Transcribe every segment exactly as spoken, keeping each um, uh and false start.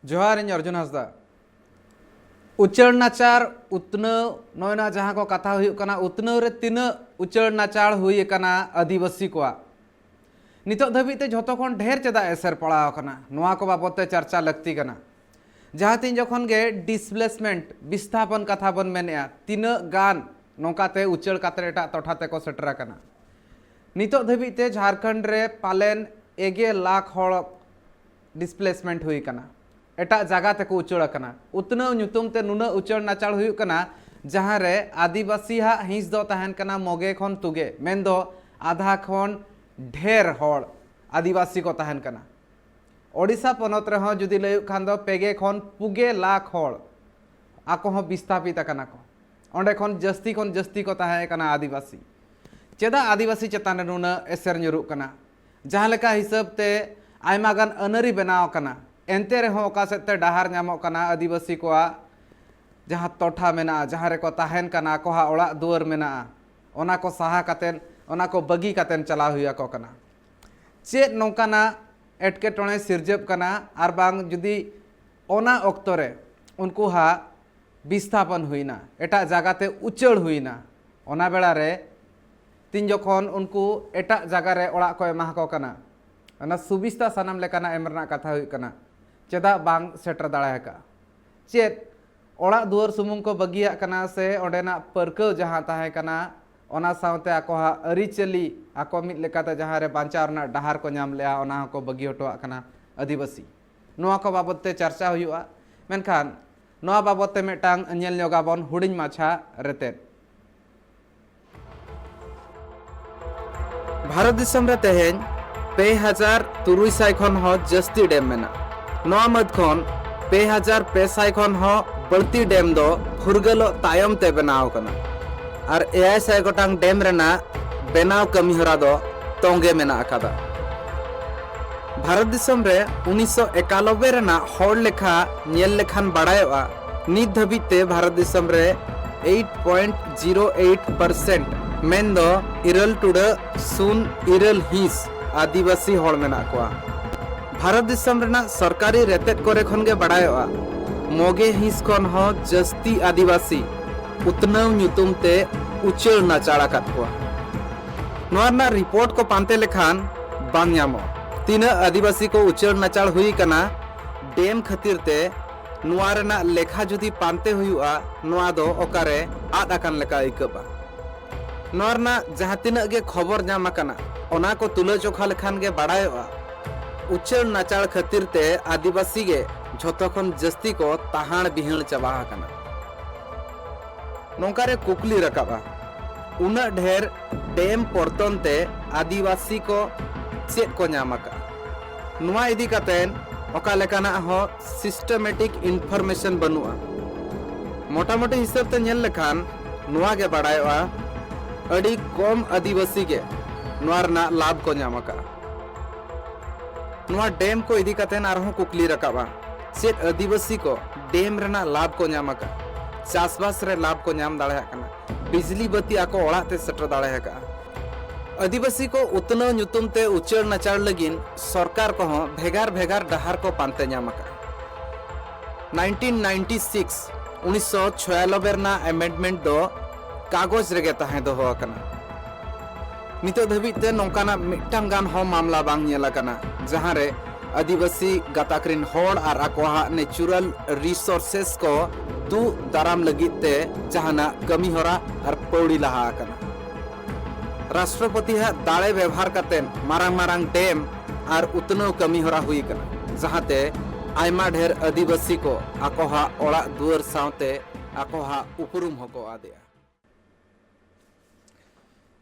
ᱡᱚᱦᱟᱨ, ᱤᱧ ᱚᱨᱡᱩᱱ ᱦᱟᱸᱥᱫᱟ᱾ ᱩᱪᱟᱹᱲ ᱱᱟᱪᱟᱨ, ᱩᱛᱱᱟᱹᱣ, ᱱᱚᱜᱼᱚᱭ ᱱᱚᱣᱟ ᱡᱟᱦᱟᱸ ᱠᱚ ᱠᱟᱛᱷᱟ ᱦᱩᱭᱩᱜ ᱠᱟᱱᱟ, ᱩᱛᱱᱟᱹᱣ ᱨᱮ ᱛᱤᱱᱟᱹᱜ ᱩᱪᱟᱹᱲ ᱱᱟᱪᱟᱨ ᱦᱩᱭ ᱟᱠᱟᱱᱟ ᱟᱹᱫᱤᱵᱟᱹᱥᱤ ᱠᱚᱣᱟᱜ, ᱱᱤᱛᱚᱜ ᱫᱷᱟᱹᱵᱤᱡ ᱛᱮ ᱡᱷᱚᱛᱚ ᱠᱷᱚᱱ ᱰᱷᱮᱨ ᱪᱮᱫᱟᱜ ᱮᱥᱮᱨ ᱯᱟᱲᱟᱣ ᱟᱠᱟᱱᱟ, ᱱᱚᱣᱟ ᱠᱚ ᱵᱟᱵᱚᱫ ᱛᱮ ᱪᱟᱨᱪᱟ ᱞᱟᱹᱠᱛᱤ ᱠᱟᱱᱟ᱾ ᱡᱟᱦᱟᱸ ᱛᱤᱱ ᱡᱚᱠᱷᱚᱱ ᱜᱮ ᱰᱤᱥᱯᱞᱮᱥᱢᱮᱱᱴ, ᱵᱤᱥᱛᱷᱟᱯᱚᱱ ᱠᱟᱛᱷᱟ ᱵᱚᱱ ᱢᱮᱱᱮᱫᱼᱟ, ᱛᱤᱱᱟᱹᱜ ᱜᱟᱱ ᱱᱚᱝᱠᱟᱛᱮ ᱩᱪᱟᱹᱲ ᱠᱟᱛᱮ ᱮᱴᱟᱜ ᱴᱚᱴᱷᱟ ᱛᱮᱠᱚ ᱥᱮᱴᱮᱨ ᱟᱠᱟᱱᱟ᱾ ᱱᱤᱛᱚᱜ ᱫᱷᱟᱹᱵᱤᱡ ᱛᱮ ᱡᱷᱟᱲᱠᱷᱚᱸᱰ ᱨᱮ ᱯᱟᱞᱮᱱ ᱮᱜᱮ ᱞᱟᱠᱷ ᱦᱚᱲ ᱰᱤᱥᱯᱞᱮᱥᱢᱮᱱᱴ ᱦᱩᱭ ᱟᱠᱟᱱᱟ, ᱮᱴᱟᱜ ᱡᱟᱭᱜᱟ ᱛᱮᱠᱚ ᱩᱪᱟᱹᱲ ᱟᱠᱟᱱᱟ᱾ ᱩᱛᱱᱟᱹᱣ ᱧᱩᱛᱩᱢ ᱛᱮ ᱱᱩᱱᱟᱹᱜ ᱩᱪᱟᱹᱲ ᱱᱟᱪᱟᱲ ᱦᱩᱭᱩᱜ ᱠᱟᱱᱟ, ᱡᱟᱦᱟᱸ ᱨᱮ ᱟᱹᱫᱤᱵᱟᱹᱥᱤ ᱦᱟᱜ ᱦᱤᱸᱥ ᱫᱚ ᱛᱟᱦᱮᱱ ᱠᱟᱱᱟ ᱢᱚᱜᱮ ᱠᱷᱚᱱ ᱛᱩᱜᱮ, ᱢᱮᱱᱫᱚ ᱟᱫᱷᱟ ᱠᱷᱚᱱ ᱰᱷᱮᱨ ᱦᱚᱲ ᱟᱹᱫᱤᱵᱟᱹᱥᱤ ᱠᱚ ᱛᱟᱦᱮᱱ ᱠᱟᱱᱟ᱾ ᱳᱰᱤᱥᱟ ᱯᱚᱱᱚᱛ ᱨᱮᱦᱚᱸ ᱡᱩᱫᱤ ᱞᱟᱹᱭᱚᱜ ᱠᱷᱟᱱ ᱫᱚ ᱯᱮᱜᱮ ᱠᱷᱚᱱ ᱯᱩᱜᱮ ᱞᱟᱠᱷ ᱦᱚᱲ ᱟᱠᱚ ᱦᱚᱸ ᱵᱤᱥᱛᱷᱟᱯᱤᱛ ᱟᱠᱟᱱᱟ ᱠᱚ᱾ ᱚᱸᱰᱮ ᱠᱷᱚᱱ ᱡᱟᱹᱥᱛᱤ ᱠᱷᱚᱱ ᱡᱟᱹᱥᱛᱤ ᱠᱚ ᱛᱟᱦᱮᱸ ᱠᱟᱱᱟ ᱟᱹᱫᱤᱵᱟᱹᱥᱤ᱾ ᱪᱮᱫᱟᱜ ᱟᱹᱫᱤᱵᱟᱹᱥᱤ ᱪᱮᱛᱟᱱ ᱨᱮ ᱱᱩᱱᱟᱹᱜ ᱮᱥᱮᱨ ᱧᱩᱨᱩᱜ ᱠᱟᱱᱟ? ᱡᱟᱦᱟᱸ ᱞᱮᱠᱟ ᱦᱤᱥᱟᱹᱵ ᱛᱮ ᱟᱭᱢᱟ ᱜᱟᱱ ᱟᱹᱱᱟᱹᱨᱤ ᱵᱮᱱᱟᱣ ᱟᱠᱟᱱᱟ, ᱮᱱᱛᱮ ᱨᱮᱦᱚᱸ ᱚᱠᱟ ᱥᱮᱫ ᱛᱮ ᱰᱟᱦᱟᱨ ᱧᱟᱢᱚᱜ ᱠᱟᱱᱟ, ᱟᱹᱫᱤᱵᱟᱹᱥᱤ ᱠᱚᱣᱟᱜ ᱡᱟᱦᱟᱸ ᱴᱚᱴᱷᱟ ᱢᱮᱱᱟᱜᱼᱟ, ᱡᱟᱦᱟᱸ ᱨᱮᱠᱚ ᱛᱟᱦᱮᱱ ᱠᱟᱱᱟ, ᱟᱠᱚᱣᱟᱜ ᱚᱲᱟᱜ ᱫᱩᱣᱟᱹᱨ ᱢᱮᱱᱟᱜᱼᱟ, ᱚᱱᱟ ᱠᱚ ᱥᱟᱦᱟ ᱠᱟᱛᱮᱱ, ᱚᱱᱟ ᱠᱚ ᱵᱟᱹᱜᱤ ᱠᱟᱛᱮᱱ ᱪᱟᱞᱟᱣ ᱦᱩᱭ ᱟᱠᱚ ᱠᱟᱱᱟ᱾ ᱪᱮᱫ ᱱᱚᱝᱠᱟᱱᱟᱜ ᱮᱴᱠᱮᱴᱚᱬᱮ ᱥᱤᱨᱡᱟᱹᱜ ᱠᱟᱱᱟ? ᱟᱨ ᱵᱟᱝ ᱡᱩᱫᱤ ᱚᱱᱟ ᱚᱠᱛᱚ ᱨᱮ ᱩᱱᱠᱩ ᱦᱟᱜ ᱵᱤᱥᱛᱷᱟᱯᱚᱱ ᱦᱩᱭᱱᱟ, ᱮᱴᱟᱜ ᱡᱟᱭᱜᱟ ᱛᱮ ᱩᱪᱟᱹᱲ ᱦᱩᱭᱱᱟ, ᱚᱱᱟ ᱵᱮᱲᱟ ᱨᱮ ᱛᱤᱱ ᱡᱚᱠᱷᱚᱱ ᱩᱱᱠᱩ ᱮᱴᱟᱜ ᱡᱟᱭᱜᱟ ᱨᱮ ᱚᱲᱟᱜ ᱠᱚ ᱮᱢᱟ ᱠᱚ ᱠᱟᱱᱟ, ᱚᱱᱟ ᱥᱩᱵᱤᱥᱛᱟ ᱥᱟᱱᱟᱢ ᱞᱮᱠᱟᱱᱟᱜ ᱮᱢ ᱨᱮᱱᱟᱜ ᱠᱟᱛᱷᱟ ᱦᱩᱭᱩᱜ ᱠᱟᱱᱟ, ᱪᱮᱫᱟᱜ ᱵᱟᱝ ᱥᱮᱴᱮᱨ ᱫᱟᱲᱮ ᱟᱠᱟᱫᱼᱟ? ᱪᱮᱫ ᱚᱲᱟᱜ ᱫᱩᱣᱟᱹᱨ ᱥᱩᱢᱩᱝ ᱠᱚ ᱵᱟᱹᱜᱤᱭᱟᱜ ᱠᱟᱱᱟ ᱥᱮ ᱚᱸᱰᱮᱱᱟᱜ ᱯᱟᱹᱨᱠᱟᱹᱣ ᱡᱟᱦᱟᱸ ᱛᱟᱦᱮᱸ ᱠᱟᱱᱟ, ᱚᱱᱟ ᱥᱟᱶᱛᱮ ᱟᱠᱚᱣᱟᱜ ᱟᱹᱨᱤᱪᱟᱹᱞᱤ, ᱟᱠᱚ ᱢᱤᱫ ᱞᱮᱠᱟᱛᱮ ᱡᱟᱦᱟᱸ ᱨᱮ ᱵᱟᱧᱪᱟᱣ ᱨᱮᱱᱟᱜ ᱰᱟᱦᱟᱨ ᱠᱚ ᱧᱟᱢ ᱞᱮᱜᱼᱟ, ᱚᱱᱟ ᱦᱚᱸᱠᱚ ᱵᱟᱹᱜᱤ ᱦᱚᱴᱚᱣᱟᱜ ᱠᱟᱱᱟ ᱟᱹᱫᱤᱵᱟᱹᱥᱤ? ᱱᱚᱣᱟ ᱠᱚ ᱵᱟᱵᱚᱫ ᱛᱮ ᱪᱟᱨᱪᱟ ᱦᱩᱭᱩᱜᱼᱟ᱾ ᱢᱮᱱᱠᱷᱟᱱ ᱱᱚᱣᱟ ᱵᱟᱵᱚᱫ ᱛᱮ ᱢᱤᱫᱴᱟᱝ ᱧᱮᱞ ᱧᱚᱜᱟᱵᱚᱱ ᱦᱩᱰᱤᱧ ᱢᱟᱪᱷᱟ ᱨᱮᱛᱮᱫ᱾ ᱵᱷᱟᱨᱚᱛ ᱫᱤᱥᱚᱢ ᱨᱮ ᱛᱮᱦᱮᱧ ᱯᱮ ᱦᱟᱡᱟᱨ ᱛᱩᱨᱩᱭ ᱥᱟᱭ ᱠᱷᱚᱱ ᱦᱚᱸ ᱡᱟᱹᱥᱛᱤ ᱰᱮᱢ ᱢᱮᱱᱟᱜᱼᱟ᱾ ᱱᱚᱣᱟ ᱢᱟᱹᱫᱽ ᱠᱷᱚᱱ ᱯᱮ ᱦᱟᱡᱟᱨ ᱯᱮ ᱥᱟᱭ ᱠᱷᱚᱱ ᱦᱚᱸ ᱵᱟᱹᱲᱛᱤ ᱰᱮᱢ ᱫᱚ ᱯᱷᱩᱨᱜᱟᱹᱞᱚᱜ ᱛᱟᱭᱚᱢ ᱛᱮ ᱵᱮᱱᱟᱣ ᱟᱠᱟᱱᱟ ᱟᱨ ᱮᱭᱟᱭ ᱥᱟᱭ ᱜᱚᱴᱟᱝ ᱰᱮᱢ ᱨᱮᱱᱟᱜ ᱵᱮᱱᱟᱣ ᱠᱟᱹᱢᱤ ᱦᱚᱨᱟ ᱫᱚ ᱛᱚᱝᱜᱮ ᱢᱮᱱᱟᱜ ᱟᱠᱟᱫᱟ᱾ ᱵᱷᱟᱨᱚᱛ ᱫᱤᱥᱚᱢ ᱨᱮ ᱩᱱᱤᱥᱥᱚ ᱮᱠᱟᱞᱚᱵᱵᱳᱭ ᱨᱮᱱᱟᱜ ᱦᱚᱲ ᱞᱮᱠᱷᱟ ᱧᱮᱞ ᱞᱮᱠᱷᱟᱱ ᱵᱟᱲᱟᱭᱚᱜᱼᱟ, ᱱᱤᱛ ᱫᱷᱟᱹᱵᱤᱡ ᱛᱮ ᱵᱷᱟᱨᱚᱛ ᱫᱤᱥᱚᱢ ᱨᱮ eight point zero eight percent, ᱢᱮᱱᱫᱚ ᱤᱨᱟᱹᱞ ᱴᱩᱰᱟᱹᱜ ᱥᱩᱱ ᱤᱨᱟᱹᱞ ᱦᱤᱸᱥ ᱟᱹᱫᱤᱵᱟᱹᱥᱤ ᱦᱚᱲ ᱢᱮᱱᱟᱜ ᱠᱚᱣᱟ᱾ ᱵᱷᱟᱨᱚᱛ ᱫᱤᱥᱚᱢ ᱨᱮᱱᱟᱜ ᱥᱚᱨᱠᱟᱨᱤ ᱨᱮᱛᱮᱫ ᱠᱚᱨᱮ ᱠᱷᱚᱱ ᱜᱮ ᱵᱟᱲᱟᱭᱚᱜᱼᱟ, ᱢᱚᱜᱮ ᱦᱤᱸᱥ ᱠᱷᱚᱱ ᱦᱚᱸ ᱡᱟᱹᱥᱛᱤ ᱟᱹᱫᱤᱵᱟᱹᱥᱤ ᱩᱛᱱᱟᱹᱣ ᱧᱩᱛᱩᱢ ᱛᱮ ᱩᱪᱟᱹᱲ ᱱᱟᱪᱟᱲ ᱟᱠᱟᱫ ᱠᱚᱣᱟ᱾ ᱱᱚᱣᱟ ᱨᱮᱱᱟᱜ ᱨᱤᱯᱳᱨᱴ ᱠᱚ ᱯᱟᱱᱛᱮ ᱞᱮᱠᱷᱟᱱ ᱵᱟᱝ ᱧᱟᱢᱚᱜᱼᱟ᱾ ᱛᱤᱱᱟᱹᱜ ᱟᱹᱫᱤᱵᱟᱹᱥᱤ ᱠᱚ ᱩᱪᱟᱹᱲ ᱱᱟᱪᱟᱲ ᱦᱩᱭ ᱟᱠᱟᱱᱟ ᱰᱮᱢ ᱠᱷᱟᱹᱛᱤᱨ ᱛᱮ, ᱱᱚᱣᱟ ᱨᱮᱱᱟᱜ ᱞᱮᱠᱷᱟ ᱡᱩᱫᱤ ᱯᱟᱱᱛᱮ ᱦᱩᱭᱩᱜᱼᱟ, ᱱᱚᱣᱟ ᱫᱚ ᱚᱠᱟᱨᱮ ᱟᱫ ᱟᱠᱟᱱ ᱞᱮᱠᱟ ᱟᱹᱭᱠᱟᱹᱜᱼᱟ᱾ ᱱᱚᱣᱟ ᱨᱮᱱᱟᱜ ᱡᱟᱦᱟᱸ ᱛᱤᱱᱟᱹᱜ ᱜᱮ ᱠᱷᱚᱵᱚᱨ ᱧᱟᱢ ᱟᱠᱟᱱᱟ, ᱚᱱᱟ ᱠᱚ ᱛᱩᱞᱟᱹ ᱡᱚᱠᱷᱟ ᱞᱮᱠᱷᱟᱱ ᱜᱮ ᱵᱟᱲᱟᱭᱚᱜᱼᱟ, ᱩᱪᱟᱹᱲ ᱱᱟᱪᱟᱲ ᱠᱷᱟᱹᱛᱤᱨ ᱛᱮ ᱟᱹᱫᱤᱵᱟᱹᱥᱤ ᱜᱮ ᱡᱷᱚᱛᱚ ᱠᱷᱚᱱ ᱡᱟᱹᱥᱛᱤ ᱠᱚ ᱛᱟᱦᱟᱲ ᱵᱤᱦᱟᱹᱲ ᱪᱟᱵᱟ ᱟᱠᱟᱱᱟ᱾ ᱱᱚᱝᱠᱟ ᱨᱮ ᱠᱩᱠᱞᱤ ᱨᱟᱠᱟᱵᱼᱟ, ᱩᱱᱟᱹᱜ ᱰᱷᱮᱨ ᱰᱮᱢ ᱯᱚᱨᱛᱚᱱ ᱛᱮ ᱟᱹᱫᱤᱵᱟᱹᱥᱤ ᱠᱚ ᱪᱮᱫ ᱠᱚ ᱧᱟᱢ ᱟᱠᱟᱫᱼᱟ? ᱱᱚᱣᱟ ᱤᱫᱤ ᱠᱟᱛᱮ ᱚᱠᱟ ᱞᱮᱠᱟᱱᱟᱜ ᱦᱚᱸ ᱥᱤᱥᱴᱮᱢᱮᱴᱤᱠ ᱤᱱᱯᱷᱚᱨᱢᱮᱥᱚᱱ ᱵᱟᱹᱱᱩᱜᱼᱟ᱾ ᱢᱚᱴᱟᱢᱩᱴᱤ ᱦᱤᱥᱟᱹᱵ ᱛᱮ ᱧᱮᱞ ᱞᱮᱠᱷᱟᱱ ᱱᱚᱣᱟ ᱜᱮ ᱵᱟᱲᱟᱭᱚᱜᱼᱟ, ᱟᱹᱰᱤ ᱠᱚᱢ ᱟᱹᱫᱤᱵᱟᱹᱥᱤ ᱜᱮ ᱱᱚᱣᱟ ᱨᱮᱱᱟᱜ ᱞᱟᱵᱷ ᱠᱚ ᱧᱟᱢ ᱟᱠᱟᱫᱼᱟ᱾ ᱱᱚᱣᱟ ᱰᱮᱢ ᱠᱚ ᱤᱫᱤ ᱠᱟᱛᱮ ᱟᱨᱦᱚᱸ ᱠᱩᱠᱞᱤ ᱨᱟᱠᱟᱵᱼᱟ, ᱪᱮᱫ ᱟᱹᱫᱤᱵᱟᱹᱥᱤ ᱠᱚ ᱰᱮᱢ ᱨᱮᱱᱟᱜ ᱞᱟᱵᱷ ᱠᱚ ᱧᱟᱢ ᱟᱠᱟᱫᱼᱟ? ᱪᱟᱥᱵᱟᱥ ᱨᱮ ᱞᱟᱵᱷ ᱠᱚ ᱧᱟᱢ ᱫᱟᱲᱮᱭᱟᱜ ᱠᱟᱱᱟ, ᱵᱤᱡᱽᱞᱤ ᱵᱟᱹᱛᱤ ᱟᱠᱚ ᱚᱲᱟᱜ ᱛᱮ ᱥᱮᱴᱮᱨ ᱫᱟᱲᱮ ᱟᱠᱟᱫᱼᱟ? ᱟᱹᱫᱤᱵᱟᱹᱥᱤ ᱠᱚ ᱩᱛᱱᱟᱹᱣ ᱧᱩᱛᱩᱢ ᱛᱮ ᱩᱪᱟᱹᱲ ᱱᱟᱪᱟᱲ ᱞᱟᱹᱜᱤᱫ ᱥᱚᱨᱠᱟᱨ ᱠᱚᱦᱚᱸ ᱵᱷᱮᱜᱟᱨ ᱵᱷᱮᱜᱟᱨ ᱰᱟᱦᱟᱨ ᱠᱚ ᱯᱟᱱᱛᱮ ᱧᱟᱢ ᱟᱠᱟᱫᱼᱟ᱾ ᱱᱟᱭᱤᱱᱴᱤᱱ ᱱᱟᱭᱤᱱᱴᱤ ᱥᱤᱠᱥ, ᱩᱱᱤᱥᱥᱚ ᱪᱷᱚᱭᱟᱱᱚᱵᱵᱳᱭ ᱨᱮᱱᱟᱜ ᱟᱢᱮᱱᱰᱢᱮᱱᱴ ᱫᱚ ᱠᱟᱜᱚᱡᱽ ᱨᱮᱜᱮ ᱛᱟᱦᱮᱸ ᱫᱚᱦᱚ ᱟᱠᱟᱱᱟ᱾ ᱱᱤᱛᱚᱜ ᱫᱷᱟᱹᱵᱤᱡ ᱛᱮ ᱱᱚᱝᱠᱟᱱᱟᱜ ᱢᱤᱫᱴᱟᱝ ᱜᱟᱱ ᱦᱚᱸ ᱢᱟᱢᱞᱟ ᱵᱟᱝ ᱧᱮᱞ ᱟᱠᱟᱱᱟ, ᱡᱟᱦᱟᱸ ᱨᱮ ᱟᱹᱫᱤᱵᱟᱹᱥᱤ ᱜᱟᱛᱟᱠ ᱨᱤᱱ ᱦᱚᱲ ᱟᱨ ᱟᱠᱚᱣᱟᱜ ᱱᱮᱪᱩᱨᱟᱞ ᱨᱤᱥᱳᱨᱥᱮᱥ ᱠᱚ ᱫᱩᱜ ᱫᱟᱨᱟᱢ ᱞᱟᱹᱜᱤᱫ ᱛᱮ ᱡᱟᱦᱟᱱᱟᱜ ᱠᱟᱹᱢᱤ ᱦᱚᱨᱟ ᱟᱨ ᱯᱟᱹᱣᱲᱤ ᱞᱟᱦᱟ ᱟᱠᱟᱱᱟ᱾ ᱨᱟᱥᱴᱨᱚᱯᱚᱛᱤᱭᱟᱜ ᱫᱟᱲᱮ ᱵᱮᱵᱷᱟᱨ ᱠᱟᱛᱮ ᱢᱟᱨᱟᱝ ᱢᱟᱨᱟᱝ ᱰᱮᱢ ᱟᱨ ᱩᱛᱱᱟᱹᱣ ᱠᱟᱹᱢᱤ ᱦᱚᱨᱟ ᱦᱩᱭ ᱟᱠᱟᱱᱟ, ᱡᱟᱦᱟᱸᱛᱮ ᱟᱭᱢᱟ ᱰᱷᱮᱨ ᱟᱹᱫᱤᱵᱟᱹᱥᱤ ᱠᱚ ᱟᱠᱚᱣᱟᱜ ᱚᱲᱟᱜ ᱫᱩᱣᱟᱹᱨ ᱥᱟᱶᱛᱮ ᱟᱠᱚᱣᱟᱜ ᱩᱯᱨᱩᱢ ᱦᱚᱸᱠᱚ ᱟᱫᱮᱜᱼᱟ᱾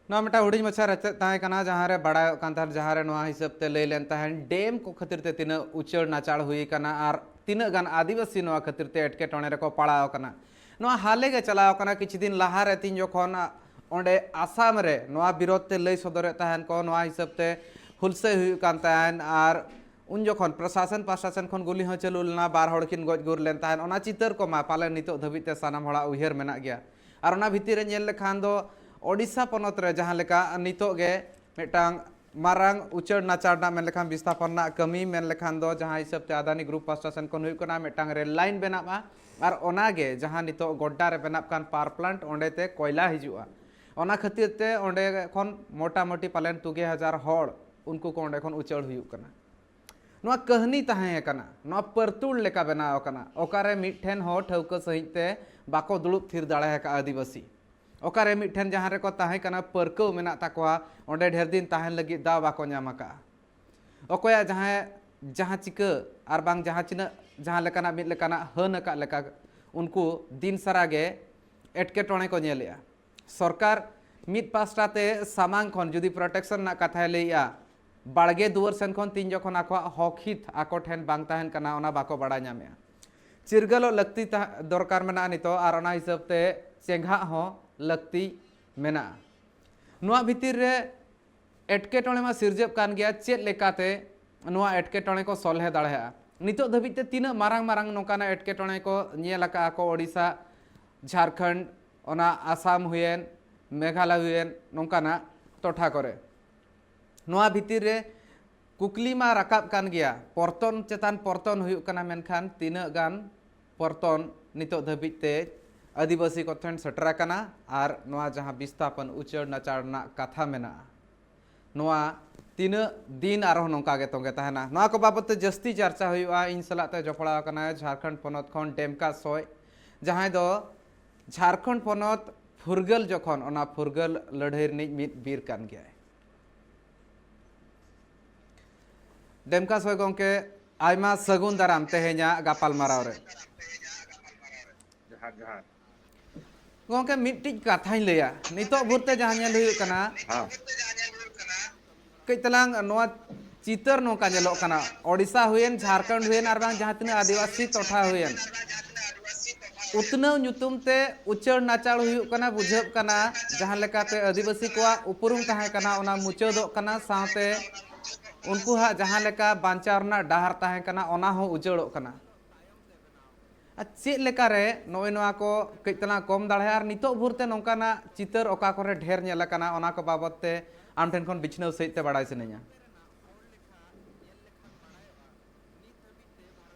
ᱱᱚᱣᱟ ᱢᱤᱫᱴᱟᱝ ᱦᱩᱰᱤᱧ ᱢᱟᱪᱷᱟ ᱨᱮᱛᱮᱫ ᱛᱟᱦᱮᱸ ᱠᱟᱱᱟ, ᱡᱟᱦᱟᱸ ᱨᱮ ᱵᱟᱲᱟᱭᱚᱜ ᱠᱟᱱ ᱛᱟᱦᱮᱸᱫ, ᱡᱟᱦᱟᱸ ᱨᱮ ᱱᱚᱣᱟ ᱦᱤᱥᱟᱹᱵ ᱛᱮ ᱞᱟᱹᱭ ᱞᱮᱱ ᱛᱟᱦᱮᱸᱫ, ᱰᱮᱢ ᱠᱚ ᱠᱷᱟᱹᱛᱤᱨ ᱛᱮ ᱛᱤᱱᱟᱹᱜ ᱩᱪᱟᱹᱲ ᱱᱟᱪᱟᱲ ᱦᱩᱭ ᱟᱠᱟᱱᱟ ᱟᱨ ᱛᱤᱱᱟᱹᱜ ᱜᱟᱱ ᱟᱹᱫᱤᱵᱟᱹᱥᱤ ᱱᱚᱣᱟ ᱠᱷᱟᱹᱛᱤᱨ ᱛᱮ ᱮᱴᱠᱮᱴᱚᱬᱮ ᱨᱮᱠᱚ ᱯᱟᱲᱟᱣ ᱟᱠᱟᱱᱟ᱾ ᱱᱚᱣᱟ ᱦᱟᱞᱮ ᱜᱮ ᱪᱟᱞᱟᱣ ᱟᱠᱟᱱᱟ, ᱠᱤᱪᱷᱩ ᱫᱤᱱ ᱞᱟᱦᱟ ᱨᱮ ᱛᱤᱧ ᱡᱚᱠᱷᱚᱱ ᱚᱸᱰᱮ ᱟᱥᱟᱢ ᱨᱮ ᱱᱚᱣᱟ ᱵᱤᱨᱳᱫᱷ ᱛᱮ ᱞᱟᱹᱭ ᱥᱚᱫᱚᱨᱮᱫ ᱛᱟᱦᱮᱱ ᱠᱚ, ᱱᱚᱣᱟ ᱦᱤᱥᱟᱹᱵ ᱛᱮ ᱦᱩᱞᱥᱟᱹᱭ ᱦᱩᱭᱩᱜ ᱠᱟᱱ ᱛᱟᱦᱮᱱ ᱟᱨ ᱩᱱ ᱡᱚᱠᱷᱚᱱ ᱯᱨᱚᱥᱟᱥᱚᱱ ᱯᱟᱦᱴᱟ ᱥᱮᱱ ᱠᱷᱚᱱ ᱜᱩᱞᱤ ᱦᱚᱸ ᱪᱟᱹᱞᱩ ᱞᱮᱱᱟ, ᱵᱟᱨ ᱦᱚᱲ ᱠᱤᱱ ᱜᱚᱡ ᱜᱩᱨ ᱞᱮᱱ ᱛᱟᱦᱮᱸᱫ᱾ ᱚᱱᱟ ᱪᱤᱛᱟᱹᱨ ᱠᱚᱢᱟ ᱯᱟᱞᱮ ᱱᱤᱛᱚᱜ ᱫᱷᱟᱹᱵᱤᱡ ᱛᱮ ᱥᱟᱱᱟᱢ ᱦᱚᱲᱟᱜ ᱩᱭᱦᱟᱹᱨ ᱢᱮᱱᱟᱜ ᱜᱮᱭᱟ᱾ ᱟᱨ ᱚᱱᱟ ᱵᱷᱤᱛᱤᱨ ᱨᱮ ᱧᱮᱞ ᱞᱮᱠᱷᱟᱱ ᱫᱚ ᱳᱰᱤᱥᱟ ᱯᱚᱱᱚᱛ ᱨᱮ ᱡᱟᱦᱟᱸ ᱞᱮᱠᱟ ᱱᱤᱛᱚᱜ ᱜᱮ ᱢᱤᱫᱴᱟᱝ ᱢᱟᱨᱟᱝ ᱩᱪᱟᱹᱲ ᱱᱟᱪᱟᱲ ᱨᱮᱱᱟᱜ ᱢᱮᱱ ᱞᱮᱠᱷᱟᱱ ᱵᱤᱥᱛᱷᱟᱯᱚᱱ ᱨᱮᱱᱟᱜ ᱠᱟᱹᱢᱤ ᱢᱮᱱ ᱞᱮᱠᱷᱟᱱ ᱫᱚ ᱡᱟᱦᱟᱸ ᱦᱤᱥᱟᱹᱵ ᱛᱮ ᱟᱫᱟᱱᱤ ᱜᱨᱩᱯ ᱯᱟᱥᱴᱟ ᱥᱮᱱ ᱠᱷᱚᱱ ᱦᱩᱭᱩᱜ ᱠᱟᱱᱟ, ᱢᱤᱫᱴᱟᱝ ᱨᱮᱞ ᱞᱟᱭᱤᱱ ᱵᱮᱱᱟᱜᱼᱟ, ᱟᱨ ᱚᱱᱟᱜᱮ ᱡᱟᱦᱟᱸ ᱱᱤᱛᱚᱜ ᱜᱚᱰᱰᱟ ᱨᱮ ᱵᱮᱱᱟᱜ ᱠᱟᱱ ᱯᱟᱣᱟᱨ ᱯᱞᱟᱱᱴ, ᱚᱸᱰᱮ ᱛᱮ ᱠᱚᱭᱞᱟ ᱦᱤᱡᱩᱜᱼᱟ᱾ ᱚᱱᱟ ᱠᱷᱟᱹᱛᱤᱨ ᱛᱮ ᱚᱸᱰᱮ ᱠᱷᱚᱱ ᱢᱚᱴᱟᱢᱩᱴᱤ ᱯᱟᱞᱮᱱ ᱛᱩᱜᱮ ᱦᱟᱡᱟᱨ ᱦᱚᱲ ᱩᱱᱠᱩ ᱠᱚ ᱚᱸᱰᱮ ᱠᱷᱚᱱ ᱩᱪᱟᱹᱲ ᱦᱩᱭᱩᱜ ᱠᱟᱱᱟ᱾ ᱱᱚᱣᱟ ᱠᱟᱹᱦᱱᱤ ᱛᱟᱦᱮᱸ ᱠᱟᱱᱟ, ᱱᱚᱣᱟ ᱯᱟᱹᱨᱛᱩᱲ ᱞᱮᱠᱟ ᱵᱮᱱᱟᱣ ᱟᱠᱟᱱᱟ᱾ ᱚᱠᱟᱨᱮ ᱢᱤᱫᱴᱷᱮᱱ ᱦᱚᱸ ᱴᱷᱟᱹᱣᱠᱟᱹ ᱥᱟᱺᱦᱤᱡ ᱛᱮ ᱵᱟᱠᱚ ᱫᱩᱲᱩᱵ ᱛᱷᱤᱨ ᱫᱟᱲᱮ ᱟᱠᱟᱫᱼᱟ ᱟᱹᱫᱤᱵᱟᱹᱥᱤ᱾ ᱚᱠᱟᱨᱮ ᱢᱤᱫᱴᱷᱮᱱ ᱡᱟᱦᱟᱸ ᱨᱮᱠᱚ ᱛᱟᱦᱮᱸ ᱠᱟᱱᱟ, ᱯᱟᱹᱨᱠᱟᱹᱣ ᱢᱮᱱᱟᱜ ᱛᱟᱠᱚᱣᱟ, ᱚᱸᱰᱮ ᱰᱷᱮᱨ ᱫᱤᱱ ᱛᱟᱦᱮᱱ ᱞᱟᱹᱜᱤᱫ ᱫᱟᱣ ᱵᱟᱠᱚ ᱧᱟᱢ ᱟᱠᱟᱫᱼᱟ᱾ ᱚᱠᱚᱭᱟᱜ ᱡᱟᱦᱟᱸ, ᱡᱟᱦᱟᱸ ᱪᱤᱠᱟᱹ ᱟᱨ ᱵᱟᱝ ᱡᱟᱦᱟᱸ ᱪᱤᱱᱟᱹᱜ, ᱡᱟᱦᱟᱸ ᱞᱮᱠᱟᱱᱟᱜ ᱢᱤᱫ ᱞᱮᱠᱟᱱᱟᱜ ᱦᱟᱹᱱ ᱟᱠᱟᱫ ᱞᱮᱠᱟ, ᱩᱱᱠᱩ ᱫᱤᱱ ᱥᱟᱨᱟ ᱜᱮ ᱮᱴᱠᱮᱴᱚᱬᱮ ᱠᱚ ᱧᱮᱞᱮᱜᱼᱟ᱾ ᱥᱚᱨᱠᱟᱨ ᱢᱤᱫ ᱯᱟᱥᱴᱟ ᱛᱮ ᱥᱟᱢᱟᱝ ᱠᱷᱚᱱ ᱡᱩᱫᱤ ᱯᱨᱚᱴᱮᱠᱥᱚᱱ ᱨᱮᱱᱟᱜ ᱠᱟᱛᱷᱟᱭ ᱞᱟᱹᱭᱮᱜᱼᱟ, ᱵᱟᱲᱜᱮ ᱫᱩᱣᱟᱹᱨ ᱥᱮᱱ ᱠᱷᱚᱱ ᱛᱤᱱ ᱡᱚᱠᱷᱚᱱ ᱟᱠᱚᱣᱟᱜ ᱦᱚᱠ ᱦᱤᱛ ᱟᱠᱚ ᱴᱷᱮᱱ ᱵᱟᱝ ᱛᱟᱦᱮᱱ ᱠᱟᱱᱟ, ᱚᱱᱟ ᱵᱟᱠᱚ ᱵᱟᱲᱟᱭ ᱧᱟᱢᱮᱜᱼᱟ᱾ ᱪᱤᱨᱜᱟᱹᱞᱚᱜ ᱞᱟᱹᱠᱛᱤ ᱛᱟᱦᱮᱸ ᱫᱚᱨᱠᱟᱨ ᱢᱮᱱᱟᱜᱼᱟ ᱱᱤᱛᱚᱜ, ᱟᱨ ᱚᱱᱟ ᱦᱤᱥᱟᱹᱵ ᱛᱮ ᱪᱮᱸᱜᱷᱟᱜ ᱦᱚᱸ ᱞᱟᱹᱠᱛᱤ ᱢᱮᱱᱟᱜᱼᱟ᱾ ᱱᱚᱣᱟ ᱵᱷᱤᱛᱤᱨ ᱨᱮ ᱮᱴᱠᱮᱴᱚᱬᱮ ᱢᱟ ᱥᱤᱨᱡᱟᱹᱜ ᱠᱟᱱ ᱜᱮᱭᱟ, ᱪᱮᱫ ᱞᱮᱠᱟᱛᱮ ᱱᱚᱣᱟ ᱮᱴᱠᱮᱴᱚᱬᱮ ᱠᱚ ᱥᱚᱞᱦᱮ ᱫᱟᱲᱮᱭᱟᱜᱼᱟ? ᱱᱤᱛᱚᱜ ᱫᱷᱟᱹᱵᱤᱡ ᱛᱮ ᱛᱤᱱᱟᱹᱜ ᱢᱟᱨᱟᱝ ᱢᱟᱨᱟᱝ ᱱᱚᱝᱠᱟᱱᱟᱜ ᱮᱴᱠᱮᱴᱚᱬᱮ ᱠᱚ ᱧᱮᱞ ᱟᱠᱟᱫᱼᱟ ᱠᱚ ᱳᱰᱤᱥᱟ, ᱡᱷᱟᱲᱠᱷᱚᱸᱰ, ᱚᱱᱟ ᱟᱥᱟᱢ ᱦᱩᱭᱮᱱ, ᱢᱮᱜᱷᱟᱞᱚᱭ ᱦᱩᱭᱮᱱ, ᱱᱚᱝᱠᱟᱱᱟᱜ ᱴᱚᱴᱷᱟ ᱠᱚᱨᱮ᱾ ᱱᱚᱣᱟ ᱵᱷᱤᱛᱤᱨ ᱨᱮ ᱠᱩᱠᱞᱤ ᱢᱟ ᱨᱟᱠᱟᱵ ᱠᱟᱱ ᱜᱮᱭᱟ, ᱯᱚᱨᱛᱚᱱ ᱪᱮᱛᱟᱱ ᱯᱚᱨᱛᱚᱱ ᱦᱩᱭᱩᱜ ᱠᱟᱱᱟ, ᱢᱮᱱᱠᱷᱟᱱ ᱛᱤᱱᱟᱹᱜ ᱜᱟᱱ ᱯᱚᱨᱛᱚᱱ ᱱᱤᱛᱚᱜ ᱫᱷᱟᱹᱵᱤᱡ ᱛᱮ ᱟᱹᱫᱤᱵᱟᱹᱥᱤ ᱠᱚ ᱴᱷᱮᱱ ᱥᱮᱴᱮᱨ ᱟᱠᱟᱱᱟ? ᱟᱨ ᱱᱚᱣᱟ ᱡᱟᱦᱟᱸ ᱵᱤᱥᱛᱷᱟᱯᱚᱱ ᱩᱪᱟᱹᱲ ᱱᱟᱪᱟᱲ ᱨᱮᱱᱟᱜ ᱠᱟᱛᱷᱟ ᱢᱮᱱᱟᱜᱼᱟ, ᱱᱚᱣᱟ ᱛᱤᱱᱟᱹᱜ ᱫᱤᱱ ᱟᱨᱦᱚᱸ ᱱᱚᱝᱠᱟ ᱜᱮ ᱛᱚᱸᱜᱮ ᱛᱟᱦᱮᱱᱟ? ᱱᱚᱣᱟ ᱠᱚ ᱵᱟᱵᱚᱫ ᱛᱮ ᱡᱟᱹᱥᱛᱤ ᱪᱟᱨᱪᱟ ᱦᱩᱭᱩᱜᱼᱟ᱾ ᱤᱧ ᱥᱟᱞᱟᱜ ᱛᱮ ᱡᱚᱯᱲᱟᱣ ᱟᱠᱟᱱᱟᱭ ᱡᱷᱟᱲᱠᱷᱚᱸᱰ ᱯᱚᱱᱚᱛ ᱠᱷᱚᱱ ᱰᱮᱢᱠᱟ ᱥᱚᱭ, ᱡᱟᱦᱟᱸᱭ ᱫᱚ ᱡᱷᱟᱲᱠᱷᱚᱸᱰ ᱯᱚᱱᱚᱛ ᱯᱷᱩᱨᱜᱟᱹᱞ ᱡᱚᱠᱷᱚᱱ ᱚᱱᱟ ᱯᱷᱩᱨᱜᱟᱹᱞ ᱞᱟᱹᱲᱦᱟᱹᱭ ᱨᱤᱱᱤᱡ ᱢᱤᱫ ᱵᱤᱨ ᱠᱟᱱ ᱜᱮᱭᱟᱭ᱾ ᱰᱮᱢᱠᱟ ᱥᱚᱭ ᱜᱚᱢᱠᱮ, ᱟᱭᱢᱟ ᱥᱟᱹᱜᱩᱱ ᱫᱟᱨᱟᱢ ᱛᱮᱦᱮᱧᱟᱜ ᱜᱟᱯᱟᱞᱢᱟᱨᱟᱣ ᱨᱮ᱾ ᱡᱚᱦᱟᱨ ᱡᱚᱦᱟᱨ᱾ ᱜᱚᱢᱠᱮ, ᱢᱤᱫᱴᱤᱡ ᱠᱟᱛᱷᱟᱧ ᱞᱟᱹᱭᱟ, ᱱᱤᱛᱚᱜ ᱵᱷᱳᱨ ᱛᱮ ᱡᱟᱦᱟᱸ ᱧᱮᱞ ᱦᱩᱭᱩᱜ ᱠᱟᱱᱟ, ᱦᱮᱸ᱾ ᱠᱟᱹᱡ ᱛᱟᱞᱟᱝ ᱱᱚᱣᱟ ᱪᱤᱛᱟᱹᱨ ᱱᱚᱝᱠᱟ ᱧᱮᱞᱚᱜ ᱠᱟᱱᱟ, ᱳᱰᱤᱥᱟ ᱦᱩᱭᱮᱱ, ᱡᱷᱟᱲᱠᱷᱚᱸᱰ ᱦᱩᱭᱮᱱ, ᱟᱨ ᱵᱟᱝ ᱡᱟᱦᱟᱸ ᱛᱤᱱᱟᱹᱜ ᱟᱹᱫᱤᱵᱟᱹᱥᱤ ᱴᱚᱴᱷᱟ ᱦᱩᱭᱮᱱ, ᱩᱛᱱᱟᱹᱣ ᱧᱩᱛᱩᱢ ᱛᱮ ᱩᱪᱟᱹᱲ ᱱᱟᱪᱟᱲ ᱦᱩᱭᱩᱜ ᱠᱟᱱᱟ, ᱵᱩᱡᱷᱟᱹᱜ ᱠᱟᱱᱟ᱾ ᱡᱟᱦᱟᱸ ᱞᱮᱠᱟᱛᱮ ᱟᱹᱫᱤᱵᱟᱹᱥᱤ ᱠᱚᱣᱟᱜ ᱩᱯᱨᱩᱢ ᱛᱟᱦᱮᱸ ᱠᱟᱱᱟ, ᱚᱱᱟ ᱢᱩᱪᱟᱹᱫᱚᱜ ᱠᱟᱱᱟ, ᱥᱟᱶᱛᱮ ᱩᱱᱠᱩᱣᱟᱜ ᱡᱟᱦᱟᱸ ᱞᱮᱠᱟ ᱵᱟᱧᱪᱟᱣ ᱨᱮᱱᱟᱜ ᱰᱟᱦᱟᱨ ᱛᱟᱦᱮᱸ ᱠᱟᱱᱟ, ᱚᱱᱟ ᱦᱚᱸ ᱩᱡᱟᱹᱲᱚᱜ ᱠᱟᱱᱟ᱾ ᱟᱨ ᱪᱮᱫ ᱞᱮᱠᱟᱨᱮ ᱱᱚᱜᱼᱚᱭ ᱱᱚᱣᱟ ᱠᱚ ᱠᱟᱹᱡ ᱛᱟᱞᱟᱝ ᱠᱚᱢ ᱫᱟᱲᱮᱭᱟᱜᱼᱟ, ᱟᱨ ᱱᱤᱛᱚᱜ ᱵᱷᱳᱨ ᱛᱮ ᱱᱚᱝᱠᱟᱱᱟᱜ ᱪᱤᱛᱟᱹᱨ ᱚᱠᱟ ᱠᱚᱨᱮ ᱰᱷᱮᱨ ᱧᱮᱞ ᱟᱠᱟᱱᱟ, ᱚᱱᱟ ᱠᱚ ᱵᱟᱵᱚᱫ ᱛᱮ ᱟᱢ ᱴᱷᱮᱱ ᱠᱷᱚᱱ ᱵᱤᱪᱷᱱᱟᱹᱣ ᱥᱟᱹᱦᱤᱡ ᱛᱮ ᱵᱟᱲᱟᱭ ᱥᱟᱱᱟᱧᱟ᱾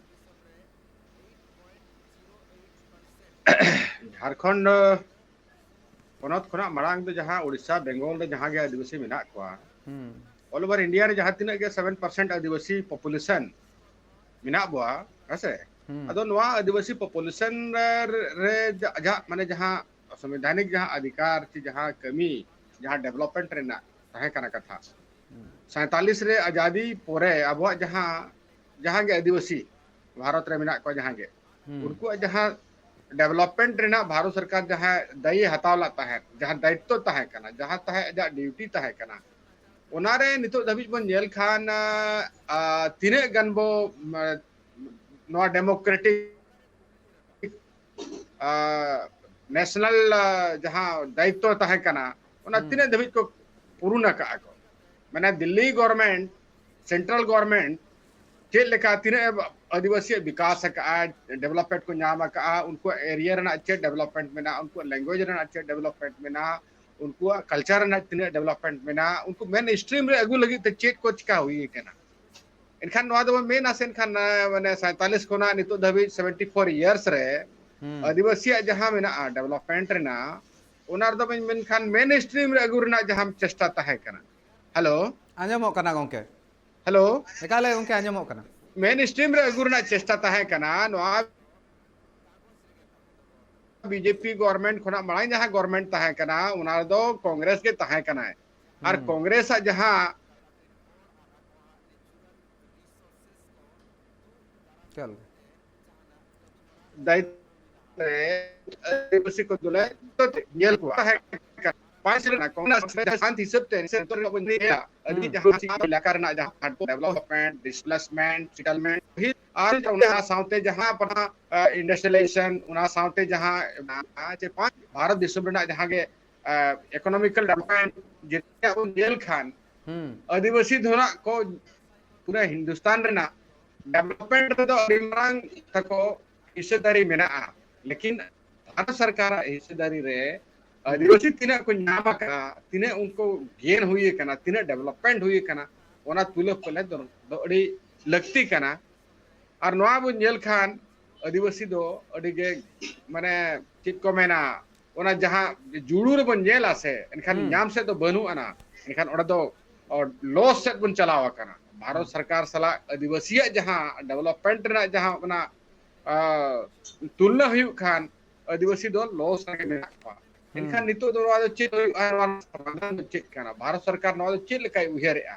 ᱡᱷᱟᱲᱠᱷᱚᱸᱰ ᱯᱚᱱᱚᱛ ᱠᱷᱚᱱᱟᱜ ᱢᱟᱲᱟᱝ ᱫᱚ ᱡᱟᱦᱟᱸ ᱳᱰᱤᱥᱟ, ᱵᱮᱝᱜᱚᱞ ᱨᱮ ᱡᱟᱦᱟᱸ ᱜᱮ ᱟᱹᱫᱤᱵᱟᱹᱥᱤ ᱢᱮᱱᱟᱜ ᱠᱚᱣᱟ, ᱦᱩᱸ all over India ᱨᱮ ᱡᱟᱦᱟᱸ ᱛᱤᱱᱟᱹᱜ ᱜᱮ seven percent ᱟᱹᱫᱤᱵᱟᱹᱥᱤ population ᱢᱮᱱᱟᱜ ᱵᱚᱣᱟ, ᱦᱮᱸᱥᱮ? ᱦᱩᱸ ᱟᱫᱚ ᱱᱚᱣᱟ ᱟᱹᱫᱤᱵᱟᱹᱥᱤ population ᱨᱮ, ᱨᱮ ᱟᱡᱟᱜ ᱢᱟᱱᱮ ᱡᱟᱦᱟᱸ ᱥᱚᱝᱵᱤᱫᱷᱟᱱᱤᱠ ᱡᱟᱦᱟᱸ ᱚᱫᱷᱤᱠᱟᱨ ᱪᱮ ᱡᱟᱦᱟᱸ ᱠᱟᱹᱢᱤ, ᱡᱟᱦᱟᱸ development ᱨᱮᱱᱟᱜ ᱛᱟᱦᱮᱸ ᱠᱟᱱᱟ ᱠᱟᱛᱷᱟ, ᱥᱟᱭᱛᱟᱞᱤᱥ ᱨᱮ ᱟᱡᱟᱫᱤ ᱯᱚᱨᱮ ᱟᱵᱚᱣᱟᱜ ᱡᱟᱦᱟᱸ, ᱡᱟᱦᱟᱸ ᱜᱮ ᱟᱹᱫᱤᱵᱟᱹᱥᱤ ᱵᱷᱟᱨᱚᱛ ᱨᱮ ᱢᱮᱱᱟᱜ ᱠᱚᱣᱟ, ᱡᱟᱦᱟᱸ ᱜᱮ ᱦᱩᱸ ᱩᱱᱠᱩᱣᱟᱜ ᱡᱟᱦᱟᱸ development ᱨᱮᱱᱟᱜ ᱵᱷᱟᱨᱚᱛ ᱥᱚᱨᱠᱟᱨ ᱡᱟᱦᱟᱸ ᱫᱟᱭᱤ ᱦᱟᱛᱟᱣ ᱞᱮᱫ ᱛᱟᱦᱮᱸᱫ, ᱡᱟᱦᱟᱸ ᱫᱟᱭᱤᱛᱛᱚ ᱛᱟᱦᱮᱸ ᱠᱟᱱᱟ, ᱡᱟᱦᱟᱸ ᱛᱟᱦᱮᱸ ᱟᱡᱟᱜ duty ᱛᱟᱦᱮᱸ ᱠᱟᱱᱟ, ᱚᱱᱟᱨᱮ ᱱᱤᱛᱚᱜ ᱫᱷᱟᱹᱵᱤᱡ ᱵᱚᱱ ᱧᱮᱞ ᱠᱷᱟᱱ, ᱟ, ᱛᱤᱱᱟᱹᱜ ᱜᱟᱱ ᱵᱚ, ᱢᱟ-, ᱱᱚᱣᱟ democratic, ᱟ, national, ᱟ, ᱡᱟᱦᱟᱸ ᱫᱟᱭᱤᱛᱛᱚ ᱛᱟᱦᱮᱸ ᱠᱟᱱᱟ, ᱚᱱᱟ ᱦᱩᱸ ᱛᱤᱱᱟᱹᱜ ᱫᱷᱟᱹᱵᱤᱡ ᱠᱚ ᱯᱩᱨᱩᱱ ᱟᱠᱟᱜᱼᱟ ᱠᱚ᱾ ᱢᱟᱱᱮ ᱫᱤᱞᱞᱤ government, central government ᱪᱮᱫ ᱞᱮᱠᱟ ᱛᱤᱱᱟᱹᱜ ᱮ ᱟᱹᱫᱤᱵᱟᱹᱥᱤᱭᱟᱜ ᱵᱤᱠᱟᱥ ᱟᱠᱟᱜᱼᱟ, development ᱠᱚ ᱧᱟᱢ ᱟᱠᱟᱜᱼᱟ, ᱩᱱᱠᱩᱣᱟᱜ area ᱨᱮᱱᱟᱜ ᱪᱮᱫ development ᱢᱮᱱᱟᱜᱼᱟ, ᱩᱱᱠᱩᱣᱟᱜ language ᱨᱮᱱᱟᱜ ᱪᱮᱫ development ᱢᱮᱱᱟᱜᱼᱟ, ᱩᱱᱠᱩᱣᱟᱜ culture ᱨᱮᱱᱟᱜ ᱛᱤᱱᱟᱹᱜ development ᱢᱮᱱᱟᱜᱼᱟ, ᱩᱱᱠᱩ mainstream ᱨᱮ ᱟᱹᱜᱩ ᱞᱟᱹᱜᱤᱫ ᱛᱮ ᱪᱮᱫ ᱠᱚ ᱪᱤᱠᱟ ᱦᱩᱭ ᱟᱠᱟᱱᱟ᱾ ᱮᱱᱠᱷᱟᱱ ᱱᱚᱣᱟ ᱫᱚᱵᱚᱱ ᱢᱮᱱᱟ ᱥᱮ ᱮᱱᱠᱷᱟᱱ, ᱢᱟᱱᱮ ᱥᱟᱭᱛᱟᱞᱤᱥ ᱠᱷᱚᱱᱟᱜ ᱱᱤᱛᱚᱜ ᱫᱷᱟᱹᱵᱤᱡ seventy four years ᱨᱮ ᱦᱩᱸ ᱟᱹᱫᱤᱵᱟᱹᱥᱤᱭᱟᱜ ᱡᱟᱦᱟᱸ ᱢᱮᱱᱟᱜᱼᱟ development ᱨᱮᱱᱟᱜ, ᱚᱱᱟ ᱨᱮᱫᱚ ᱵᱚᱱ ᱢᱮᱱᱠᱷᱟᱱ mainstream ᱨᱮ ᱟᱹᱜᱩ ᱨᱮᱱᱟᱜ ᱡᱟᱦᱟᱸ ᱪᱮᱥᱴᱟ ᱛᱟᱦᱮᱸ ᱠᱟᱱᱟ᱾ Hello᱾ ᱟᱸᱡᱚᱢᱚᱜ ᱠᱟᱱᱟ ᱜᱚᱝᱠᱮ᱾ Hello᱾ ᱮᱠᱟᱞᱮ ᱜᱚᱝᱠᱮ ᱟᱸᱡᱚᱢᱚᱜ ᱠᱟᱱᱟ᱾ Mainstream ᱨᱮ ᱟᱹᱜᱩ ᱨᱮᱱᱟᱜ ᱪᱮᱥᱴᱟ ᱛᱟᱦᱮᱸ ᱠᱟᱱᱟ᱾ ᱱᱚᱣᱟ BJP government ᱠᱷᱚᱱᱟᱜ ᱢᱟᱲᱟᱝ ᱡᱟᱦᱟᱸ government ᱛᱟᱦᱮᱸ ᱠᱟᱱᱟ, ᱚᱱᱟ ᱨᱮᱫᱚ ᱠᱚᱝᱜᱨᱮᱥ ᱜᱮ ᱛᱟᱦᱮᱸ ᱠᱟᱱᱟᱭ᱾ ᱟᱨ ᱦᱩᱸ ᱠᱚᱝᱜᱨᱮᱥ ᱟᱜ ᱡᱟᱦᱟᱸ ᱪᱮᱫ ᱞᱮᱠᱟ? ᱫᱟᱭᱤᱛᱛᱚ ᱨᱮ ᱟᱹᱫᱤᱵᱟᱹᱥᱤ ᱠᱚ ᱫᱚᱞᱮ ᱧᱮᱞ ᱠᱚᱣᱟ᱾ ᱛᱟᱦᱮᱸ ᱠᱟᱱᱟ᱾ ᱯᱟᱸᱪ ᱨᱮᱱᱟᱜ ᱠᱚᱝᱜᱨᱮᱥ ᱥᱟᱱᱛ ᱦᱤᱥᱟᱹᱵ ᱛᱮ ᱱᱤᱥᱪᱚᱭ ᱱᱤᱛᱚᱜ ᱨᱮᱱᱟᱜ ᱵᱚᱱ ᱧᱮᱞᱟ, ᱟᱹᱰᱤ ᱦᱩᱸ ᱡᱟᱦᱟᱸ ᱮᱞᱟᱠᱟ ᱨᱮᱱᱟᱜ ᱡᱟᱦᱟᱸ development, displacement, settlement, ᱟᱨ ᱚᱱᱟ ᱥᱟᱶᱛᱮ ᱡᱟᱦᱟᱸ ᱟᱵᱚᱱᱟᱜ, ᱟ, industrialization, ᱚᱱᱟ ᱥᱟᱶᱛᱮ ᱡᱟᱦᱟᱸ, ᱟ, ᱪᱮ ᱯᱟᱸᱪ ᱵᱷᱟᱨᱚᱛ ᱫᱤᱥᱚᱢ ᱨᱮᱱᱟᱜ ᱡᱟᱦᱟᱸ ᱜᱮ, ᱟ, economical development ᱡᱮᱛᱮᱭᱟᱜ ᱵᱚᱱ ᱧᱮᱞ ᱠᱷᱟᱱ, ᱦᱩᱸ ᱟᱹᱫᱤᱵᱟᱹᱥᱤ ᱫᱚ ᱱᱟᱜ ᱠᱚ ᱯᱩᱨᱟᱹ ᱦᱤᱱᱫᱩᱥᱛᱟᱱ ᱨᱮᱱᱟᱜ development ᱨᱮᱫᱚ ᱟᱹᱰᱤ ᱢᱟᱨᱟᱝ ᱛᱟᱠᱚ ᱦᱤᱥᱟᱹᱫᱟᱨᱤ ᱢᱮᱱᱟᱜᱼᱟ, ᱞᱮᱠᱤᱱ ᱵᱷᱟᱨᱚᱛ ᱥᱚᱨᱠᱟᱨᱟᱜ ᱦᱤᱥᱟᱹᱫᱟᱨᱤ ᱨᱮ ᱟᱹᱫᱤᱵᱟᱹᱥᱤ ᱛᱤᱱᱟᱹᱜ ᱠᱚ ᱧᱟᱢ ᱟᱠᱟᱫᱼᱟ, ᱛᱤᱱᱟᱹᱜ ᱩᱱᱠᱩ ᱜᱮᱱ ᱦᱩᱭ ᱟᱠᱟᱱᱟ, ᱛᱤᱱᱟᱹᱜ ᱰᱮᱵᱷᱞᱚᱯᱢᱮᱱᱴ ᱦᱩᱭ ᱟᱠᱟᱱᱟ, ᱚᱱᱟ ᱛᱩᱞᱟᱹ ᱯᱟᱞᱮ ᱫᱚ, ᱫᱚ ᱟᱹᱰᱤ ᱞᱟᱹᱠᱛᱤ ᱠᱟᱱᱟ᱾ ᱟᱨ ᱱᱚᱣᱟ ᱵᱚᱱ ᱧᱮᱞ ᱠᱷᱟᱱ ᱟᱹᱫᱤᱵᱟᱹᱥᱤ ᱫᱚ ᱟᱹᱰᱤ ᱜᱮ, ᱢᱟᱱᱮ, ᱪᱮᱫ ᱠᱚ ᱢᱮᱱᱟ, ᱚᱱᱟ ᱡᱟᱦᱟᱸ ᱡᱩᱲᱩ ᱨᱮᱵᱚᱱ ᱧᱮᱞᱟ ᱥᱮ, ᱮᱱᱠᱷᱟᱱ ᱦᱩᱸ᱾ ᱧᱟᱢ ᱥᱮᱫ ᱫᱚ ᱵᱟᱹᱱᱩᱜ ᱟᱱᱟ, ᱮᱱᱠᱷᱟᱱ ᱚᱸᱰᱮ ᱫᱚ ᱞᱚᱥ ᱥᱮᱫ ᱵᱚᱱ ᱪᱟᱞᱟᱣ ᱟᱠᱟᱱᱟ᱾ ᱵᱷᱟᱨᱚᱛ ᱦᱩᱸ᱾ ᱥᱚᱨᱠᱟᱨ ᱥᱟᱞᱟᱜ ᱟᱹᱫᱤᱵᱟᱹᱥᱤᱭᱟᱜ ᱡᱟᱦᱟᱸ ᱰᱮᱵᱷᱞᱚᱯᱢᱮᱱᱴ ᱨᱮᱱᱟᱜ ᱡᱟᱦᱟᱸ ᱚᱱᱟ, ᱟ, ᱛᱩᱞᱱᱟ ᱦᱩᱭᱩᱜ ᱠᱷᱟᱱ, ᱟᱹᱫᱤᱵᱟᱹᱥᱤ ᱫᱚ ᱞᱚᱥ ᱨᱮᱜᱮ ᱢᱮᱱᱟᱜ ᱠᱚᱣᱟ᱾ ᱦᱩᱸ᱾ ᱮᱱᱠᱷᱟᱱ ᱱᱤᱛᱚᱜ ᱫᱚ ᱱᱚᱣᱟ ᱫᱚ ᱪᱮᱫ ᱦᱩᱭᱩᱜᱼᱟ? ᱱᱚᱣᱟ ᱨᱮᱱᱟᱜ ᱥᱚᱢᱟᱫᱷᱟᱱ ᱫᱚ ᱪᱮᱫ ᱠᱟᱱᱟ? ᱵᱷᱟᱨᱚᱛ ᱥᱚᱨᱠᱟᱨ ᱱᱚᱣᱟ ᱫᱚ ᱪᱮᱫ ᱞᱮᱠᱟᱭ ᱩᱭᱦᱟᱹᱨᱮᱜᱼᱟ?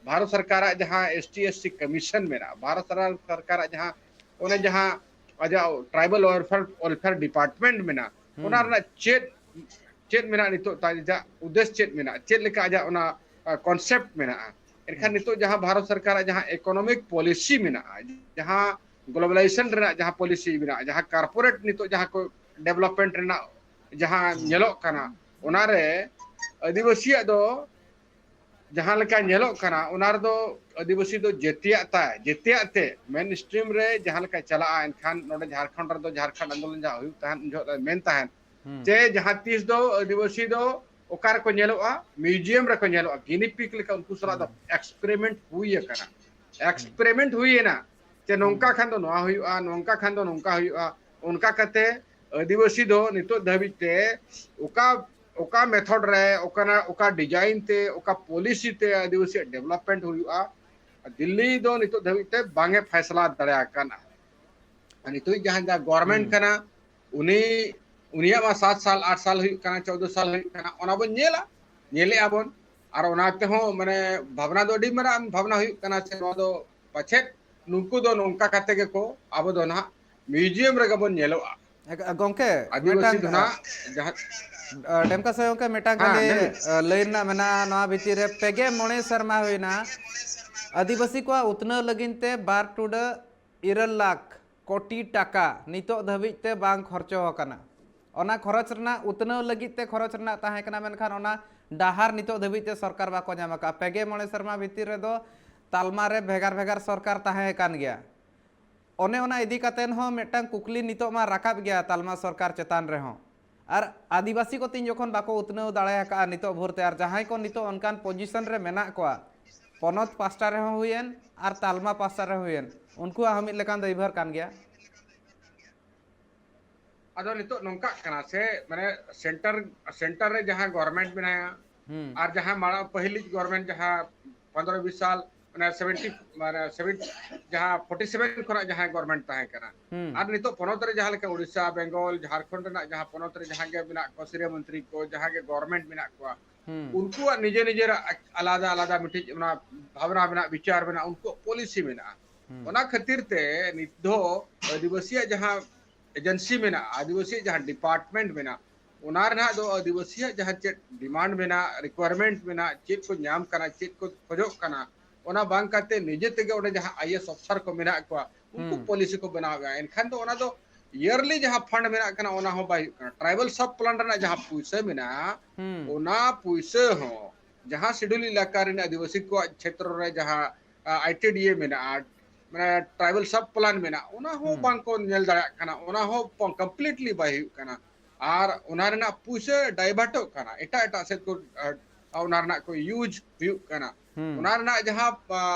ᱵᱷᱟᱨᱚᱛ ᱥᱚᱨᱠᱟᱨᱟᱜ ᱡᱟᱦᱟᱸ ᱮᱥ ᱴᱤ ᱮᱥ ᱥᱤ ᱠᱚᱢᱤᱥᱚᱱ ᱢᱮᱱᱟᱜᱼᱟ, ᱵᱷᱟᱨᱚᱛ ᱥᱚᱨᱠᱟᱨᱟᱜ ᱡᱟᱦᱟᱸ, ᱚᱱᱮ ᱡᱟᱦᱟᱸ ᱟᱡᱟᱜ ᱴᱨᱟᱭᱵᱟᱞ ᱣᱮᱞᱯᱷᱮᱭᱟᱨ, ᱣᱮᱞᱯᱷᱮᱭᱟᱨ ᱰᱤᱯᱟᱨᱴᱢᱮᱱᱴ ᱢᱮᱱᱟᱜᱼᱟ, ᱚᱱᱟ ᱦᱩᱸ᱾ ᱨᱮᱱᱟᱜ ᱪᱮᱫ, ᱪᱮᱫ ᱢᱮᱱᱟᱜᱼᱟ ᱱᱤᱛᱚᱜ ᱛᱟᱭ, ᱟᱡᱟᱜ ᱩᱫᱽᱫᱮᱥ ᱪᱮᱫ ᱢᱮᱱᱟᱜᱼᱟ, ᱪᱮᱫ ᱞᱮᱠᱟ ᱟᱡᱟᱜ ᱚᱱᱟ, ᱟ, ᱠᱚᱱᱥᱮᱯᱴ ᱢᱮᱱᱟᱜᱼᱟ? ᱮᱱᱠᱷᱟᱱ ᱦᱩᱸ᱾ ᱱᱤᱛᱚᱜ ᱡᱟᱦᱟᱸ ᱵᱷᱟᱨᱚᱛ ᱥᱚᱨᱠᱟᱨᱟᱜ ᱡᱟᱦᱟᱸ ᱤᱠᱳᱱᱚᱢᱤᱠ ᱯᱚᱞᱤᱥᱤ ᱢᱮᱱᱟᱜᱼᱟ, ᱡᱟᱦᱟᱸ ᱜᱞᱳᱵᱟᱞᱟᱭᱡᱮᱥᱚᱱ ᱨᱮᱱᱟᱜ ᱡᱟᱦᱟᱸ ᱯᱚᱞᱤᱥᱤ ᱢᱮᱱᱟᱜᱼᱟ, ᱡᱟᱦᱟᱸ ᱠᱚᱨᱯᱳᱨᱮᱴ ᱱᱤᱛᱚᱜ ᱡᱟᱦᱟᱸ ᱠᱚ ᱰᱮᱵᱷᱞᱚᱯᱢᱮᱱᱴ ᱨᱮᱱᱟᱜ ᱡᱟᱦᱟᱸ ᱦᱩᱸ᱾ ᱧᱮᱞᱚᱜ ᱠᱟᱱᱟ, ᱚᱱᱟᱨᱮ ᱟᱹᱫᱤᱵᱟᱹᱥᱤᱭᱟᱜ ᱫᱚ ᱡᱟᱦᱟᱸ ᱞᱮᱠᱟ ᱧᱮᱞᱚᱜ ᱠᱟᱱᱟ, ᱚᱱᱟ ᱨᱮᱫᱚ ᱟᱹᱫᱤᱵᱟᱹᱥᱤ ᱫᱚ ᱡᱟᱹᱛᱤᱭᱟᱜ ᱛᱟᱭ, ᱡᱟᱹᱛᱤᱭᱟᱜ ᱛᱮ ᱢᱮᱱ ᱥᱴᱨᱤᱢ ᱨᱮ ᱡᱟᱦᱟᱸ ᱞᱮᱠᱟ ᱪᱟᱞᱟᱜᱼᱟ, ᱮᱱᱠᱷᱟᱱ ᱱᱚᱰᱮ ᱡᱷᱟᱨᱠᱷᱚᱸᱰ ᱨᱮᱫᱚ ᱡᱷᱟᱨᱠᱷᱚᱸᱰ ᱟᱱᱫᱳᱞᱚᱱ ᱡᱟᱦᱟᱸ ᱦᱩᱭᱩᱜ ᱛᱟᱦᱮᱸᱫ, ᱩᱱ ᱡᱚᱦᱚᱜ ᱫᱚ ᱢᱮᱱ ᱛᱟᱦᱮᱸᱫ ᱦᱩᱸ᱾ ᱡᱮ ᱡᱟᱦᱟᱸ ᱛᱤᱥ ᱫᱚ ᱟᱹᱫᱤᱵᱟᱹᱥᱤ ᱫᱚ ᱚᱠᱟ ᱨᱮᱠᱚ ᱧᱮᱞᱚᱜᱼᱟ? ᱢᱤᱣᱡᱤᱭᱟᱢ ᱨᱮᱠᱚ ᱧᱮᱞᱚᱜᱼᱟ, ᱜᱤᱱᱤ ᱯᱤᱜ ᱞᱮᱠᱟ ᱩᱱᱠᱩ ᱥᱟᱞᱟᱜ ᱫᱚ ᱦᱩᱸ᱾ ᱮᱠᱥᱯᱮᱨᱤᱢᱮᱱᱴ ᱦᱩᱭ ᱟᱠᱟᱱᱟ᱾ ᱦᱩᱸ᱾ ᱮᱠᱥᱯᱮᱨᱤᱢᱮᱱᱴ ᱦᱩᱭ ᱮᱱᱟ ᱡᱮ ᱱᱚᱝᱠᱟ ᱦᱩᱸ᱾ ᱠᱷᱟᱱ ᱫᱚ ᱱᱚᱣᱟ ᱦᱩᱭᱩᱜᱼᱟ, ᱱᱚᱝᱠᱟ ᱠᱷᱟᱱ ᱫᱚ ᱱᱚᱝᱠᱟ ᱦᱩᱭᱩᱜᱼᱟ᱾ ᱚᱱᱠᱟ ᱠᱟᱛᱮ ᱟᱹᱫᱤᱵᱟᱹᱥᱤ ᱫᱚ ᱱᱤᱛᱚᱜ ᱫᱷᱟᱹᱵᱤᱡ ᱛᱮ ᱚᱠᱟ, ᱚᱠᱟ ᱢᱮᱛᱷᱚᱰ ᱨᱮ, ᱚᱠᱟᱱᱟᱜ, ᱚᱠᱟ ᱰᱤᱡᱟᱭᱤᱱ ᱛᱮ, ᱚᱠᱟ ᱯᱚᱞᱤᱥᱤ ᱛᱮ ᱟᱹᱫᱤᱵᱟᱹᱥᱤᱭᱟᱜ ᱰᱮᱵᱷᱞᱚᱯᱢᱮᱱᱴ ᱦᱩᱭᱩᱜᱼᱟ, ᱫᱤᱞᱞᱤ ᱫᱚ ᱱᱤᱛᱚᱜ ᱫᱷᱟᱹᱵᱤᱡ ᱛᱮ ᱵᱟᱝ ᱮ ᱯᱷᱟᱭᱥᱟᱞᱟ ᱫᱟᱲᱮ ᱟᱠᱟᱱᱟ᱾ ᱟᱨ ᱱᱤᱛᱚᱜ ᱡᱟᱦᱟᱸ, ᱡᱟᱦᱟᱸ ᱜᱚᱵᱷᱚᱨᱱᱢᱮᱱᱴ ᱦᱩᱸ᱾ ᱠᱟᱱᱟ, ᱩᱱᱤ, ᱩᱱᱤᱭᱟᱜ ᱢᱟ ᱥᱟᱛ ᱥᱟᱞ, ᱟᱴ ᱥᱟᱞ ᱦᱩᱭᱩᱜ ᱠᱟᱱᱟ, ᱪᱳᱫᱽᱫᱳ ᱥᱟᱞ ᱦᱩᱭᱩᱜ ᱠᱟᱱᱟ, ᱚᱱᱟ ᱵᱚᱱ ᱧᱮᱞᱟ, ᱧᱮᱞᱮᱜᱼᱟ ᱵᱚᱱ᱾ ᱟᱨ ᱚᱱᱟ ᱛᱮᱦᱚᱸ, ᱢᱟᱱᱮ, ᱵᱷᱟᱵᱽᱱᱟ ᱫᱚ ᱟᱹᱰᱤ ᱢᱟᱨᱟᱝ ᱵᱷᱟᱵᱽᱱᱟ ᱦᱩᱭᱩᱜ ᱠᱟᱱᱟ, ᱥᱮ ᱱᱚᱣᱟ ᱫᱚ ᱯᱟᱪᱮᱫ ᱱᱩᱠᱩ ᱫᱚ ᱱᱚᱝᱠᱟ ᱠᱟᱛᱮ ᱜᱮᱠᱚ, ᱟᱵᱚ ᱫᱚ ᱱᱟᱦᱟᱜ ᱢᱤᱣᱡᱤᱭᱟᱢ ᱨᱮᱜᱮ ᱵᱚᱱ ᱧᱮᱞᱚᱜᱼᱟ᱾ ᱮ, ᱜᱚᱝᱠᱮ, ᱟᱹᱫᱤᱵᱟᱹᱥᱤ ᱢᱤᱫᱴᱟᱝ, ᱫᱚ ᱱᱟᱦᱟᱜ ᱡᱟᱦᱟᱸ ᱟ, ᱰᱮᱢᱠᱟ ᱥᱮ ᱜᱚᱝᱠᱮ, ᱢᱤᱫᱴᱟᱝ ᱦᱮᱸ, ᱠᱷᱟᱹᱞᱤ, ᱢᱮᱱ ᱵᱤᱱ᱾ ᱟ, ᱞᱟᱹᱭ ᱨᱮᱱᱟᱜ ᱢᱮᱱᱟᱜᱼᱟ, ᱱᱚᱣᱟ ᱵᱷᱤᱛᱤᱨ ᱨᱮ ᱯᱮ ᱜᱮ ᱢᱚᱬᱮ ᱥᱮᱨᱢᱟ ᱦᱩᱭᱱᱟ, ᱟᱹᱫᱤᱵᱟᱹᱥᱤ ᱠᱚᱣᱟᱜ ᱩᱛᱱᱟᱹᱣ ᱞᱟᱹᱜᱤᱫ ᱛᱮ ᱵᱟᱨ ᱴᱩᱰᱟᱹᱜ ᱤᱨᱟᱹᱞ ᱞᱟᱠᱷ ᱠᱳᱴᱤ ᱴᱟᱠᱟ ᱱᱤᱛᱚᱜ ᱫᱷᱟᱹᱵᱤᱡ ᱛᱮ ᱵᱟᱝ ᱠᱷᱚᱨᱪᱚ ᱟᱠᱟᱱᱟ᱾ ᱚᱱᱟ ᱠᱷᱚᱨᱚᱪ ᱨᱮᱱᱟᱜ, ᱩᱛᱱᱟᱹᱣ ᱞᱟᱹᱜᱤᱫ ᱛᱮ ᱠᱷᱚᱨᱚᱪ ᱨᱮᱱᱟᱜ ᱛᱟᱦᱮᱸ ᱠᱟᱱᱟ, ᱢᱮᱱᱠᱷᱟᱱ ᱚᱱᱟ ᱰᱟᱦᱟᱨ ᱱᱤᱛᱚᱜ ᱫᱷᱟᱹᱵᱤᱡ ᱛᱮ ᱥᱚᱨᱠᱟᱨ ᱵᱟᱠᱚ ᱧᱟᱢ ᱟᱠᱟᱫᱼᱟ᱾ ᱯᱮ ᱜᱮ ᱢᱚᱬᱮ ᱥᱮᱨᱢᱟ ᱵᱷᱤᱛᱤᱨ ᱨᱮᱫᱚ ᱛᱟᱞᱢᱟ ᱨᱮ ᱵᱷᱮᱜᱟᱨ ᱵᱷᱮᱜᱟᱨ ᱥᱚᱨᱠᱟᱨ ᱛᱟᱦᱮᱸ ᱠᱟᱱ ᱜᱮᱭᱟ᱾ ᱚᱱᱮ ᱚᱱᱟ ᱤᱫᱤ ᱠᱟᱛᱮᱫ ᱦᱚᱸ ᱢᱤᱫᱴᱟᱝ ᱠᱩᱠᱞᱤ ᱱᱤᱛᱚᱜ ᱢᱟ ᱨᱟᱠᱟᱵ ᱜᱮᱭᱟ ᱛᱟᱞᱢᱟ ᱥᱚᱨᱠᱟᱨ ᱪᱮᱛᱟᱱ ᱨᱮᱦᱚᱸ᱾ ᱟᱨ ᱟᱹᱫᱤᱵᱟᱹᱥᱤ ᱠᱚ ᱛᱤᱧ ᱡᱚᱠᱷᱚᱱ ᱵᱟᱠᱚ ᱩᱛᱱᱟᱹᱣ ᱫᱟᱲᱮ ᱟᱠᱟᱫᱼᱟ ᱱᱤᱛᱚᱜ ᱵᱷᱳᱨ ᱛᱮ, ᱟᱨ ᱡᱟᱦᱟᱸᱭ ᱠᱚ ᱱᱤᱛᱚᱜ ᱚᱱᱠᱟᱱ ᱯᱚᱡᱤᱥᱚᱱ ᱨᱮ ᱢᱮᱱᱟᱜ ᱠᱚᱣᱟ, ᱯᱚᱱᱚᱛ ᱯᱟᱥᱴᱟ ᱨᱮᱦᱚᱸ ᱦᱩᱭᱮᱱ ᱟᱨ ᱛᱟᱞᱢᱟ ᱯᱟᱥᱴᱟ ᱨᱮ ᱦᱩᱭᱮᱱ, ᱩᱱᱠᱩᱣᱟᱜ ᱦᱚᱸ ᱢᱤᱫ ᱞᱮᱠᱟᱱ ᱫᱟᱹᱭᱵᱷᱟᱨ ᱠᱟᱱ ᱜᱮᱭᱟ᱾ ᱟᱫᱚ ᱱᱤᱛᱚᱜ ᱱᱚᱝᱠᱟᱜ ᱠᱟᱱᱟ ᱥᱮ, ᱢᱟᱱᱮ ᱥᱮᱱᱴᱟᱨ ᱥᱮᱱᱴᱟᱨ ᱨᱮ ᱡᱟᱦᱟᱸ ᱜᱚᱵᱷᱚᱨᱱᱢᱮᱱᱴ ᱢᱮᱱᱟᱭᱟ, ᱦᱩᱸ᱾ ᱟᱨ ᱡᱟᱦᱟᱸ ᱢᱟᱲᱟᱝ ᱯᱟᱹᱦᱤᱞᱤᱡ ᱜᱚᱵᱷᱚᱨᱱᱢᱮᱱᱴ ᱡᱟᱦᱟᱸ ᱯᱚᱱᱫᱽᱨᱚ ᱵᱤᱥ ᱥᱟᱞ, ᱢᱟᱱᱮ ᱥᱮᱵᱷᱮᱱᱴᱤ ᱢᱟᱱᱮ ᱥᱮᱵᱷᱮᱱ ᱡᱟᱦᱟᱸ ᱯᱷᱳᱨᱴᱤ ᱥᱮᱵᱷᱮᱱ ᱠᱷᱚᱱᱟᱜ ᱡᱟᱦᱟᱸ ᱜᱚᱵᱷᱚᱨᱱᱢᱮᱱᱴ ᱛᱟᱦᱮᱸ ᱠᱟᱱᱟ, ᱦᱩᱸ᱾ ᱟᱨ ᱱᱤᱛᱚᱜ ᱯᱚᱱᱚᱛ ᱨᱮ ᱡᱟᱦᱟᱸ ᱞᱮᱠᱟ ᱳᱰᱤᱥᱟ, ᱵᱮᱝᱜᱚᱞ, ᱡᱷᱟᱲᱠᱷᱚᱸᱰ ᱨᱮᱱᱟᱜ ᱡᱟᱦᱟᱸ ᱯᱚᱱᱚᱛ ᱨᱮ ᱡᱟᱦᱟᱸ ᱜᱮ ᱢᱮᱱᱟᱜ ᱠᱚᱣᱟ, ᱥᱤᱨᱟᱹ ᱢᱚᱱᱛᱨᱤ ᱠᱚ, ᱡᱟᱦᱟᱸ ᱜᱮ ᱜᱚᱵᱷᱚᱨᱱᱢᱮᱱᱴ ᱢᱮᱱᱟᱜ ᱠᱚᱣᱟ, ᱦᱩᱸ᱾ ᱩᱱᱠᱩᱣᱟᱜ ᱱᱤᱡᱮ ᱱᱤᱡᱮᱨᱟᱜ ᱟᱞᱟᱫᱟ ᱟᱞᱟᱫᱟ ᱢᱤᱫᱴᱤᱡ ᱚᱱᱟ ᱵᱷᱟᱵᱽᱱᱟ ᱢᱮᱱᱟᱜᱼᱟ, ᱵᱤᱪᱟᱨ ᱢᱮᱱᱟᱜᱼᱟ, ᱩᱱᱠᱩᱣᱟᱜ ᱯᱚᱞᱤᱥᱤ ᱢᱮᱱᱟᱜᱼᱟ᱾ ᱦᱩᱸ᱾ ᱚᱱᱟ ᱠᱷᱟᱹᱛᱤᱨ ᱛᱮ ᱱᱤᱛ ᱫᱚ ᱟᱹᱫᱤᱵᱟᱹᱥᱤᱭᱟᱜ ᱡᱟᱦᱟᱸ ᱮᱡᱮᱱᱥᱤ ᱢᱮᱱᱟᱜᱼᱟ, ᱟᱹᱫᱤᱵᱟᱹᱥᱤᱭᱟᱜ ᱡᱟᱦᱟᱸ ᱰᱤᱯᱟᱨᱴᱢᱮᱱᱴ ᱢᱮᱱᱟᱜᱼᱟ, ᱚᱱᱟ ᱨᱮᱱᱟᱜ ᱫᱚ ᱟᱹᱫᱤᱵᱟᱹᱥᱤᱭᱟᱜ ᱡᱟᱦᱟᱸ ᱪᱮᱫ ᱰᱤᱢᱟᱱᱰ ᱢᱮᱱᱟᱜᱼᱟ, ᱨᱤᱠᱣᱟᱨᱢᱮᱱᱴ ᱢᱮᱱᱟᱜᱼᱟ, ᱪᱮᱫ ᱠᱚ ᱧᱟᱢ ᱠᱟᱱᱟ, ᱪᱮᱫ ᱠᱚ ᱠᱷᱚᱡᱚᱜ ᱠᱟᱱᱟ, ᱚᱱᱟ ᱵᱟᱝ ᱠᱟᱛᱮ ᱱᱤᱡᱮ ᱛᱮᱜᱮ ᱚᱸᱰᱮ ᱡᱟᱦᱟᱸ ᱟᱭ ᱮ ᱮᱥ ᱚᱯᱷᱤᱥᱟᱨ ᱠᱚ ᱢᱮᱱᱟᱜ ᱠᱚᱣᱟ, ᱩᱱᱠᱩ ᱦᱩᱸ᱾ ᱯᱚᱞᱤᱥᱤ ᱠᱚ ᱵᱮᱱᱟᱣᱮᱫᱼᱟ᱾ ᱮᱱᱠᱷᱟᱱ ᱫᱚ ᱚᱱᱟ ᱫᱚ ᱤᱭᱟᱨᱞᱤ ᱡᱟᱦᱟᱸ ᱯᱷᱟᱱᱰ ᱢᱮᱱᱟᱜ ᱠᱟᱱᱟ, ᱚᱱᱟ ᱦᱚᱸ ᱵᱟᱭ ᱦᱩᱭᱩᱜ ᱠᱟᱱᱟ᱾ ᱴᱨᱟᱭᱵᱟᱞ ᱥᱟᱵ ᱯᱞᱟᱱ ᱨᱮᱱᱟᱜ ᱡᱟᱦᱟᱸ ᱯᱩᱭᱥᱟᱹ ᱢᱮᱱᱟᱜᱼᱟ, ᱦᱩᱸ᱾ ᱚᱱᱟ ᱯᱩᱭᱥᱟᱹ ᱦᱚᱸ ᱡᱟᱦᱟᱸ ᱥᱤᱰᱩᱞ ᱮᱞᱟᱠᱟ ᱨᱮᱱ ᱟᱹᱫᱤᱵᱟᱹᱥᱤ ᱠᱚᱣᱟᱜ ᱪᱷᱮᱛᱨᱚ ᱨᱮ ᱡᱟᱦᱟᱸ ᱟᱭ ᱴᱤ ᱰᱤ ᱮ ᱢᱮᱱᱟᱜᱼᱟ, ᱢᱟᱱᱮ ᱴᱨᱟᱭᱵᱟᱞ ᱥᱟᱵ ᱯᱞᱟᱱ ᱢᱮᱱᱟᱜᱼᱟ, ᱚᱱᱟ ᱦᱚᱸ ᱦᱩᱸ᱾ ᱵᱟᱝ ᱠᱚ ᱧᱮᱞ ᱫᱟᱲᱮᱭᱟᱜ ᱠᱟᱱᱟ, ᱚᱱᱟ ᱦᱚᱸ ᱠᱚᱢᱯᱞᱤᱴᱞᱤ ᱵᱟᱭ ᱦᱩᱭᱩᱜ ᱠᱟᱱᱟ᱾ ᱟᱨ ᱚᱱᱟ ᱨᱮᱱᱟᱜ ᱯᱩᱭᱥᱟᱹ ᱰᱟᱭᱵᱷᱟᱨᱴᱚᱜ ᱠᱟᱱᱟ, ᱮᱴᱟᱜ ᱮᱴᱟᱜ ᱥᱮᱫ ᱠᱚ ᱟᱨ ᱚᱱᱟ ᱨᱮᱱᱟᱜ ᱠᱚ ᱤᱭᱩᱡᱽ ᱦᱩᱭᱩᱜ ᱠᱟᱱᱟ᱾ ᱦᱩᱸ᱾ ᱚᱱᱟ ᱨᱮᱱᱟᱜ ᱡᱟᱦᱟᱸ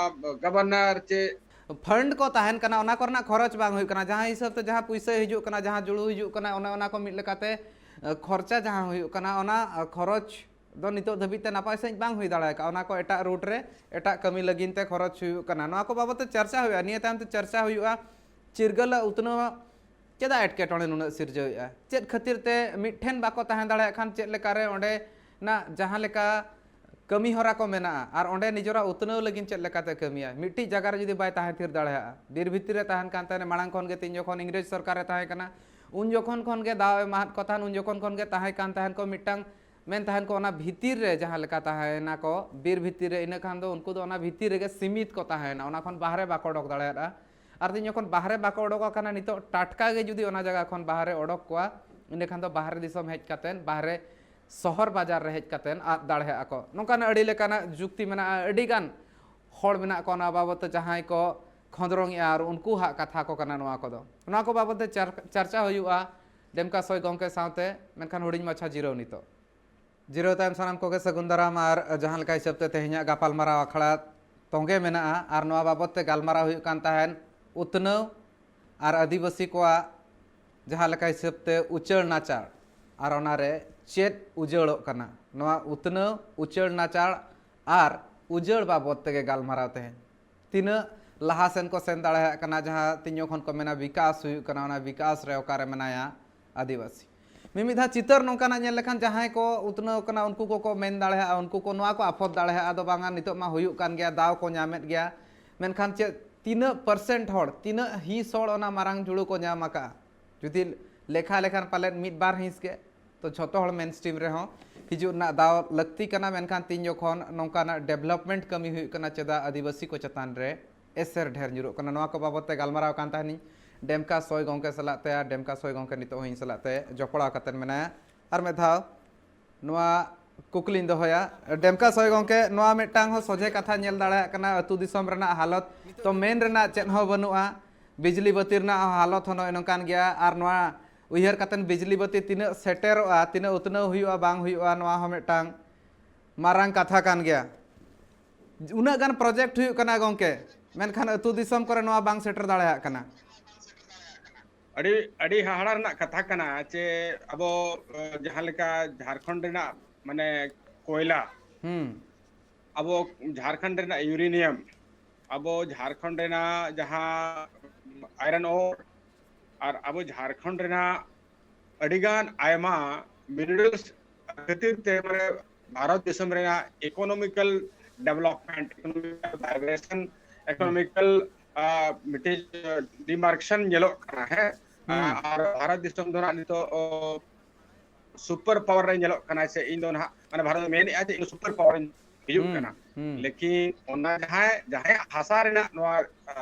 ᱜᱚᱵᱷᱚᱨᱱᱚᱨ ᱪᱮ ᱯᱷᱟᱱᱰ ᱠᱚ ᱛᱟᱦᱮᱱ ᱠᱟᱱᱟ, ᱚᱱᱟ ᱠᱚᱨᱮᱱᱟᱜ ᱠᱷᱚᱨᱚᱪ ᱵᱟᱝ ᱦᱩᱭᱩᱜ ᱠᱟᱱᱟ, ᱡᱟᱦᱟᱸ ᱦᱤᱥᱟᱹᱵ ᱛᱮ ᱡᱟᱦᱟᱸ ᱯᱩᱭᱥᱟᱹ ᱦᱤᱡᱩᱜ ᱠᱟᱱᱟ, ᱡᱟᱦᱟᱸ ᱡᱩᱲᱩ ᱦᱤᱡᱩᱜ ᱠᱟᱱᱟ, ᱚᱱᱮ ᱚᱱᱟ ᱠᱚ ᱢᱤᱫ ᱞᱮᱠᱟᱛᱮ ᱠᱷᱚᱨᱪᱟ ᱡᱟᱦᱟᱸ ᱦᱩᱭᱩᱜ ᱠᱟᱱᱟ, ᱚᱱᱟ ᱠᱷᱚᱨᱚᱪ ᱫᱚ ᱱᱤᱛᱚᱜ ᱫᱷᱟᱹᱵᱤᱡ ᱛᱮ ᱱᱟᱯᱟᱭ ᱥᱟᱺᱦᱤᱡ ᱵᱟᱝ ᱦᱩᱭ ᱫᱟᱲᱮ ᱟᱠᱟᱫᱼᱟ᱾ ᱚᱱᱟ ᱠᱚ ᱮᱴᱟᱜ ᱨᱩᱴ ᱨᱮ ᱮᱴᱟᱜ ᱠᱟᱹᱢᱤ ᱞᱟᱹᱜᱤᱫ ᱛᱮ ᱠᱷᱚᱨᱚᱪ ᱦᱩᱭᱩᱜ ᱠᱟᱱᱟ᱾ ᱱᱚᱣᱟ ᱠᱚ ᱵᱟᱵᱚᱫ ᱛᱮ ᱪᱟᱨᱪᱟ ᱦᱩᱭᱩᱜᱼᱟ, ᱱᱤᱭᱟᱹ ᱛᱟᱭᱚᱢ ᱛᱮ ᱪᱟᱨᱪᱟ ᱦᱩᱭᱩᱜᱼᱟ᱾ ᱪᱤᱨᱜᱟᱹᱞ ᱟᱜ ᱩᱛᱱᱟᱹᱣ ᱪᱮᱫᱟᱜ ᱮᱴᱠᱮᱴᱚᱬᱮ ᱱᱩᱱᱟᱹᱜ ᱥᱤᱨᱡᱟᱹᱣᱮᱫᱼᱟ? ᱪᱮᱫ ᱠᱷᱟᱹᱛᱤᱨ ᱛᱮ ᱢᱤᱫ ᱴᱷᱮᱱ ᱵᱟᱠᱚ ᱛᱟᱦᱮᱸ ᱫᱟᱲᱮᱭᱟᱜ ᱠᱷᱟᱱ ᱪᱮᱫ ᱞᱮᱠᱟᱨᱮ ᱚᱸᱰᱮᱱᱟᱜ ᱡᱟᱦᱟᱸ ᱞᱮᱠᱟ ᱠᱟᱹᱢᱤ ᱦᱚᱨᱟ ᱠᱚ ᱢᱮᱱᱟᱜᱼᱟ ᱟᱨ ᱚᱸᱰᱮ ᱱᱤᱡᱚᱨᱟᱜ ᱩᱛᱱᱟᱹᱣ ᱞᱟᱹᱜᱤᱫ ᱪᱮᱫ ᱞᱮᱠᱟᱛᱮ ᱠᱟᱹᱢᱤᱭᱟ? ᱢᱤᱫᱴᱤᱡ ᱡᱟᱭᱜᱟ ᱨᱮ ᱡᱩᱫᱤ ᱵᱟᱭ ᱛᱟᱦᱮᱸ ᱛᱷᱤᱨ ᱫᱟᱲᱮᱭᱟᱜᱼᱟ, ᱵᱤᱨ ᱵᱷᱤᱛᱤᱨ ᱨᱮ ᱛᱟᱦᱮᱱ ᱠᱟᱱ ᱛᱟᱦᱮᱱᱟ, ᱢᱟᱲᱟᱝ ᱠᱷᱚᱱ ᱜᱮ ᱛᱤᱧ ᱡᱚᱠᱷᱚᱱ ᱤᱝᱨᱮᱡᱽ ᱥᱚᱨᱠᱟᱨ ᱨᱮ ᱛᱟᱦᱮᱸ ᱠᱟᱱᱟ, ᱩᱱ ᱡᱚᱠᱷᱚᱱ ᱠᱷᱚᱱ ᱜᱮ ᱫᱟᱣ ᱮ ᱮᱢᱟᱦᱟᱫ ᱠᱚ ᱛᱟᱦᱮᱱ, ᱩᱱ ᱡᱚᱠᱷᱚᱱ ᱠᱷᱚᱱ ᱜᱮ ᱛᱟᱦᱮᱸ ᱠᱟᱱ ᱛᱟᱦᱮᱱ ᱠᱚ ᱢᱤᱫᱴᱟᱝ ᱢᱮᱱ ᱛᱟᱦᱮᱱ ᱠᱚ ᱚᱱᱟ ᱵᱷᱤᱛᱤᱨ ᱨᱮ ᱡᱟᱦᱟᱸ ᱞᱮᱠᱟ ᱛᱟᱦᱮᱸᱭᱮᱱᱟ ᱠᱚ ᱵᱤᱨ ᱵᱷᱤᱛᱤᱨ ᱨᱮ, ᱤᱱᱟᱹ ᱠᱷᱟᱱ ᱫᱚ ᱩᱱᱠᱩ ᱫᱚ ᱚᱱᱟ ᱵᱷᱤᱛᱤᱨ ᱨᱮᱜᱮ ᱥᱤᱢᱤᱛ ᱠᱚ ᱛᱟᱦᱮᱸᱭᱮᱱᱟ, ᱚᱱᱟ ᱠᱷᱚᱱ ᱵᱟᱦᱨᱮ ᱵᱟᱠᱚ ᱚᱰᱚᱠ ᱫᱟᱲᱮᱭᱟᱫᱼᱟ᱾ ᱟᱨ ᱛᱤᱧ ᱡᱚᱠᱷᱚᱱ ᱵᱟᱦᱨᱮ ᱵᱟᱠᱚ ᱚᱰᱚᱠ ᱟᱠᱟᱱᱟ, ᱱᱤᱛᱚᱜ ᱴᱟᱴᱠᱟ ᱜᱮ ᱡᱩᱫᱤ ᱚᱱᱟ ᱡᱟᱭᱜᱟ ᱠᱷᱚᱱ ᱵᱟᱦᱨᱮ ᱚᱰᱚᱠ ᱠᱚᱣᱟ, ᱤᱱᱟᱹ ᱠᱷᱟᱱ ᱫᱚ ᱵᱟᱦᱨᱮ ᱫᱤᱥᱚᱢ ᱦᱮᱡ ᱠᱟᱛᱮᱫ, ᱵᱟᱦᱨᱮ ᱥᱚᱦᱚᱨ ᱵᱟᱡᱟᱨ ᱨᱮ ᱦᱮᱡ ᱠᱟᱛᱮᱫ ᱟᱫ ᱫᱟᱲᱮᱭᱟᱜᱼᱟ ᱠᱚ᱾ ᱱᱚᱝᱠᱟᱱ ᱟᱹᱰᱤ ᱞᱮᱠᱟᱱᱟᱜ ᱡᱩᱠᱛᱤ ᱢᱮᱱᱟᱜᱼᱟ, ᱟᱹᱰᱤ ᱜᱟᱱ ᱦᱚᱲ ᱢᱮᱱᱟᱜ ᱠᱚᱣᱟ ᱚᱱᱟ ᱵᱟᱵᱚᱫ ᱛᱮ ᱡᱟᱦᱟᱸᱭ ᱠᱚ ᱠᱷᱚᱸᱫᱽᱨᱚᱝᱮᱜᱼᱟ ᱟᱨ ᱩᱱᱠᱩᱣᱟᱜ ᱠᱟᱛᱷᱟ ᱠᱚ ᱠᱟᱱᱟ ᱱᱚᱣᱟ ᱠᱚᱫᱚ᱾ ᱱᱚᱣᱟ ᱠᱚ ᱵᱟᱵᱚᱫ ᱛᱮ ᱪᱟᱨ-, ᱪᱟᱨᱪᱟ ᱦᱩᱭᱩᱜᱼᱟ᱾ ᱰᱮᱢᱠᱟ ᱥᱚᱭ ᱜᱚᱢᱠᱮ ᱥᱟᱶᱛᱮ ᱢᱮᱱᱠᱷᱟᱱ ᱦᱩᱰᱤᱧ ᱢᱟᱪᱷᱟ ᱡᱤᱨᱟᱹᱣ ᱱᱤᱛᱚᱜ᱾ ᱡᱤᱨᱟᱹᱣ ᱛᱟᱭᱚᱢ ᱥᱟᱱᱟᱢ ᱠᱚᱜᱮ ᱥᱟᱹᱜᱩᱱ ᱫᱟᱨᱟᱢ᱾ ᱟᱨ ᱡᱟᱦᱟᱸ ᱞᱮᱠᱟ ᱦᱤᱥᱟᱹᱵ ᱛᱮ ᱛᱮᱦᱮᱧᱟᱜ ᱜᱟᱯᱟᱞᱢᱟᱨᱟᱣ ᱟᱠᱷᱲᱟ ᱛᱚᱸᱜᱮ ᱢᱮᱱᱟᱜᱼᱟ ᱟᱨ ᱱᱚᱣᱟ ᱵᱟᱵᱚᱛ ᱛᱮ ᱜᱟᱞᱢᱟᱨᱟᱣ ᱦᱩᱭᱩᱜ ᱠᱟᱱ ᱛᱟᱦᱮᱸᱫ ᱩᱛᱱᱟᱹᱣ ᱟᱨ ᱟᱹᱫᱤᱵᱟᱹᱥᱤ ᱠᱚᱣᱟᱜ ᱡᱟᱦᱟᱸ ᱞᱮᱠᱟ ᱦᱤᱥᱟᱹᱵ ᱛᱮ ᱩᱪᱟᱹᱲ ᱱᱟᱪᱟᱲ ᱟᱨ ᱚᱱᱟᱨᱮ ᱪᱮᱫ ᱩᱡᱟᱹᱲᱚᱜ ᱠᱟᱱᱟ, ᱱᱚᱣᱟ ᱩᱛᱱᱟᱹᱣ, ᱩᱪᱟᱹᱲ ᱱᱟᱪᱟᱲ ᱟᱨ ᱩᱡᱟᱹᱲ ᱵᱟᱵᱚᱛ ᱛᱮᱜᱮ ᱜᱟᱞᱢᱟᱨᱟᱣ ᱛᱮᱦᱮᱧ᱾ ᱛᱤᱱᱟᱹᱜ ᱞᱟᱦᱟ ᱥᱮᱱ ᱠᱚ ᱥᱮᱱ ᱫᱟᱲᱮᱭᱟᱜ ᱠᱟᱱᱟ, ᱡᱟᱦᱟᱸ ᱛᱤᱧ ᱡᱚᱠᱷᱚᱱ ᱠᱚ ᱢᱮᱱᱟ ᱵᱤᱠᱟᱥ ᱦᱩᱭᱩᱜ ᱠᱟᱱᱟ, ᱚᱱᱟ ᱵᱤᱠᱟᱥ ᱨᱮ ᱚᱠᱟᱨᱮ ᱢᱮᱱᱟᱭᱟ ᱟᱹᱫᱤᱵᱟᱹᱥᱤ᱾ ᱢᱤᱢᱤᱫ ᱫᱷᱟᱣ ᱪᱤᱛᱟᱹᱨ ᱱᱚᱝᱠᱟᱱᱟᱜ ᱧᱮᱞ ᱞᱮᱠᱷᱟᱱ ᱡᱟᱦᱟᱸᱭ ᱠᱚ ᱩᱛᱱᱟᱹᱣ ᱠᱟᱱᱟ ᱩᱱᱠᱩ ᱠᱚᱠᱚ ᱢᱮᱱ ᱫᱟᱲᱮᱭᱟᱜᱼᱟ, ᱩᱱᱠᱩ ᱠᱚ ᱱᱚᱣᱟ ᱠᱚ ᱟᱯᱷᱚᱨ ᱫᱟᱲᱮᱭᱟᱜᱼᱟ, ᱟᱫᱚ ᱵᱟᱝᱟ ᱱᱤᱛᱚᱜ ᱢᱟ ᱦᱩᱭᱩᱜ ᱠᱟᱱ ᱜᱮᱭᱟ, ᱫᱟᱣ ᱠᱚ ᱧᱟᱢᱮᱫ ᱜᱮᱭᱟ, ᱢᱮᱱᱠᱷᱟᱱ ᱪᱮᱫ ᱛᱤᱱᱟᱹᱜ ᱯᱟᱨᱥᱮᱱᱴ ᱦᱚᱲ, ᱛᱤᱱᱟᱹᱜ ᱦᱤᱸᱥ ᱦᱚᱲ ᱚᱱᱟ ᱢᱟᱨᱟᱝ ᱡᱩᱲᱩ ᱠᱚ ᱧᱟᱢ ᱟᱠᱟᱫᱼᱟ? ᱡᱩᱫᱤ ᱞᱮᱠᱷᱟ ᱞᱮᱠᱷᱟᱱ ᱯᱟᱞᱮᱱ ᱢᱤᱫ ᱵᱟᱨ ᱦᱤᱸᱥ ᱜᱮ᱾ ᱛᱚ ᱡᱷᱚᱛᱚ ᱦᱚᱲ ᱢᱮᱱ ᱥᱴᱨᱤᱢ ᱨᱮᱦᱚᱸ ᱦᱤᱡᱩᱜ ᱨᱮᱱᱟᱜ ᱫᱟᱣ ᱞᱟᱹᱠᱛᱤ ᱠᱟᱱᱟ, ᱢᱮᱱᱠᱷᱟᱱ ᱛᱤᱧ ᱡᱚᱠᱷᱚᱱ ᱱᱚᱝᱠᱟᱱᱟᱜ ᱰᱮᱵᱷᱞᱚᱯᱢᱮᱱᱴ ᱠᱟᱹᱢᱤ ᱦᱩᱭᱩᱜ ᱠᱟᱱᱟ, ᱪᱮᱫᱟᱜ ᱟᱹᱫᱤᱵᱟᱹᱥᱤ ᱠᱚ ᱪᱮᱛᱟᱱ ᱨᱮ ᱮᱥᱮᱨ ᱰᱷᱮᱨ ᱧᱩᱨᱩᱜ ᱠᱟᱱᱟ? ᱱᱚᱣᱟ ᱠᱚ ᱵᱟᱵᱚᱛ ᱛᱮ ᱜᱟᱞᱢᱟᱨᱟᱣ ᱠᱟᱱ ᱛᱟᱦᱮᱱᱤᱧ ᱰᱮᱢᱠᱟ ᱥᱚᱭ ᱜᱚᱢᱠᱮ ᱥᱟᱞᱟᱜ ᱛᱮ, ᱟᱨ ᱰᱮᱢᱠᱟ ᱥᱚᱭ ᱜᱚᱢᱠᱮ ᱱᱤᱛᱚᱜ ᱦᱚᱸ ᱤᱧ ᱥᱟᱞᱟᱜ ᱛᱮ ᱡᱚᱯᱲᱟᱣ ᱠᱟᱛᱮ ᱢᱮᱱᱟᱭᱟ᱾ ᱟᱨ ᱢᱤᱫ ᱫᱷᱟᱣ ᱱᱚᱣᱟ ᱠᱩᱠᱞᱤᱧ ᱫᱚᱦᱚᱭᱟ, ᱰᱮᱢᱠᱟ ᱥᱚᱭ ᱜᱚᱢᱠᱮ, ᱱᱚᱣᱟ ᱢᱤᱫᱴᱟᱝ ᱦᱚᱸ ᱥᱚᱡᱷᱮ ᱠᱟᱛᱷᱟ ᱧᱮᱞ ᱫᱟᱲᱮᱭᱟᱜ ᱠᱟᱱᱟ ᱟᱹᱛᱩ ᱫᱤᱥᱚᱢ ᱨᱮᱱᱟᱜ ᱦᱟᱞᱚᱛ᱾ ᱛᱚ ᱢᱮᱱ ᱨᱮᱱᱟᱜ ᱪᱮᱫ ᱦᱚᱸ ᱵᱟᱹᱱᱩᱜᱼᱟ, ᱵᱤᱡᱽᱞᱤ ᱵᱟᱹᱛᱤ ᱨᱮᱱᱟᱜ ᱦᱚᱸ ᱦᱟᱞᱚᱛ ᱦᱚᱸ ᱱᱚᱜᱼᱚᱭ ᱱᱚᱝᱠᱟᱱ ᱜᱮᱭᱟ, ᱟᱨ ᱱᱚᱣᱟ ᱩᱭᱦᱟᱹᱨ ᱠᱟᱛᱮᱱ ᱵᱤᱡᱽᱞᱤ ᱵᱟᱹᱛᱤ ᱛᱤᱱᱟᱹᱜ ᱥᱮᱴᱮᱨᱚᱜᱼᱟ, ᱛᱤᱱᱟᱹᱜ ᱩᱛᱱᱟᱹᱣ ᱦᱩᱭᱩᱜᱼᱟ ᱵᱟᱝ ᱦᱩᱭᱩᱜᱼᱟ, ᱱᱚᱣᱟ ᱦᱚᱸ ᱢᱤᱫᱴᱟᱝ ᱢᱟᱨᱟᱝ ᱠᱟᱛᱷᱟ ᱠᱟᱱ ᱜᱮᱭᱟ᱾ ᱩᱱᱟᱹᱜ ᱜᱟᱱ ᱯᱨᱚᱡᱮᱠᱴ ᱦᱩᱭᱩᱜ ᱠᱟᱱᱟ ᱜᱚᱢᱠᱮ, ᱢᱮᱱᱠᱷᱟᱱ ᱟᱹᱛᱩ ᱫᱤᱥᱚᱢ ᱠᱚᱨᱮ ᱱᱚᱣᱟ ᱵᱟᱝ ᱥᱮᱴᱮᱨ ᱫᱟᱲᱮᱭᱟᱜ ᱠᱟᱱᱟ᱾ ᱟᱹᱰᱤ ᱟᱹᱰᱤ ᱦᱟᱦᱟᱲᱟ ᱨᱮᱱᱟᱜ ᱠᱟᱛᱷᱟ ᱠᱟᱱᱟ ᱡᱮ ᱟᱵᱚ ᱡᱟᱦᱟᱸ ᱞᱮᱠᱟ ᱡᱷᱟᱲᱠᱷᱚᱸᱰ ᱨᱮᱱᱟᱜ ᱢᱟᱱᱮ ᱠᱚᱭᱞᱟ, ᱦᱩᱸ ᱟᱵᱚ ᱡᱷᱟᱲᱠᱷᱚᱸᱰ ᱨᱮᱱᱟᱜ ᱤᱭᱩᱨᱮᱱᱤᱭᱟᱢ, ᱟᱵᱚ ᱡᱷᱟᱲᱠᱷᱚᱸᱰ ᱨᱮᱱᱟᱜ ᱡᱟᱦᱟᱸ ᱟᱭᱨᱚᱱ ᱳᱨ ᱟᱨ ᱟᱵᱚ ᱡᱷᱟᱲᱠᱷᱚᱸᱰ ᱨᱮᱱᱟᱜ ᱟᱹᱰᱤᱜᱟᱱ ᱟᱭᱢᱟ ᱢᱤᱱᱟᱨᱮᱞᱥ ᱠᱷᱟᱹᱛᱤᱨ ᱛᱮ ᱢᱟᱱᱮ ᱵᱷᱟᱨᱚᱛ ᱫᱤᱥᱚᱢ ᱨᱮᱱᱟᱜ ᱤᱠᱳᱱᱚᱢᱤᱠᱟᱞ ᱰᱮᱵᱷᱞᱚᱯᱢᱮᱱᱴ, ᱤᱠᱳᱱᱚᱢᱤᱠᱟᱞ ᱰᱟᱭᱵᱷᱟᱨᱥᱚᱱ, ᱤᱠᱳᱱᱚᱢᱤᱠᱟᱞ ᱢᱤᱫᱴᱮᱡ ᱰᱤᱢᱟᱨᱠᱮᱥᱚᱱ ᱧᱮᱞᱚᱜ ᱠᱟᱱᱟ᱾ ᱦᱮᱸ, ᱦᱩᱸ ᱟᱨ ᱵᱷᱟᱨᱚᱛ ᱫᱤᱥᱚᱢ ᱫᱚ ᱱᱟᱜ ᱱᱤᱛᱚᱜ ᱥᱩᱯᱟᱨ ᱯᱟᱣᱟᱨ ᱨᱮ ᱧᱮᱞᱚᱜ ᱠᱟᱱᱟ, ᱥᱮ ᱤᱧ ᱫᱚ ᱱᱟᱦᱟᱜ ᱢᱟᱱᱮ ᱵᱷᱟᱨᱚᱛ ᱫᱚ ᱢᱮᱱᱮᱫᱼᱟ ᱡᱮ ᱤᱧ ᱥᱩᱯᱟᱨ ᱯᱟᱣᱟᱨ ᱤᱧ ᱦᱤᱡᱩᱜ ᱦᱩᱸ ᱠᱟᱱᱟ᱾ ᱦᱩᱸ ᱞᱮᱠᱤᱱ ᱚᱱᱟ ᱡᱟᱦᱟᱸᱭ ᱡᱟᱦᱟᱸᱭᱟᱜ ᱦᱟᱥᱟ ᱨᱮᱱᱟᱜ ᱱᱚᱣᱟ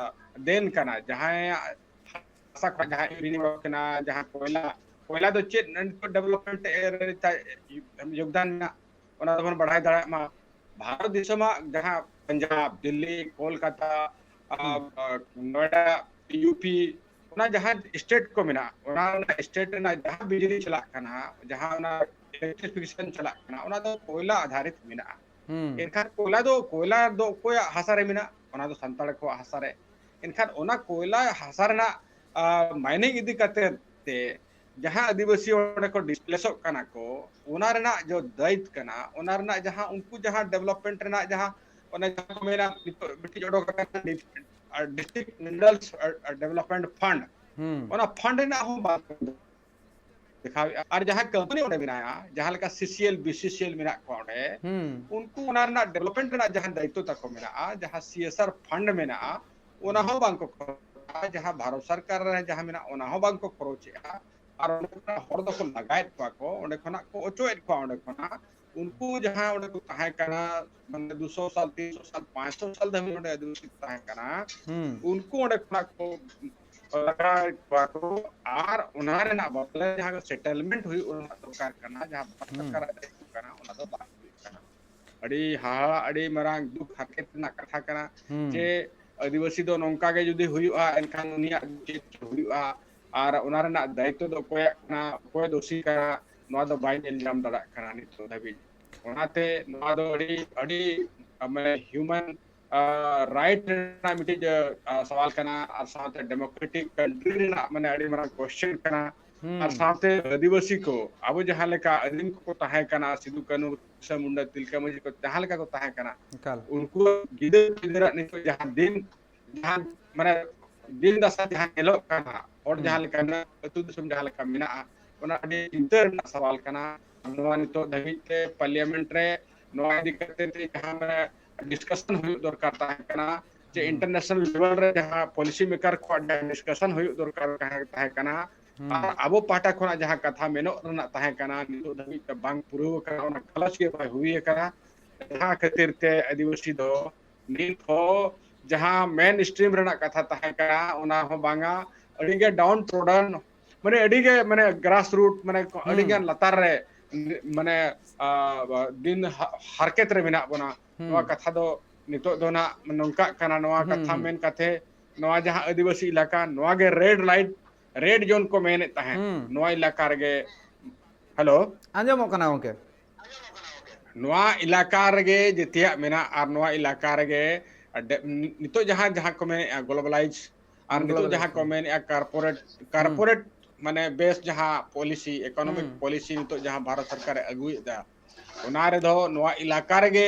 ᱫᱮᱱ ᱠᱟᱱᱟ, ᱡᱟᱦᱟᱸᱭᱟᱜ ᱦᱟᱥᱟ ᱠᱷᱚᱱ ᱡᱟᱦᱟᱸ ᱤᱭᱩᱨᱮᱱᱤᱭᱟᱢ ᱠᱟᱱᱟ, ᱡᱟᱦᱟᱸ ᱠᱚᱭᱞᱟ, ᱠᱚᱭᱞᱟ ᱫᱚ ᱪᱮᱫ ᱰᱮᱵᱷᱞᱚᱯᱢᱮᱱᱴ ᱨᱮ ᱡᱳᱜᱽᱫᱟᱱ ᱢᱮᱱᱟᱜᱼᱟ, ᱚᱱᱟ ᱫᱚᱵᱚᱱ ᱵᱟᱲᱟᱭ ᱫᱟᱲᱮᱭᱟᱜ ᱢᱟ᱾ ᱵᱷᱟᱨᱚᱛ ᱫᱤᱥᱚᱢᱟᱜ ᱡᱟᱦᱟᱸ ᱯᱟᱧᱡᱟᱵᱽ, ᱫᱤᱞᱞᱤ, ᱠᱳᱞᱠᱟᱛᱟ, ᱦᱩᱸ ᱱᱚᱭᱰᱟ, ᱤᱭᱩᱯᱤ, ᱚᱱᱟ ᱡᱟᱦᱟᱸ ᱥᱴᱮᱴ ᱠᱚ ᱢᱮᱱᱟᱜᱼᱟ, ᱚᱱᱟ ᱨᱮᱱᱟᱜ ᱥᱴᱮᱴ ᱨᱮᱱᱟᱜ ᱡᱟᱦᱟᱸ ᱵᱤᱡᱽᱞᱤ ᱪᱟᱞᱟᱜ ᱠᱟᱱᱟ, ᱡᱟᱦᱟᱸ ᱚᱱᱟ ᱤᱞᱮᱠᱴᱨᱤᱯᱷᱤᱠᱮᱥᱚᱱ ᱪᱟᱞᱟᱜ ᱠᱟᱱᱟ, ᱚᱱᱟ ᱫᱚ ᱠᱚᱭᱞᱟ ᱟᱫᱷᱟᱨᱤᱛ ᱢᱮᱱᱟᱜᱼᱟ᱾ ᱦᱩᱸ ᱮᱱᱠᱷᱟᱱ ᱠᱚᱭᱞᱟ ᱫᱚ, ᱠᱚᱭᱞᱟ ᱫᱚ ᱚᱠᱚᱭᱟᱜ ᱦᱟᱥᱟ ᱨᱮ ᱢᱮᱱᱟᱜᱼᱟ? ᱚᱱᱟ ᱫᱚ ᱥᱟᱱᱛᱟᱲ ᱠᱚᱣᱟᱜ ᱦᱟᱥᱟ ᱨᱮ᱾ ᱮᱱᱠᱷᱟᱱ ᱚᱱᱟ ᱠᱚᱭᱞᱟ ᱦᱟᱥᱟ ᱨᱮᱱᱟᱜ ᱢᱟᱭᱱᱤᱝ ᱤᱫᱤ ᱠᱟᱛᱮ ᱛᱮ ᱡᱟᱦᱟᱸ ᱟᱹᱫᱤᱵᱟᱹᱥᱤ ᱚᱸᱰᱮ ᱠᱚ ᱰᱤᱥᱯᱞᱮᱥᱚᱜ ᱠᱟᱱᱟ ᱠᱚ, ᱚᱱᱟ ᱨᱮᱱᱟᱜ ᱡᱚ ᱫᱟᱭᱤᱛ ᱠᱟᱱᱟ, ᱚᱱᱟ ᱨᱮᱱᱟᱜ ᱡᱟᱦᱟᱸ ᱩᱱᱠᱩ ᱡᱟᱦᱟᱸ ᱰᱮᱵᱷᱞᱚᱯᱢᱮᱱᱴ ᱨᱮᱱᱟᱜ ᱡᱟᱦᱟᱸ ᱚᱱᱟ ᱡᱟᱦᱟᱸ ᱠᱚ ᱢᱮᱱᱟ ᱱᱤᱛᱚᱜ ᱢᱤᱫᱴᱤᱡ ᱚᱰᱚᱠ ᱟᱠᱟᱱᱟ ᱰᱤᱥᱴᱨᱤᱠᱴ ᱢᱤᱱᱟᱨᱟᱞᱥ ᱰᱮᱵᱷᱞᱚᱯᱢᱮᱱᱴ ᱯᱷᱟᱱᱰ, ᱦᱩᱸ ᱚᱱᱟ ᱯᱷᱟᱱᱰ ᱨᱮᱱᱟᱜ ᱦᱚᱸ ᱵᱟᱝ ᱠᱚ ᱫᱮᱠᱷᱟᱣᱮᱫᱼᱟ᱾ ᱟᱨ ᱡᱟᱦᱟᱸ ᱠᱳᱢᱯᱟᱱᱤ ᱚᱸᱰᱮ ᱢᱮᱱᱟᱜᱼᱟ, ᱡᱟᱦᱟᱸ ᱞᱮᱠᱟ ᱥᱤᱥᱤᱮᱞ, ᱵᱤᱥᱤᱥᱤᱮᱞ ᱢᱮᱱᱟᱜ ᱠᱚᱣᱟ ᱚᱸᱰᱮ, ᱦᱩᱸ ᱩᱱᱠᱩ ᱚᱱᱟ ᱨᱮᱱᱟᱜ ᱰᱮᱵᱷᱞᱚᱯᱢᱮᱱᱴ ᱨᱮᱱᱟᱜ ᱡᱟᱦᱟᱸ ᱫᱟᱭᱤᱛᱛᱚ ᱛᱟᱠᱚ ᱢᱮᱱᱟᱜᱼᱟ, ᱡᱟᱦᱟᱸ ᱥᱤᱮᱥᱟᱨ ᱯᱷᱟᱱᱰ ᱢᱮᱱᱟᱜᱼᱟ, ᱚᱱᱟ ᱦᱚᱸ ᱵᱟᱝ ᱠᱚ ᱠᱷᱚᱨᱚᱪᱟ᱾ ᱡᱟᱦᱟᱸ ᱵᱷᱟᱨᱚᱛ ᱥᱚᱨᱠᱟᱨ ᱨᱮ ᱡᱟᱦᱟᱸ ᱢᱮᱱᱟᱜᱼᱟ, ᱚᱱᱟ ᱦᱚᱸ ᱵᱟᱝ ᱠᱚ ᱠᱷᱚᱨᱚᱪᱮᱜᱼᱟ᱾ ᱟᱨ ᱚᱸᱰᱮ ᱠᱷᱚᱱᱟᱜ ᱦᱚᱲ ᱫᱚᱠᱚ ᱞᱟᱜᱟᱭᱮᱫ ᱠᱚᱣᱟ ᱠᱚ, ᱚᱸᱰᱮ ᱠᱷᱚᱱᱟᱜ ᱠᱚ ᱚᱪᱚᱭᱮᱫ ᱠᱚᱣᱟ᱾ ᱚᱸᱰᱮ ᱠᱷᱚᱱᱟᱜ ᱩᱱᱠᱩ ᱡᱟᱦᱟᱸ ᱚᱸᱰᱮ ᱠᱚ ᱛᱟᱦᱮᱸ ᱠᱟᱱᱟ, ᱢᱟᱱᱮ ᱫᱩᱥᱚ ᱥᱟᱞ, ᱛᱤᱱᱥᱚ ᱥᱟᱞ, ᱯᱟᱸᱪᱥᱚ ᱥᱟᱞ ᱫᱷᱟᱹᱵᱤᱡ ᱚᱸᱰᱮ ᱟᱹᱫᱤᱵᱟᱹᱥᱤ ᱠᱚ ᱛᱟᱦᱮᱸ ᱠᱟᱱᱟ, ᱦᱩᱸ ᱩᱱᱠᱩ ᱚᱸᱰᱮ ᱠᱷᱚᱱᱟᱜ ᱠᱚ ᱞᱟᱜᱟᱭᱮᱫ ᱠᱚᱣᱟ ᱠᱚ᱾ ᱟᱨ ᱚᱱᱟ ᱨᱮᱱᱟᱜ ᱵᱚᱫᱞᱮ ᱡᱟᱦᱟᱸ ᱥᱮᱴᱮᱞᱢᱮᱱᱴ ᱦᱩᱭᱩᱜ ᱨᱮᱱᱟᱜ ᱫᱚᱨᱠᱟᱨ ᱠᱟᱱᱟ, ᱡᱟᱦᱟᱸ ᱵᱷᱟᱨᱚᱛ ᱦᱩᱸ ᱥᱚᱨᱠᱟᱨᱟᱜ ᱫᱟᱭᱤᱛᱛᱚ ᱠᱟᱱᱟ, ᱚᱱᱟ ᱫᱚ ᱵᱟᱝ ᱦᱩᱭᱩᱜ ᱠᱟᱱᱟ᱾ ᱟᱹᱰᱤ ᱦᱟᱦᱟᱲᱟᱜ, ᱟᱹᱰᱤ ᱢᱟᱨᱟᱝ ᱫᱩᱠ ᱦᱟᱨᱠᱮᱛ ᱨᱮᱱᱟᱜ ᱠᱟᱛᱷᱟ ᱠᱟᱱᱟ ᱦᱩᱸ ᱡᱮ ᱟᱹᱫᱤᱵᱟᱹᱥᱤ ᱫᱚ ᱱᱚᱝᱠᱟ ᱜᱮ ᱡᱩᱫᱤ ᱦᱩᱭᱩᱜᱼᱟ, ᱮᱱᱠᱷᱟᱱ ᱩᱱᱤᱭᱟᱜ ᱪᱮᱫ ᱦᱩᱭᱩᱜᱼᱟ ᱟᱨ ᱚᱱᱟ ᱨᱮᱱᱟᱜ ᱫᱟᱭᱤᱛᱛᱚ ᱫᱚ ᱚᱠᱚᱭᱟᱜ ᱠᱟᱱᱟ, ᱚᱠᱚᱭ ᱫᱳᱥᱤ ᱠᱟᱱᱟ, ᱱᱚᱣᱟ ᱫᱚ ᱵᱟᱭ ᱧᱮᱞ ᱧᱟᱢ ᱫᱟᱲᱮᱭᱟᱜ ᱠᱟᱱᱟ ᱱᱤᱛᱚᱜ ᱫᱷᱟᱹᱵᱤᱡ᱾ ᱚᱱᱟᱛᱮ ᱱᱚᱣᱟ ᱫᱚ ᱟᱹᱰᱤ, ᱟᱹᱰᱤ, ᱢᱟᱱᱮ, ᱦᱤᱭᱩᱢᱮᱱ ᱨᱟᱭᱤᱴ ᱨᱮᱱᱟᱜ ᱢᱤᱫᱴᱤᱡ, ᱟ, ᱥᱟᱣᱟᱞ ᱠᱟᱱᱟ, ᱟᱨ ᱥᱟᱶᱛᱮ ᱰᱮᱢᱳᱠᱨᱮᱴᱤᱠ ᱠᱟᱱᱴᱨᱤ ᱨᱮᱱᱟᱜ, ᱢᱟᱱᱮ, ᱟᱹᱰᱤ ᱢᱟᱨᱟᱝ ᱠᱚᱥᱪᱮᱱ ᱠᱟᱱᱟ᱾ ᱟᱨ ᱦᱩᱸ ᱥᱟᱶᱛᱮ ᱟᱹᱫᱤᱵᱟᱹᱥᱤ ᱠᱚ, ᱟᱵᱚ ᱡᱟᱦᱟᱸ ᱞᱮᱠᱟ ᱟᱹᱫᱤᱢ ᱠᱚᱠᱚ ᱛᱟᱦᱮᱸ ᱠᱟᱱᱟ, ᱥᱤᱫᱩ ᱠᱟᱹᱱᱦᱩ, ᱵᱤᱨᱥᱟ ᱢᱩᱱᱰᱟ, ᱛᱤᱞᱠᱟᱹ ᱢᱟᱹᱡᱷᱤ ᱠᱚ ᱡᱟᱦᱟᱸ ᱞᱮᱠᱟ ᱠᱚ ᱛᱟᱦᱮᱸ ᱠᱟᱱᱟ, ᱮᱠᱟᱞ ᱩᱱᱠᱩ ᱜᱤᱫᱟᱹᱨ ᱯᱤᱫᱟᱹᱨᱟᱜ ᱱᱤᱛᱚᱜ ᱡᱟᱦᱟᱸ ᱫᱤᱱ, ᱡᱟᱦᱟᱸ, ᱢᱟᱱᱮ, ᱫᱤᱱ ᱫᱟᱥᱟ ᱡᱟᱦᱟᱸ ᱧᱮᱞᱚᱜ ᱠᱟᱱᱟ, ᱦᱚᱲ ᱦᱩᱸ ᱡᱟᱦᱟᱸ ᱞᱮᱠᱟ ᱢᱮᱱᱟᱜ, ᱟᱹᱛᱩ ᱫᱤᱥᱚᱢ ᱡᱟᱦᱟᱸ ᱞᱮᱠᱟ ᱢᱮᱱᱟᱜᱼᱟ, ᱚᱱᱟ ᱟᱹᱰᱤ ᱪᱤᱱᱛᱟᱹ ᱨᱮᱱᱟᱜ ᱥᱟᱣᱟᱞ ᱠᱟᱱᱟ᱾ ᱱᱚᱣᱟ ᱱᱤᱛᱚᱜ ᱫᱷᱟᱹᱵᱤᱡ ᱛᱮ ᱯᱟᱨᱞᱤᱭᱟᱢᱮᱱᱴ ᱨᱮ ᱱᱚᱣᱟ ᱤᱫᱤ ᱠᱟᱛᱮ ᱛᱮ ᱡᱟᱦᱟᱸ, ᱢᱟᱱᱮ, ᱰᱤᱥᱠᱟᱥᱚᱱ ᱦᱩᱭᱩᱜ ᱫᱚᱨᱠᱟᱨ ᱛᱟᱦᱮᱸ ᱠᱟᱱᱟ, ᱡᱮ ᱦᱩᱸ ᱤᱱᱴᱟᱨᱱᱮᱥᱱᱟᱞ ᱞᱮᱵᱮᱞ ᱨᱮ ᱡᱟᱦᱟᱸ ᱯᱚᱞᱤᱥᱤ ᱢᱮᱠᱟᱨ ᱠᱚᱣᱟᱜ ᱡᱟᱦᱟᱸ ᱰᱤᱥᱠᱟᱥᱚᱱ ᱦᱩᱭᱩᱜ ᱫᱚᱨᱠᱟᱨ ᱛᱟᱦᱮᱸ, ᱛᱟᱦᱮᱸ ᱠᱟᱱᱟ, ᱦᱩᱸ ᱟᱨ ᱟᱵᱚ ᱯᱟᱦᱴᱟ ᱠᱷᱚᱱᱟᱜ ᱡᱟᱦᱟᱸ ᱠᱟᱛᱷᱟ ᱢᱮᱱᱚᱜ ᱨᱮᱱᱟᱜ ᱛᱟᱦᱮᱸ ᱠᱟᱱᱟ, ᱱᱤᱛᱚᱜ ᱫᱷᱟᱹᱵᱤᱡ ᱛᱮ ᱵᱟᱝ ᱯᱩᱨᱟᱹᱣ ᱟᱠᱟᱱᱟ, ᱚᱱᱟ ᱜᱟᱞᱚᱪ ᱜᱮ ᱵᱟᱭ ᱦᱩᱭ ᱟᱠᱟᱱᱟ᱾ ᱡᱟᱦᱟᱸ ᱠᱷᱟᱹᱛᱤᱨ ᱛᱮ ᱟᱹᱫᱤᱵᱟᱹᱥᱤ ᱫᱚ ᱱᱤᱛ ᱦᱚᱸ ᱡᱟᱦᱟᱸ ᱢᱮᱱ ᱥᱴᱨᱤᱢ ᱨᱮᱱᱟᱜ ᱠᱟᱛᱷᱟ ᱛᱟᱦᱮᱸ ᱠᱟᱱᱟ, ᱚᱱᱟ ᱦᱚᱸ ᱵᱟᱝᱟ, ᱟᱹᱰᱤ ᱜᱮ ᱰᱟᱣᱩᱱ ᱴᱨᱚᱰᱟᱱ, ᱢᱟᱱᱮ ᱟᱹᱰᱤ ᱜᱮ, ᱢᱟᱱᱮ, ᱜᱨᱟᱥ ᱨᱩᱴ, ᱢᱟᱱᱮ ᱟᱹᱰᱤ ᱦᱩᱸ ᱜᱟᱱ ᱞᱟᱛᱟᱨ ᱨᱮ, ᱢᱟᱱᱮ, ᱟ, ᱫᱤᱱ ᱦᱟ-, ᱦᱟᱨᱠᱮᱛ ᱨᱮ ᱢᱮᱱᱟᱜ ᱵᱚᱱᱟ᱾ ᱱᱚᱣᱟ ᱦᱩᱸ ᱠᱟᱛᱷᱟ ᱫᱚ ᱱᱤᱛᱚᱜ ᱫᱚ ᱱᱟᱜ ᱱᱚᱝᱠᱟᱜ ᱠᱟᱱᱟ, ᱱᱚᱣᱟ ᱦᱩᱸ ᱠᱟᱛᱷᱟ ᱦᱩᱸ ᱢᱮᱱ ᱠᱟᱛᱮ ᱱᱚᱣᱟ ᱡᱟᱦᱟᱸ ᱟᱹᱫᱤᱵᱟᱹᱥᱤ ᱮᱞᱟᱠᱟ, ᱱᱚᱣᱟ ᱜᱮ red light, red zone ᱠᱚ ᱢᱮᱱᱮᱫ ᱛᱟᱦᱮᱸᱫ᱾ ᱦᱩᱸ᱾ ᱱᱚᱣᱟ ᱮᱞᱟᱠᱟ ᱨᱮᱜᱮ, ᱦᱮᱞᱳ? ᱟᱸᱡᱚᱢᱚᱜ ᱠᱟᱱᱟ ᱜᱚᱝᱠᱮ᱾ ᱱᱚᱣᱟ ᱮᱞᱟᱠᱟ ᱨᱮᱜᱮ ᱡᱮᱛᱮᱭᱟᱜ ᱢᱮᱱᱟᱜ, ᱟᱨ ᱱᱚᱣᱟ ᱮᱞᱟᱠᱟ ᱨᱮᱜᱮ ᱰᱮ-, ᱱᱤᱛᱚᱜ ᱡᱟᱦᱟᱸ, ᱡᱟᱦᱟᱸ ᱠᱚ ᱢᱮᱱᱮᱫᱼᱟ globalize, ᱟᱨ ᱱᱤᱛᱚᱜ ᱡᱟᱦᱟᱸ ᱠᱚ globalization᱾ ᱢᱮᱱᱮᱫᱼᱟ corporate, ᱦᱩᱸ᱾ Corporate ᱢᱟᱱᱮ base ᱡᱟᱦᱟᱸ policy, economic ᱦᱩᱸ᱾ Policy ᱱᱤᱛᱚᱜ ᱡᱟᱦᱟᱸ ᱵᱷᱟᱨᱚᱛ ᱥᱚᱨᱠᱟᱨᱮ ᱟᱹᱜᱩᱭᱮᱫᱟ, ᱚᱱᱟ ᱨᱮᱫᱚ ᱱᱚᱣᱟ ᱮᱞᱟᱠᱟ ᱨᱮᱜᱮ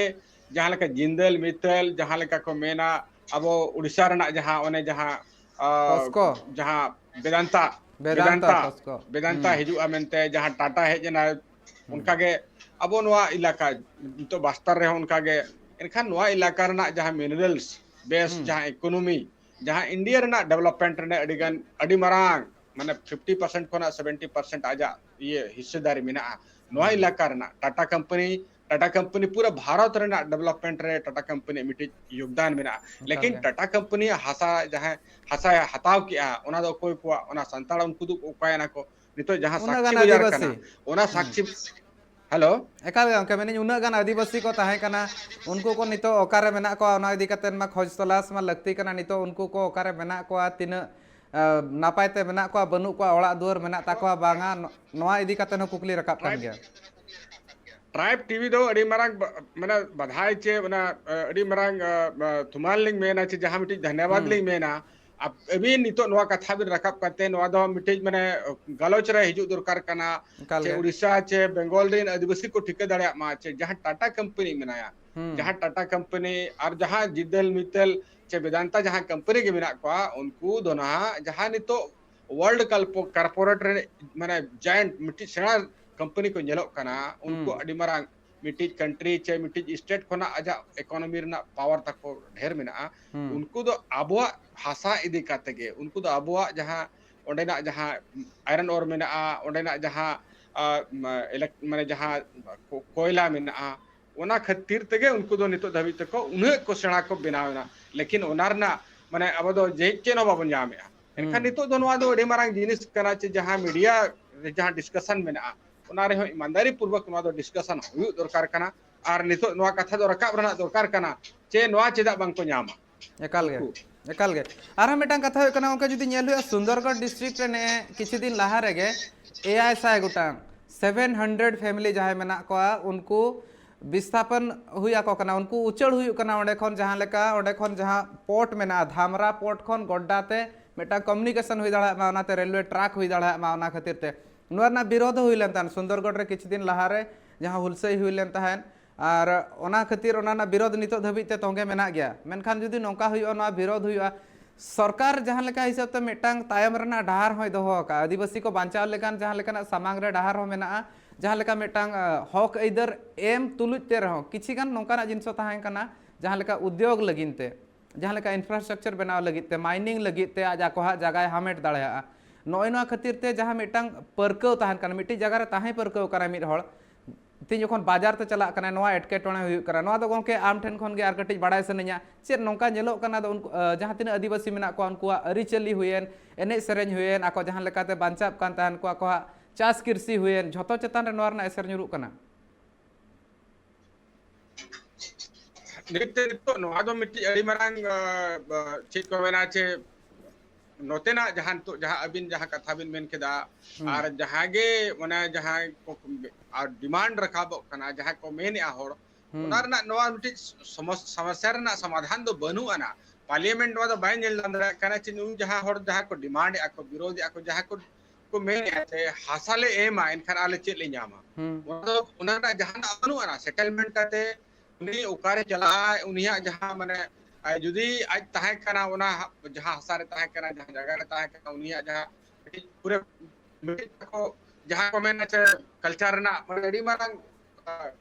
ᱡᱟᱦᱟᱸ ᱞᱮᱠᱟ ᱡᱤᱱᱫᱟᱹᱞ ᱢᱤᱛᱟᱹᱞ, ᱡᱟᱦᱟᱸ ᱞᱮᱠᱟ ᱠᱚ ᱢᱮᱱᱟ, ᱟᱵᱚ ᱩᱲᱤᱥᱥᱟ ᱨᱮᱱᱟᱜ ᱡᱟᱦᱟᱸ, ᱚᱱᱮ ᱡᱟᱦᱟᱸ, ᱟ, ᱯᱚᱥᱠᱚ᱾ ᱡᱟᱦᱟᱸ ᱵᱮᱫᱟᱱᱛᱟ, ᱵᱮᱫᱟᱱᱛᱟ, ᱵᱮᱫᱟᱱᱛᱟ, ᱯᱚᱥᱠᱚ᱾ Bvedanta ᱦᱩᱸ᱾ ᱦᱤᱡᱩᱜᱼᱟ ᱢᱮᱱᱛᱮ, ᱡᱟᱦᱟᱸ ᱴᱟᱴᱟ ᱦᱮᱡ ᱮᱱᱟ, ᱦᱩᱸ᱾ ᱚᱱᱠᱟᱜᱮ ᱟᱵᱚ ᱱᱚᱣᱟ ᱮᱞᱟᱠᱟ ᱱᱤᱛᱚᱜ ᱵᱟᱥᱛᱟᱨ ᱨᱮᱦᱚᱸ ᱚᱱᱠᱟᱜᱮ᱾ ᱮᱱᱠᱷᱟᱱ ᱱᱚᱣᱟ ᱮᱞᱟᱠᱟ ᱨᱮᱱᱟᱜ ᱡᱟᱦᱟᱸ minerals base, ᱦᱩᱸ᱾ ᱡᱟᱦᱟᱸ economy, ᱡᱟᱦᱟᱸ ᱤᱱᱰᱤᱭᱟ ᱨᱮᱱᱟᱜ development ᱨᱮᱱᱟᱜ ᱟᱹᱰᱤ ᱜᱟᱱ, ᱟᱹᱰᱤ ᱢᱟᱨᱟᱝ, ᱢᱟᱱᱮ fifty percent ᱠᱷᱚᱱᱟᱜ seventy percent ᱟᱡᱟᱜ ᱤᱭᱟᱹ ᱦᱤᱥᱥᱮᱫᱟᱨᱤ ᱢᱮᱱᱟᱜᱼᱟ᱾ ᱱᱚᱣᱟ ᱦᱩᱸ᱾ ᱮᱞᱟᱠᱟ ᱨᱮᱱᱟᱜ ᱴᱟᱴᱟ ᱠᱳᱢᱯᱟᱱᱤ, ᱴᱟᱴᱟ ᱠᱳᱢᱯᱟᱱᱤ ᱯᱩᱨᱟᱹ ᱵᱷᱟᱨᱚᱛ ᱨᱮᱱᱟᱜ development ᱨᱮ ᱴᱟᱴᱟ ᱠᱳᱢᱯᱟᱱᱤᱭᱟᱜ ᱢᱤᱫᱴᱤᱡ ᱭᱳᱜᱽᱫᱟᱱ ᱢᱮᱱᱟᱜᱼᱟ᱾ ᱮᱠᱟᱞ ᱞᱮᱠᱤᱱ ᱜᱮ᱾ ᱴᱟᱴᱟ ᱠᱳᱢᱯᱟᱱᱤᱭᱟᱜ ᱦᱟᱥᱟ ᱡᱟᱦᱟᱸ ᱦᱟᱥᱟᱭ ᱦᱟᱛᱟᱣ ᱠᱮᱜᱼᱟ, ᱚᱱᱟ ᱫᱚ ᱚᱠᱚᱭ ᱠᱚᱣᱟᱜ? ᱚᱱᱟ ᱥᱟᱱᱛᱟᱲ, ᱩᱱᱠᱩ ᱫᱚ ᱚᱠᱟᱭᱮᱱᱟ ᱠᱚ? ᱱᱤᱛᱚᱜ ᱡᱟᱦᱟᱸ ᱩᱱᱟᱹᱜ ᱥᱟᱠᱪᱤ ᱜᱟᱱ ᱵᱟᱡᱟᱨ ᱟᱹᱫᱤᱵᱟᱹᱥᱤ᱾ ᱠᱟᱱᱟ, ᱚᱱᱟ ᱦᱩᱸ᱾ ᱥᱟᱠᱪᱤ, ᱦᱮᱞᱳ? ᱮᱠᱟᱞ ᱜᱮ ᱜᱚᱝᱠᱮ, ᱢᱮᱱᱟᱹᱧ ᱩᱱᱟᱹᱜ ᱜᱟᱱ ᱟᱹᱫᱤᱵᱟᱹᱥᱤ ᱠᱚ ᱛᱟᱦᱮᱸ ᱠᱟᱱᱟ, ᱩᱱᱠᱩ ᱠᱚ ᱱᱤᱛᱚᱜ ᱚᱠᱟᱨᱮ ᱢᱮᱱᱟᱜ ᱠᱚᱣᱟ, ᱚᱱᱟ ᱤᱫᱤ ᱠᱟᱛᱮᱫ ᱢᱟ ᱠᱷᱚᱡᱽ ᱛᱚᱞᱟᱥ ᱢᱟ ᱞᱟᱹᱠᱛᱤ ᱠᱟᱱᱟ᱾ ᱱᱤᱛᱚᱜ ᱩᱱᱠᱩ ᱠᱚ ᱚᱠᱟᱨᱮ ᱢᱮᱱᱟᱜ ᱠᱚᱣᱟ, ᱛᱤᱱᱟᱹᱜ, ᱟ, ᱱᱟᱯᱟᱭ ᱛᱮ ᱢᱮᱱᱟᱜ ᱠᱚᱣᱟ, ᱵᱟᱹᱱᱩᱜ ᱠᱚᱣᱟ, ᱚᱲᱟᱜ ᱫᱩᱣᱟᱹᱨ ᱢᱮᱱᱟᱜ ᱛᱟᱠᱚᱣᱟ ᱵᱟᱝᱟ, ᱱᱚ-, ᱱᱚᱣᱟ ᱤᱫᱤ ᱠᱟᱛᱮᱫ ᱦᱚᱸ ᱠᱩᱠᱞᱤ ᱨᱟᱠᱟᱵ ᱠᱟᱱ ᱜᱮᱭᱟ᱾ Tribe TV ᱫᱚ ᱟᱹᱰᱤ ᱢᱟᱨᱟᱝ ᱵᱟ-, ᱢᱟᱱᱮ ᱵᱟᱫᱷᱟᱭ ᱪᱮ ᱚᱱᱟ, ᱟ, ᱟᱹᱰᱤ ᱢᱟᱨᱟᱝ, ᱟ, ᱟ, ᱛᱷᱩᱢᱟᱱ ᱞᱤᱧ ᱢᱮᱱᱟ ᱪᱮ ᱡᱟᱦᱟᱸ ᱢᱤᱫᱴᱤᱡ ᱫᱷᱟᱱᱭᱟᱵᱟᱫᱽ ᱦᱩᱸ᱾ ᱞᱤᱧ ᱢᱮᱱᱟ, ᱟᱯ-, ᱟᱹᱵᱤᱱ ᱱᱤᱛᱚᱜ ᱱᱚᱣᱟ ᱠᱟᱛᱷᱟ ᱵᱤᱱ ᱨᱟᱠᱟᱵ ᱠᱟᱛᱮ, ᱱᱚᱣᱟ ᱫᱚ ᱢᱤᱫᱴᱤᱡ ᱢᱟᱱᱮ ᱜᱟᱞᱚᱪ ᱨᱮ ᱦᱤᱡᱩᱜ ᱫᱚᱨᱠᱟᱨ ᱠᱟᱱᱟ, ᱮᱠᱟᱞ ᱪᱮ ᱜᱮ᱾ ᱩᱲᱤᱥᱥᱟ ᱪᱮ ᱵᱮᱝᱜᱚᱞ ᱨᱮᱱ ᱟᱹᱫᱤᱵᱟᱹᱥᱤ ᱠᱚ ᱴᱷᱤᱠᱟᱹ ᱫᱟᱲᱮᱭᱟᱜ ᱢᱟ, ᱪᱮ ᱡᱟᱦᱟᱸ ᱴᱟᱴᱟ ᱠᱳᱢᱯᱟᱱᱤ ᱢᱮᱱᱟᱭᱟ, ᱦᱩᱸ᱾ ᱡᱟᱦᱟᱸ ᱴᱟᱴᱟ ᱠᱳᱢᱯᱟᱱᱤ ᱟᱨ ᱡᱟᱦᱟᱸ ᱡᱤᱫᱟᱹᱞ ᱢᱤᱛᱟᱹᱞ ᱪᱮ ᱵᱮᱫᱟᱱᱛᱟ ᱡᱟᱦᱟᱸ ᱠᱳᱢᱯᱟᱱᱤ ᱜᱮ ᱢᱮᱱᱟᱜ ᱠᱚᱣᱟ, ᱩᱱᱠᱩ ᱫᱚ ᱱᱟᱦᱟᱜ ᱡᱟᱦᱟᱸ ᱱᱤᱛᱚᱜ world ᱠᱟᱞᱯᱚ-, corporate ᱨᱮ ᱢᱟᱱᱮ giant ᱢᱤᱫᱴᱤᱡ ᱥᱮᱬᱟ ᱠᱳᱢᱯᱟᱱᱤ ᱠᱚ ᱧᱮᱞᱚᱜ ᱠᱟᱱᱟ, ᱩᱱᱠᱩ ᱦᱩᱸ᱾ ᱟᱹᱰᱤ ᱢᱟᱨᱟᱝ ᱢᱤᱫᱴᱤᱡ country ᱪᱮ ᱢᱤᱫᱴᱤᱡ state ᱠᱷᱚᱱᱟᱜ ᱟᱡᱟᱜ economy ᱨᱮᱱᱟᱜ power ᱛᱟᱠᱚ ᱰᱷᱮᱨ ᱢᱮᱱᱟᱜᱼᱟ, ᱦᱩᱸ᱾ ᱩᱱᱠᱩ ᱫᱚ ᱟᱵᱚᱣᱟᱜ ᱦᱟᱥᱟ ᱤᱫᱤ ᱠᱟᱛᱮ ᱜᱮ, ᱩᱱᱠᱩ ᱫᱚ ᱟᱵᱚᱣᱟᱜ ᱡᱟᱦᱟᱸ ᱚᱸᱰᱮᱱᱟᱜ ᱡᱟᱦᱟᱸ iron ore ᱢᱮᱱᱟᱜᱼᱟ, ᱚᱸᱰᱮᱱᱟᱜ ᱡᱟᱦᱟᱸ, ᱟ, ᱢᱟ-, elect-, ᱢᱟᱱᱮ ᱡᱟᱦᱟᱸ ᱠᱚ-, ᱠᱚᱭᱞᱟ ᱢᱮᱱᱟᱜᱼᱟ, ᱚᱱᱟ ᱠᱷᱟᱹᱛᱤᱨ ᱛᱮᱜᱮ ᱩᱱᱠᱩ ᱫᱚ ᱱᱤᱛᱚᱜ ᱫᱷᱟᱹᱵᱤᱡ ᱛᱮᱠᱚ ᱩᱱᱟᱹᱜ ᱠᱚ ᱥᱮᱬᱟ ᱠᱚ ᱵᱮᱱᱟᱣ ᱮᱱᱟ᱾ ᱞᱮᱠᱤᱱ ᱚᱱᱟ ᱨᱮᱱᱟᱜ ᱢᱟᱱᱮ ᱟᱵᱚ ᱫᱚ ᱡᱮ ᱪᱮᱫ ᱦᱚᱸ ᱵᱟᱵᱚᱱ ᱧᱟᱢᱮᱜᱼᱟ᱾ ᱮᱱᱠᱷᱟᱱ ᱦᱩᱸ᱾ ᱱᱤᱛᱚᱜ ᱫᱚ ᱱᱚᱣᱟ ᱫᱚ ᱟᱹᱰᱤ ᱢᱟᱨᱟᱝ ᱡᱤᱱᱤᱥ ᱠᱟᱱᱟ ᱪᱮ ᱡᱟᱦᱟᱸ media ᱨᱮ ᱡᱟᱦᱟᱸ discussion ᱢᱮᱱᱟᱜᱼᱟ, ᱚᱱᱟ ᱨᱮᱦᱚᱸ ᱤᱢᱟᱱᱫᱟᱨᱤ ᱯᱩᱨᱵᱚᱠ ᱱᱚᱣᱟ ᱫᱚ discussion ᱦᱩᱭᱩᱜ ᱫᱚᱨᱠᱟᱨ ᱠᱟᱱᱟ᱾ ᱟᱨ ᱱᱤᱛᱚᱜ ᱱᱚᱣᱟ ᱠᱟᱛᱷᱟ ᱫᱚ ᱨᱟᱠᱟᱵ ᱨᱮᱱᱟᱜ ᱫᱚᱨᱠᱟᱨ ᱠᱟᱱᱟ ᱪᱮ ᱱᱚᱣᱟ ᱪᱮᱫᱟᱜ ᱵᱟᱝ ᱠᱚ ᱧᱟᱢᱟ? ᱮᱠᱟᱞ ᱜᱮ᱾ ᱩᱱᱠᱩ᱾ ᱮᱠᱟᱞ ᱜᱮ᱾ ᱟᱨᱦᱚᱸ ᱢᱤᱫᱴᱟᱝ ᱠᱟᱛᱷᱟ ᱦᱩᱭᱩᱜ ᱠᱟᱱᱟ, ᱚᱱᱠᱟ ᱡᱩᱫᱤ ᱧᱮᱞ ᱦᱩᱭᱩᱜᱼᱟ, ᱥᱩᱱᱫᱚᱨᱜᱚᱲ ᱰᱤᱥᱴᱨᱤᱠᱴ ᱨᱮ ᱱᱮᱜᱼᱮ ᱠᱤᱪᱷᱩ ᱫᱤᱱ ᱞᱟᱦᱟ ᱨᱮᱜᱮ ᱮᱭᱟᱭ ᱥᱟᱭ ᱜᱚᱴᱟᱝ, ᱥᱮᱵᱷᱮᱱ ᱦᱟᱱᱰᱨᱮᱰ ᱯᱷᱮᱢᱤᱞᱤ ᱡᱟᱦᱟᱸᱭ ᱢᱮᱱᱟᱜ ᱠᱚᱣᱟ, ᱩᱱᱠᱩ ᱵᱤᱥᱛᱷᱟᱯᱚᱱ ᱦᱩᱭ ᱟᱠᱚ ᱠᱟᱱᱟ, ᱩᱱᱠᱩ ᱩᱪᱟᱹᱲ ᱦᱩᱭᱩᱜ ᱠᱟᱱᱟ ᱚᱸᱰᱮ ᱠᱷᱚᱱ, ᱡᱟᱦᱟᱸ ᱞᱮᱠᱟ ᱚᱸᱰᱮ ᱠᱷᱚᱱ ᱡᱟᱦᱟᱸ ᱯᱳᱨᱴ ᱢᱮᱱᱟᱜᱼᱟ, ᱫᱷᱟᱢᱨᱟ ᱯᱳᱨᱴ ᱠᱷᱚᱱ ᱜᱚᱰᱰᱟ ᱛᱮ ᱢᱤᱫᱴᱟᱝ ᱠᱚᱢᱤᱭᱩᱱᱤᱠᱮᱥᱚᱱ ᱦᱩᱭ ᱫᱟᱲᱮᱭᱟᱜ ᱢᱟ, ᱚᱱᱟᱛᱮ ᱨᱮᱞᱣᱮ ᱴᱨᱟᱠ ᱦᱩᱭ ᱫᱟᱲᱮᱭᱟᱜ ᱢᱟ, ᱚᱱᱟ ᱠᱷᱟᱹᱛᱤᱨ ᱛᱮ ᱱᱚᱣᱟ ᱨᱮᱱᱟᱜ ᱵᱤᱨᱳᱫᱷ ᱦᱩᱭ ᱞᱮᱱ ᱛᱟᱦᱮᱸᱫ᱾ ᱥᱩᱱᱫᱚᱨᱜᱚᱲ ᱨᱮ ᱠᱤᱪᱷᱩ ᱫᱤᱱ ᱞᱟᱦᱟᱨᱮ ᱡᱟᱦᱟᱸ ᱦᱩᱞᱥᱟᱹᱭ ᱦᱩᱭ ᱞᱮᱱ ᱛᱟᱦᱮᱸᱫ, ᱟᱨ ᱚᱱᱟ ᱠᱷᱟᱹᱛᱤᱨ ᱚᱱᱟ ᱨᱮᱱᱟᱜ ᱵᱤᱨᱳᱫᱷ ᱱᱤᱛᱚᱜ ᱫᱷᱟᱹᱵᱤᱡ ᱛᱮ ᱛᱚᱸᱜᱮ ᱢᱮᱱᱟᱜ ᱜᱮᱭᱟ᱾ ᱢᱮᱱᱠᱷᱟᱱ ᱡᱩᱫᱤ ᱱᱚᱝᱠᱟ ᱦᱩᱭᱩᱜᱼᱟ, ᱱᱚᱣᱟ ᱵᱤᱨᱳᱫᱷ ᱦᱩᱭᱩᱜᱼᱟ, ᱥᱚᱨᱠᱟᱨ ᱡᱟᱦᱟᱸ ᱞᱮᱠᱟ ᱦᱤᱥᱟᱹᱵ ᱛᱮ ᱢᱤᱫᱴᱟᱝ ᱛᱟᱭᱚᱢ ᱨᱮᱱᱟᱜ ᱰᱟᱦᱟᱨ ᱦᱚᱸᱭ ᱫᱚᱦᱚ ᱟᱠᱟᱫᱼᱟ, ᱟᱹᱫᱤᱵᱟᱹᱥᱤ ᱠᱚ ᱵᱟᱧᱪᱟᱣ ᱞᱮᱠᱟᱱ ᱡᱟᱦᱟᱸ ᱞᱮᱠᱟᱱᱟᱜ ᱥᱟᱢᱟᱝ ᱨᱮ ᱰᱟᱦᱟᱨ ᱦᱚᱸ ᱢᱮᱱᱟᱜᱼᱟ, ᱡᱟᱦᱟᱸ ᱞᱮᱠᱟ ᱢᱤᱫᱴᱟᱝ, ᱟᱸ, ᱦᱚᱠ ᱟᱹᱭᱫᱟᱹᱨ ᱮᱢ ᱛᱩᱞᱩᱡ ᱛᱮ ᱨᱮᱦᱚᱸ ᱠᱤᱪᱷᱤ ᱜᱟᱱ ᱱᱚᱝᱠᱟᱱᱟᱜ ᱡᱤᱱᱤᱥ ᱦᱚᱸ ᱛᱟᱦᱮᱸ ᱠᱟᱱᱟ, ᱡᱟᱦᱟᱸ ᱞᱮᱠᱟ ᱩᱫᱽᱭᱳᱜᱽ ᱞᱟᱹᱜᱤᱫ ᱛᱮ, ᱡᱟᱦᱟᱸ ᱞᱮᱠᱟ ᱤᱱᱯᱷᱨᱟᱥᱴᱨᱟᱠᱪᱟᱨ ᱵᱮᱱᱟᱣ ᱞᱟᱹᱜᱤᱫ ᱛᱮ, ᱢᱟᱭᱱᱤᱝ ᱞᱟᱹᱜᱤᱫ ᱛᱮ ᱟᱡ ᱟᱠᱚᱣᱟᱜ ᱡᱟᱭᱜᱟᱭ ᱦᱟᱢᱮᱴ ᱫᱟᱲᱮᱭᱟᱜᱼᱟ᱾ ᱱᱚᱜᱼᱚᱭ ᱱᱚᱣᱟ ᱠᱷᱟᱹᱛᱤᱨ ᱛᱮ ᱡᱟᱦᱟᱸ ᱢᱤᱫᱴᱟᱝ ᱯᱟᱹᱨᱠᱟᱹᱣ ᱛᱟᱦᱮᱱ ᱠᱟᱱᱟ, ᱢᱤᱫᱴᱤᱡ ᱡᱟᱭᱜᱟ ᱨᱮ ᱛᱟᱦᱮᱸ ᱯᱟᱹᱨᱠᱟᱹᱣ ᱠᱟᱱᱟᱭ ᱢᱤᱫ ᱦᱚᱲ, ᱛᱮᱦᱮᱧ ᱡᱚᱠᱷᱚᱱ ᱵᱟᱡᱟᱨ ᱛᱮ ᱪᱟᱞᱟᱜ ᱠᱟᱱᱟᱭ, ᱱᱚᱣᱟ ᱮᱴᱠᱮᱴᱚᱬᱮ ᱦᱩᱭᱩᱜ ᱠᱟᱱᱟ᱾ ᱱᱚᱣᱟ ᱫᱚ ᱜᱚᱢᱠᱮ ᱟᱢ ᱴᱷᱮᱱ ᱠᱷᱚᱱ ᱜᱮ ᱟᱨ ᱠᱟᱹᱴᱤᱡ ᱵᱟᱲᱟᱭ ᱥᱟᱱᱟᱧᱟ, ᱪᱮᱫ ᱱᱚᱝᱠᱟ ᱧᱮᱞᱚᱜ ᱠᱟᱱᱟ? ᱟᱫᱚ ᱩᱱᱠᱩ, ᱟᱸ, ᱡᱟᱦᱟᱸ ᱛᱤᱱᱟᱹᱜ ᱟᱹᱫᱤᱵᱟᱹᱥᱤ ᱢᱮᱱᱟᱜ ᱠᱚᱣᱟ, ᱩᱱᱠᱩᱣᱟᱜ ᱟᱹᱨᱤᱪᱟᱹᱞᱤ ᱦᱩᱭᱮᱱ, ᱮᱱᱮᱡ ᱥᱮᱨᱮᱧ ᱦᱩᱭᱮᱱ, ᱟᱠᱚ ᱡᱟᱦᱟᱸ ᱞᱮᱠᱟᱛᱮ ᱵᱟᱧᱪᱟᱜ ᱠᱟᱱ ᱛᱟᱦᱮᱱ ᱠᱚ, ᱟᱠᱚᱣᱟᱜ ᱪᱟᱥ ᱠᱨᱤᱥᱤ ᱦᱩᱭᱮᱱ, ᱡᱷᱚᱛᱚ ᱪᱮᱛᱟᱱ ᱨᱮ ᱱᱚᱣᱟ ᱨᱮᱱᱟᱜ ᱮᱥᱮᱨ ᱧᱩᱨᱩᱜ ᱠᱟᱱᱟ᱾ ᱱᱤᱛ ᱛᱮ ᱱᱤᱛᱚᱜ ᱱᱚᱣᱟ ᱫᱚ ᱢᱤᱫᱴᱤᱡ ᱟᱹᱰᱤ ᱢᱟᱨᱟᱝ, ᱟᱸ, ᱟᱸ, ᱪᱮᱫ ᱠᱚ ᱢᱮᱱᱟ, ᱪᱮ ᱱᱚᱛᱮᱱᱟᱜ ᱡᱟᱦᱟᱸ ᱱᱤᱛᱚᱜ ᱡᱟᱦᱟᱸ ᱟᱹᱵᱤᱱ ᱡᱟᱦᱟᱸ ᱠᱟᱛᱷᱟ ᱵᱤᱱ ᱢᱮᱱ ᱠᱮᱫᱟ, ᱦᱩᱸ᱾ ᱟᱨ ᱡᱟᱦᱟᱸ ᱜᱮ ᱚᱱᱟ ᱡᱟᱦᱟᱸ ᱠᱚ, ᱟᱨ ᱰᱤᱢᱟᱱᱰ ᱨᱟᱠᱟᱵᱚᱜ ᱠᱟᱱᱟ, ᱡᱟᱦᱟᱸ ᱠᱚ ᱢᱮᱱᱮᱜᱼᱟ ᱦᱚᱲ, ᱦᱩᱸ᱾ ᱚᱱᱟ ᱨᱮᱱᱟᱜ ᱱᱚᱣᱟ ᱢᱤᱫᱴᱤᱡ ᱥᱚᱢᱚᱥ-, ᱥᱚᱢᱚᱥᱥᱟ ᱨᱮᱱᱟᱜ ᱥᱚᱢᱟᱫᱷᱟᱱ ᱫᱚ ᱵᱟᱹᱱᱩᱜ ᱟᱱᱟ᱾ ᱯᱟᱨᱞᱤᱭᱟᱢᱮᱱᱴ ᱱᱚᱣᱟ ᱫᱚ ᱵᱟᱭ ᱧᱮᱞ ᱧᱟᱢ ᱫᱟᱲᱮᱭᱟᱜ ᱠᱟᱱᱟ ᱪᱮ ᱱᱩᱭ ᱡᱟᱦᱟᱸ ᱦᱚᱲ ᱡᱟᱦᱟᱸ ᱠᱚ ᱰᱤᱢᱟᱱᱰ ᱮᱜᱼᱟ ᱠᱚ, ᱵᱤᱨᱳᱫᱷ ᱮᱜᱼᱟ ᱠᱚ, ᱡᱟᱦᱟᱸ ᱠᱚ ᱠᱚ ᱢᱮᱱᱮᱜᱼᱟ ᱡᱮ ᱦᱟᱥᱟ ᱞᱮ ᱮᱢᱟ, ᱮᱱᱠᱷᱟᱱ ᱟᱞᱮ ᱪᱮᱫ ᱞᱮ ᱧᱟᱢᱟ? ᱦᱩᱸ᱾ ᱚᱱᱟ ᱫᱚ, ᱚᱱᱟ ᱨᱮᱱᱟᱜ ᱡᱟᱦᱟᱱᱟᱜ ᱵᱟᱹᱱᱩᱜ ᱟᱱᱟ᱾ ᱥᱮᱴᱮᱞᱢᱮᱱᱴ ᱠᱟᱛᱮ ᱩᱱᱤ ᱚᱠᱟᱨᱮ ᱪᱟᱞᱟᱜᱼᱟᱭ, ᱩᱱᱤᱭᱟᱜ ᱡᱟᱦᱟᱸ ᱢᱟᱱᱮ, ᱟᱡ ᱡᱩᱫᱤ ᱟᱡ ᱛᱟᱦᱮᱸ ᱠᱟᱱᱟ, ᱚᱱᱟ ᱦᱟ-, ᱡᱟᱦᱟᱸ ᱦᱟᱥᱟ ᱨᱮ ᱛᱟᱦᱮᱸ ᱠᱟᱱᱟ, ᱡᱟᱦᱟᱸ ᱡᱟᱭᱜᱟ ᱨᱮ ᱛᱟᱦᱮᱸ ᱠᱟᱱᱟ, ᱩᱱᱤᱭᱟᱜ ᱡᱟᱦᱟᱸ ᱢᱤᱫᱴᱤᱡ ᱯᱩᱨᱟᱹ ᱢᱤᱫᱴᱤᱡ ᱟᱠᱚ ᱡᱟᱦᱟᱸ ᱠᱚ ᱢᱮᱱᱟ ᱡᱮ ᱠᱟᱞᱪᱟᱨ ᱨᱮᱱᱟᱜ ᱢᱟᱱᱮ ᱟᱹᱰᱤ ᱢᱟᱨᱟᱝ, ᱟ,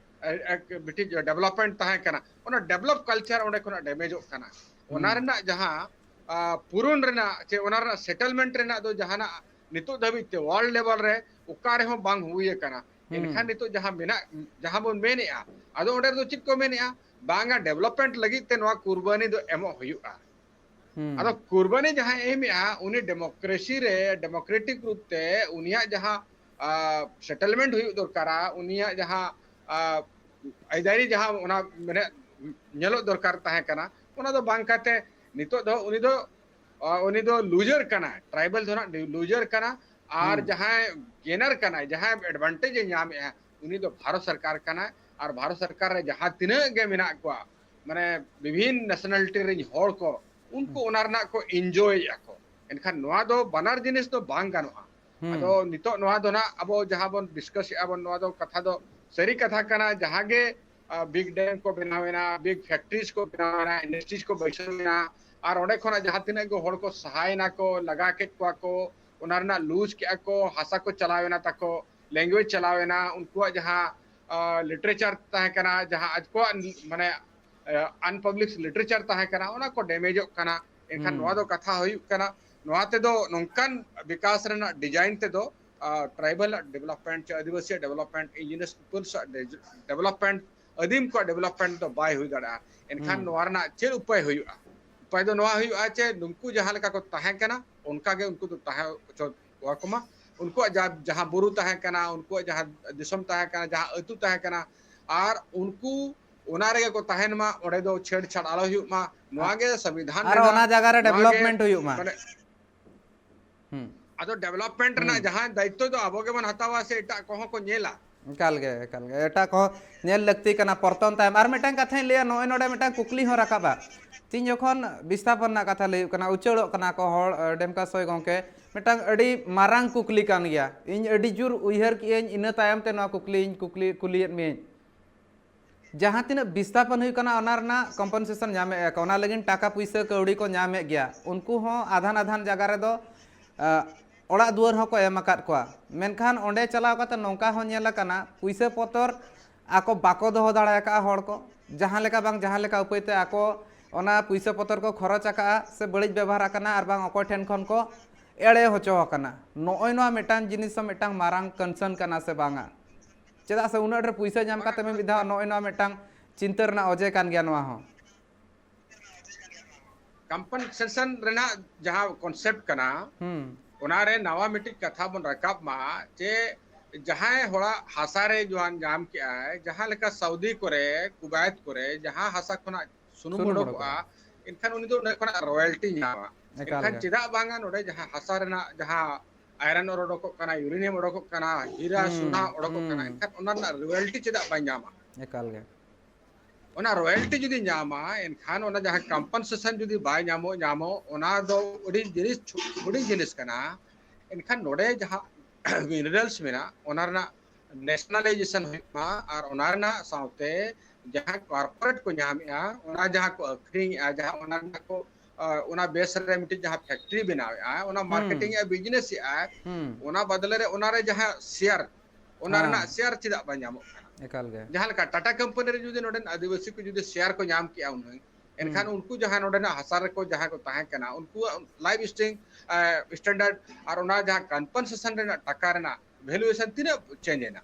ᱮ-, ᱮ-, ᱢᱤᱫᱴᱤᱡ ᱰᱮᱵᱷᱞᱚᱯᱢᱮᱱᱴ ᱛᱟᱦᱮᱸ ᱠᱟᱱᱟ, ᱚᱱᱟ ᱰᱮᱵᱷᱞᱚᱯ ᱠᱟᱞᱪᱟᱨ ᱚᱸᱰᱮ ᱠᱷᱚᱱᱟᱜ ᱰᱮᱢᱮᱡᱚᱜ ᱠᱟᱱᱟ᱾ ᱚᱱᱟ ᱦᱩᱸ᱾ ᱨᱮᱱᱟᱜ ᱡᱟᱦᱟᱸ, ᱟ, ᱯᱩᱨᱚᱱ ᱨᱮᱱᱟᱜ ᱪᱮ ᱚᱱᱟ ᱨᱮᱱᱟᱜ ᱥᱮᱴᱮᱞᱢᱮᱱᱴ ᱨᱮᱱᱟᱜ ᱫᱚ ᱡᱟᱦᱟᱱᱟᱜ ᱱᱤᱛᱚᱜ ᱫᱷᱟᱹᱵᱤᱡ ᱛᱮ ᱣᱟᱨᱞᱰ ᱞᱮᱵᱮᱞ ᱨᱮ ᱚᱠᱟ ᱨᱮᱦᱚᱸ ᱵᱟᱝ ᱦᱩᱭ ᱟᱠᱟᱱᱟ᱾ ᱦᱩᱸ᱾ ᱮᱱᱠᱷᱟᱱ ᱱᱤᱛᱚᱜ ᱡᱟᱦᱟᱸ ᱢᱮᱱᱟᱜ, ᱡᱟᱦᱟᱸ ᱵᱚᱱ ᱢᱮᱱᱮᱜᱼᱟ, ᱟᱫᱚ ᱚᱸᱰᱮ ᱫᱚ ᱪᱮᱫ ᱠᱚ ᱢᱮᱱᱮᱜᱼᱟ? ᱵᱟᱝᱟ, ᱰᱮᱵᱷᱞᱚᱯᱢᱮᱱᱴ ᱞᱟᱹᱜᱤᱫ ᱛᱮ ᱱᱚᱣᱟ ᱠᱩᱨᱵᱟᱱᱤ ᱫᱚ ᱮᱢᱚᱜ ᱦᱩᱭᱩᱜᱼᱟ᱾ ᱦᱩᱸ᱾ ᱟᱫᱚ ᱠᱩᱨᱵᱟᱱᱤ ᱡᱟᱦᱟᱸᱭ ᱮᱢᱮᱜᱼᱟ, ᱩᱱᱤ ᱰᱮᱢᱳᱠᱨᱮᱥᱤ ᱨᱮ, ᱰᱮᱢᱳᱠᱨᱮᱴᱤᱠ ᱨᱩᱯ ᱛᱮ ᱩᱱᱤᱭᱟᱜ ᱡᱟᱦᱟᱸ, ᱟ, ᱥᱮᱴᱮᱞᱢᱮᱱᱴ ᱦᱩᱭᱩᱜ ᱫᱚᱨᱠᱟᱨᱟ, ᱩᱱᱤᱭᱟᱜ ᱡᱟᱦᱟᱸ, ᱟ, ᱟᱹᱭᱫᱟᱹᱨᱤ ᱡᱟᱦᱟᱸ ᱚᱱᱟ ᱢᱟᱱᱮ ᱧᱮᱞᱚᱜ ᱫᱚᱨᱠᱟᱨ ᱛᱟᱦᱮᱸ ᱠᱟᱱᱟ, ᱚᱱᱟ ᱫᱚ ᱵᱟᱝ ᱠᱟᱛᱮ ᱱᱤᱛᱚᱜ ᱫᱚ ᱩᱱᱤ ᱫᱚ ᱟ, ᱩᱱᱤ ᱫᱚ ᱞᱩᱡᱟᱨ ᱠᱟᱱᱟᱭ, ᱴᱨᱟᱭᱵᱟᱞ ᱫᱚ ᱱᱟᱜ ᱞᱩᱡᱟᱨ ᱠᱟᱱᱟ᱾ ᱟᱨ ᱦᱩᱸ᱾ ᱡᱟᱦᱟᱸᱭ ᱜᱮᱱᱟᱨ ᱠᱟᱱᱟᱭ, ᱡᱟᱦᱟᱸᱭ ᱮᱰᱵᱷᱟᱱᱴᱮᱡᱽ ᱮ ᱧᱟᱢᱮᱜᱼᱟ, ᱩᱱᱤ ᱫᱚ ᱵᱷᱟᱨᱚᱛ ᱥᱚᱨᱠᱟᱨ ᱠᱟᱱᱟᱭ᱾ ᱟᱨ ᱵᱷᱟᱨᱚᱛ ᱥᱚᱨᱠᱟᱨ ᱨᱮ ᱡᱟᱦᱟᱸ ᱛᱤᱱᱟᱹᱜ ᱜᱮ ᱢᱮᱱᱟᱜ ᱠᱚᱣᱟ, ᱢᱟᱱᱮ ᱵᱤᱵᱷᱤᱱ ᱱᱮᱥᱱᱟᱞᱤᱴᱤ ᱨᱮᱱ ᱦᱚᱲ ᱠᱚ, ᱩᱱᱠᱩ ᱦᱩᱸ᱾ ᱚᱱᱟ ᱨᱮᱱᱟᱜ ᱠᱚ ᱤᱱᱡᱚᱭᱮᱫᱼᱟ ᱠᱚ᱾ ᱮᱱᱠᱷᱟᱱ ᱱᱚᱣᱟ ᱫᱚ ᱵᱟᱱᱟᱨ ᱡᱤᱱᱤᱥ ᱫᱚ ᱵᱟᱝ ᱜᱟᱱᱚᱜᱼᱟ᱾ ᱦᱩᱸ᱾ ᱟᱫᱚ ᱱᱤᱛᱚᱜ ᱱᱚᱣᱟ ᱫᱚ ᱱᱟᱜ ᱟᱵᱚ ᱡᱟᱦᱟᱸ ᱵᱚᱱ ᱰᱤᱥᱠᱟᱥ ᱮᱫᱼᱟ ᱵᱚᱱ, ᱱᱚᱣᱟ ᱫᱚ ᱠᱟᱛᱷᱟ ᱫᱚ ᱥᱟᱹᱨᱤ ᱠᱟᱛᱷᱟ ᱠᱟᱱᱟ᱾ ᱡᱟᱦᱟᱸ ᱜᱮ ᱵᱤᱜᱽ ᱰᱮᱢ ᱠᱚ ᱵᱮᱱᱟᱣ ᱮᱱᱟ, ᱵᱤᱜᱽ ᱯᱷᱮᱠᱴᱨᱤᱡᱽ ᱠᱚ ᱵᱮᱱᱟᱣ ᱮᱱᱟ, ᱤᱱᱰᱟᱥᱴᱨᱤᱡᱽ ᱠᱚ ᱵᱟᱹᱭᱥᱟᱹᱣ ᱮᱱᱟ, ᱟᱨ ᱚᱸᱰᱮ ᱠᱷᱚᱱᱟᱜ ᱡᱟᱦᱟᱸ ᱛᱤᱱᱟᱹᱜ ᱜᱮ ᱦᱚᱲ ᱠᱚ ᱥᱟᱦᱟᱭᱮᱱᱟ ᱠᱚ, ᱞᱟᱜᱟ ᱠᱮᱫ ᱠᱚᱣᱟ ᱠᱚ, ᱚᱱᱟ ᱨᱮᱱᱟᱜ ᱞᱩᱡᱽ ᱠᱮᱜᱼᱟ ᱠᱚ, ᱦᱟᱥᱟ ᱠᱚ ᱪᱟᱞᱟᱣ ᱮᱱᱟ ᱛᱟᱠᱚ, ᱞᱮᱝᱜᱩᱭᱮᱡᱽ ᱪᱟᱞᱟᱣ ᱮᱱᱟ, ᱩᱱᱠᱩᱣᱟᱜ ᱡᱟᱦᱟᱸ ᱞᱤᱴᱟᱨᱮᱪᱟᱨ ᱛᱟᱦᱮᱸ ᱠᱟᱱᱟ, ᱡᱟᱦᱟᱸ ᱟᱠᱚᱣᱟᱜ ᱢᱟᱱᱮ ᱟᱱᱯᱟᱵᱽᱞᱤᱥ ᱞᱤᱴᱟᱨᱮᱪᱟᱨ ᱛᱟᱦᱮᱸ ᱠᱟᱱᱟ, ᱚᱱᱟ ᱠᱚ ᱰᱮᱢᱮᱡᱚᱜ ᱠᱟᱱᱟ᱾ ᱮᱱᱠᱷᱟᱱ ᱦᱩᱸ᱾ ᱱᱚᱣᱟ ᱫᱚ ᱠᱟᱛᱷᱟ ᱦᱩᱭᱩᱜ ᱠᱟᱱᱟ, ᱱᱚᱣᱟ ᱛᱮᱫᱚ ᱱᱚᱝᱠᱟᱱ ᱵᱤᱠᱟᱥ ᱨᱮᱱᱟᱜ ᱰᱤᱡᱟᱭᱤᱱ ᱛᱮᱫᱚ ᱴᱨᱟᱭᱵᱟᱞ ᱟᱜ ᱰᱮᱵᱷᱞᱚᱯᱢᱮᱱᱴ ᱪᱮ ᱟᱹᱫᱤᱵᱟᱹᱥᱤ ᱰᱮᱵᱷᱞᱚᱯᱢᱮᱱᱴ, ᱤᱱᱰᱤᱡᱤᱱᱟᱥ ᱯᱤᱯᱚᱞᱥ ᱟᱜ ᱰᱮᱵᱷᱞᱚᱯᱢᱮᱱᱴ, ᱟᱹᱫᱤᱢ ᱠᱚᱣᱟᱜ ᱰᱮᱵᱷᱞᱚᱯᱢᱮᱱᱴ ᱫᱚ ᱵᱟᱭ ᱦᱩᱭ ᱫᱟᱲᱮᱭᱟᱜᱼᱟ᱾ ᱮᱱᱠᱷᱟᱱ ᱦᱩᱸ᱾ ᱱᱚᱣᱟ ᱨᱮᱱᱟᱜ ᱪᱮᱫ ᱩᱯᱟᱹᱭ ᱦᱩᱭᱩᱜᱼᱟ? ᱩᱯᱟᱹᱭ ᱫᱚ ᱱᱚᱣᱟ ᱦᱩᱭᱩᱜᱼᱟ ᱪᱮ ᱱᱩᱠᱩ ᱡᱟᱦᱟᱸ ᱞᱮᱠᱟ ᱠᱚ ᱛᱟᱦᱮᱸ ᱠᱟᱱᱟ, ᱚᱱᱠᱟ ᱜᱮ ᱩᱱᱠᱩ ᱫᱚ ᱛᱟᱦᱮᱸ ᱦᱚᱪᱚ ᱠᱚᱣᱟ ᱠᱚ ᱢᱟ᱾ ᱩᱱᱠᱩᱣᱟᱜ ᱡᱟ-, ᱡᱟᱦᱟᱸ ᱵᱩᱨᱩ ᱛᱟᱦᱮᱸ ᱠᱟᱱᱟ, ᱩᱱᱠᱩᱣᱟᱜ ᱡᱟᱦᱟᱸ ᱫᱤᱥᱚᱢ ᱛᱟᱦᱮᱸ ᱠᱟᱱᱟ, ᱡᱟᱦᱟᱸ ᱟᱹᱛᱩ ᱛᱟᱦᱮᱸ ᱠᱟᱱᱟ, ᱟᱨ ᱩᱱᱠᱩ ᱚᱱᱟ ᱨᱮᱜᱮ ᱠᱚ ᱛᱟᱦᱮᱱ ᱢᱟ, ᱚᱸᱰᱮ ᱫᱚ ᱪᱷᱮᱲᱪᱷᱟᱲ ᱟᱞᱚ ᱦᱩᱭᱩᱜ ᱢᱟ᱾ ᱱᱚᱣᱟ ᱟᱨ, ᱜᱮ ᱥᱚᱝᱵᱤᱫᱷᱟᱱ ᱟᱨ ᱨᱮᱱᱟᱜ, ᱚᱱᱟ ᱡᱟᱭᱜᱟ ᱨᱮ ᱱᱚᱣᱟ ᱜᱮ ᱰᱮᱵᱷᱞᱚᱯᱢᱮᱱᱴ ᱦᱩᱭᱩᱜ ᱢᱟ᱾ ᱢᱟᱱᱮ ᱦᱩᱸ᱾ ᱟᱫᱚ ᱰᱮᱵᱷᱞᱚᱯᱢᱮᱱᱴ ᱨᱮᱱᱟᱜ ᱦᱩᱸ᱾ ᱡᱟᱦᱟᱸ ᱫᱟᱭᱤᱛᱛᱚ ᱫᱚ ᱟᱵᱚ ᱜᱮᱵᱚᱱ ᱦᱟᱛᱟᱣᱟ ᱥᱮ ᱮᱴᱟᱜ ᱠᱚᱦᱚᱸ ᱠᱚ ᱧᱮᱞᱟ? ᱮᱠᱟᱞ ᱜᱮ, ᱮᱠᱟᱞ ᱜᱮ᱾ ᱮᱴᱟᱜ ᱠᱚᱦᱚᱸ ᱧᱮᱞ ᱞᱟᱹᱠᱛᱤ ᱠᱟᱱᱟ ᱯᱚᱨᱛᱚᱱ ᱛᱟᱭᱚᱢ᱾ ᱟᱨ ᱢᱤᱫᱴᱟᱝ ᱠᱟᱛᱷᱟᱧ ᱞᱟᱹᱭᱟ, ᱱᱚᱜᱼᱚᱭ ᱱᱚᱰᱮ ᱢᱤᱫᱴᱟᱝ ᱠᱩᱠᱞᱤ ᱦᱚᱸ ᱨᱟᱠᱟᱵᱼᱟ᱾ ᱛᱤᱧ ᱡᱚᱠᱷᱚᱱ ᱵᱤᱥᱛᱷᱟᱯᱚᱱ ᱨᱮᱱᱟᱜ ᱠᱟᱛᱷᱟ ᱞᱟᱹᱭ ᱦᱩᱭᱩᱜ ᱠᱟᱱᱟ, ᱩᱪᱟᱹᱲᱚᱜ ᱠᱟᱱᱟ ᱠᱚ ᱦᱚᱲ, ᱟᱸ, ᱰᱮᱢᱠᱟ ᱥᱚᱭ ᱜᱚᱢᱠᱮ, ᱢᱤᱫᱴᱟᱝ ᱟᱹᱰᱤ ᱢᱟᱨᱟᱝ ᱠᱩᱠᱞᱤ ᱠᱟᱱ ᱜᱮᱭᱟ᱾ ᱤᱧ ᱟᱹᱰᱤ ᱡᱳᱨ ᱩᱭᱦᱟᱹᱨ ᱠᱮᱜᱼᱟᱹᱧ, ᱤᱱᱟᱹ ᱛᱟᱭᱚᱢ ᱛᱮ ᱱᱚᱣᱟ ᱠᱩᱠᱞᱤᱧ ᱠᱩᱠᱞᱤ, ᱠᱩᱞᱤᱭᱮᱫ ᱢᱤᱭᱟᱹᱧ᱾ ᱡᱟᱦᱟᱸ ᱛᱤᱱᱟᱹᱜ ᱵᱤᱥᱛᱷᱟᱯᱚᱱ ᱦᱩᱭᱩᱜ ᱠᱟᱱᱟ, ᱚᱱᱟ ᱨᱮᱱᱟᱜ ᱠᱚᱢᱯᱮᱱᱥᱮᱥᱚᱱ ᱧᱟᱢᱮᱫ ᱜᱮᱭᱟ ᱠᱚ, ᱚᱱᱟ ᱞᱟᱹᱜᱤᱫ ᱴᱟᱠᱟ ᱯᱩᱭᱥᱟᱹ ᱠᱟᱹᱣᱰᱤ ᱠᱚ ᱧᱟᱢᱮᱫ ᱜᱮᱭᱟ᱾ ᱩᱱᱠᱩ ᱦᱚᱸ ᱟᱫᱷᱟᱱ ᱟᱫᱷᱟᱱ ᱡᱟᱭᱜᱟ ᱨᱮᱫᱚ, ᱟᱸ, ᱚᱲᱟᱜ ᱫᱩᱣᱟᱹᱨ ᱦᱚᱸᱠᱚ ᱮᱢ ᱟᱠᱟᱫ ᱠᱚᱣᱟ᱾ ᱢᱮᱱᱠᱷᱟᱱ ᱚᱸᱰᱮ ᱪᱟᱞᱟᱣ ᱠᱟᱛᱮ ᱱᱚᱝᱠᱟ ᱦᱚᱸ ᱧᱮᱞ ᱟᱠᱟᱱᱟ, ᱯᱩᱭᱥᱟᱹ ᱯᱚᱛᱚᱨ ᱟᱠᱚ ᱵᱟᱠᱚ ᱫᱚᱦᱚ ᱫᱟᱲᱮ ᱟᱠᱟᱫᱼᱟ ᱦᱚᱲ ᱠᱚ᱾ ᱡᱟᱦᱟᱸ ᱞᱮᱠᱟ ᱵᱟᱝ ᱡᱟᱦᱟᱸ ᱞᱮᱠᱟ ᱩᱯᱟᱹᱭ ᱛᱮ ᱟᱠᱚ ᱚᱱᱟ ᱯᱩᱭᱥᱟᱹ ᱯᱚᱛᱚᱨ ᱠᱚ ᱠᱷᱚᱨᱚᱪ ᱟᱠᱟᱫᱼᱟ ᱥᱮ ᱵᱟᱹᱲᱤᱡ ᱵᱮᱵᱚᱦᱟᱨ ᱟᱠᱟᱱᱟ, ᱟᱨ ᱵᱟᱝ ᱚᱠᱚᱭ ᱴᱷᱮᱱ ᱠᱷᱚᱱ ᱠᱚ ᱮᱲᱮ ᱦᱚᱪᱚ ᱟᱠᱟᱱᱟ᱾ ᱱᱚᱜᱼᱚᱭ ᱱᱚᱣᱟ ᱢᱤᱫᱴᱟᱝ ᱡᱤᱱᱤᱥ ᱦᱚᱸ ᱢᱤᱫᱴᱟᱝ ᱢᱟᱨᱟᱝ ᱠᱚᱱᱥᱟᱨᱱ ᱠᱟᱱᱟ ᱥᱮ ᱵᱟᱝᱟ? ᱪᱮᱫᱟᱜ ᱥᱮ ᱩᱱᱟᱹᱜ ᱰᱷᱮᱨ ᱯᱩᱭᱥᱟᱹ ᱧᱟᱢ ᱵᱟᱝᱟ, ᱠᱟᱛᱮ ᱢᱤᱫ ᱫᱷᱟᱣ ᱱᱚᱜᱼᱚᱭ ᱱᱚᱣᱟ ᱢᱤᱫᱴᱟᱝ ᱪᱤᱱᱛᱟᱹ ᱨᱮᱱᱟᱜ ᱚᱡᱮ ᱠᱟᱱ ᱜᱮᱭᱟ ᱱᱚᱣᱟ ᱦᱚᱸ᱾ ᱠᱚᱢᱯᱮᱱᱥᱮᱥᱚᱱ ᱨᱮᱱᱟᱜ ᱡᱟᱦᱟᱸ ᱠᱚᱱᱥᱮᱯᱴ ᱠᱟᱱᱟ, ᱦᱩᱸ᱾ ᱚᱱᱟᱨᱮ ᱱᱟᱣᱟ ᱢᱤᱫᱴᱤᱡ ᱠᱟᱛᱷᱟ ᱵᱚᱱ ᱨᱟᱠᱟᱵ ᱢᱟ, ᱡᱮ ᱡᱟᱦᱟᱸᱭ ᱦᱚᱲᱟᱜ ᱦᱟᱥᱟ ᱨᱮ ᱡᱩᱣᱟᱱ ᱧᱟᱢ ᱠᱮᱜᱼᱟᱭ, ᱡᱟᱦᱟᱸ ᱞᱮᱠᱟ ᱥᱟᱣᱫᱤ ᱠᱚᱨᱮ, ᱠᱩᱵᱟᱭᱛ ᱠᱚᱨᱮ, ᱡᱟᱦᱟᱸ ᱦᱟᱥᱟ ᱠᱷᱚᱱᱟᱜ ᱥᱩᱱᱩᱢ ᱥᱩᱱᱩᱢ ᱚᱰᱚᱠᱚᱜᱼᱟ, ᱚᱰᱚᱠᱚᱜᱼᱟ᱾ ᱮᱱᱠᱷᱟᱱ ᱩᱱᱤ ᱫᱚ ᱚᱸᱰᱮ ᱠᱷᱚᱱᱟᱜ ᱨᱚᱭᱮᱞᱴᱤ ᱧᱟᱢᱟ᱾ ᱮᱱᱠᱷᱟᱱ ᱪᱮᱫᱟᱜ ᱵᱟᱝᱟ ᱱᱚᱰᱮ ᱡᱟᱦᱟᱸ ᱦᱟᱥᱟ ᱨᱮᱱᱟᱜ ᱡᱟᱦᱟᱸ ᱟᱭᱨᱚᱱ ᱚᱰᱚᱠᱚᱜ ᱠᱟᱱᱟ, ᱤᱭᱩᱨᱮᱱᱤᱭᱟᱢ ᱚᱰᱚᱠᱚᱜ ᱠᱟᱱᱟ, ᱦᱤᱨᱟ ᱥᱩᱱᱟ ᱚᱰᱚᱠᱚᱜ ᱠᱟᱱᱟ, ᱮᱱᱠᱷᱟᱱ ᱚᱱᱟ ᱨᱮᱱᱟᱜ ᱨᱚᱭᱮᱞᱴᱤ ᱪᱮᱫᱟᱜ ᱵᱟᱭ ᱧᱟᱢᱟ? ᱮᱠᱟᱞ ᱜᱮ᱾ ᱚᱱᱟ ᱨᱚᱭᱮᱞᱴᱤ ᱡᱩᱫᱤ ᱧᱟᱢᱟ, ᱮᱱᱠᱷᱟᱱ ᱚᱱᱟ ᱡᱟᱦᱟᱸ ᱠᱚᱢᱯᱮᱱᱥᱮᱥᱚᱱ ᱡᱩᱫᱤ ᱵᱟᱭ ᱧᱟᱢᱚᱜ, ᱧᱟᱢᱚᱜ, ᱚᱱᱟ ᱫᱚ ᱟᱹᱰᱤ ᱡᱤᱱᱤᱥ ᱦᱩᱰᱤᱧ ᱡᱤᱱᱤᱥ ᱠᱟᱱᱟ᱾ ᱮᱱᱠᱷᱟᱱ ᱱᱚᱰᱮ ᱡᱟᱦᱟᱸ ᱢᱤᱱᱟᱨᱮᱞᱥ ᱢᱮᱱᱟᱜ, ᱚᱱᱟ ᱨᱮᱱᱟᱜ ᱱᱮᱥᱱᱟᱞᱟᱭᱡᱮᱥᱚᱱ ᱦᱩᱭᱩᱜ ᱢᱟ, ᱟᱨ ᱚᱱᱟ ᱨᱮᱱᱟᱜ ᱥᱟᱶᱛᱮ ᱡᱟᱦᱟᱸ ᱠᱚᱨᱯᱳᱨᱮᱴ ᱠᱚ ᱧᱟᱢᱮᱜᱼᱟ, ᱚᱱᱟ ᱡᱟᱦᱟᱸ ᱠᱚ ᱟᱹᱠᱷᱨᱤᱧᱮᱜᱼᱟ, ᱡᱟᱦᱟᱸ ᱚᱱᱟ ᱨᱮᱱᱟᱜ ᱠᱚ, ᱟᱸ, ᱚᱱᱟ ᱵᱮᱥ ᱨᱮ ᱢᱤᱫᱴᱤᱡ ᱡᱟᱦᱟᱸ ᱯᱷᱮᱠᱴᱨᱤ ᱵᱮᱱᱟᱣᱮᱜᱼᱟ, ᱚᱱᱟ ᱢᱟᱨᱠᱮᱴᱤᱝ ᱮᱜᱼᱟ, ᱵᱤᱡᱽᱱᱮᱥ ᱮᱜᱼᱟ, ᱚᱱᱟ ᱵᱚᱫᱞᱮ ᱨᱮ ᱚᱱᱟ ᱨᱮ ᱡᱟᱦᱟᱸ ᱥᱮᱭᱟᱨ, ᱚᱱᱟ ᱨᱮᱱᱟᱜ ᱥᱮᱭᱟᱨ ᱪᱮᱫᱟᱜ ᱵᱟᱭ ᱧᱟᱢᱚᱜ ᱠᱟᱱᱟ? ᱮᱠᱟᱞ ᱜᱮ᱾ ᱡᱟᱦᱟᱸ ᱞᱮᱠᱟ ᱴᱟᱴᱟ ᱠᱳᱢᱯᱟᱱᱤ ᱨᱮ ᱡᱩᱫᱤ ᱱᱚᱰᱮᱱ ᱟᱹᱫᱤᱵᱟᱹᱥᱤ ᱠᱚ ᱡᱩᱫᱤ ᱥᱮᱭᱟᱨ ᱠᱚ ᱧᱟᱢ ᱠᱮᱜᱼᱟ ᱩᱱᱟᱹᱝ, ᱮᱱᱠᱷᱟᱱ ᱩᱱᱠᱩ ᱡᱟᱦᱟᱸ ᱱᱚᱰᱮᱱᱟᱜ ᱦᱟᱥᱟ ᱨᱮᱠᱚ ᱡᱟᱦᱟᱸ ᱠᱚ ᱛᱟᱦᱮᱸ ᱠᱟᱱᱟ, ᱩᱱᱠᱩᱣᱟᱜ ᱞᱟᱭᱤᱯᱷ ᱥᱴᱟᱭᱤᱞ, ᱮ, ᱥᱴᱮᱱᱰᱟᱨᱰ ᱟᱨ ᱚᱱᱟ ᱡᱟᱦᱟᱸ ᱠᱚᱢᱯᱮᱱᱥᱮᱥᱚᱱ ᱨᱮᱱᱟᱜ ᱴᱟᱠᱟ ᱨᱮᱱᱟᱜ ᱵᱷᱮᱞᱩᱭᱮᱥᱚᱱ ᱛᱤᱱᱟᱹᱜ ᱪᱮᱧᱡᱽ ᱮᱱᱟ?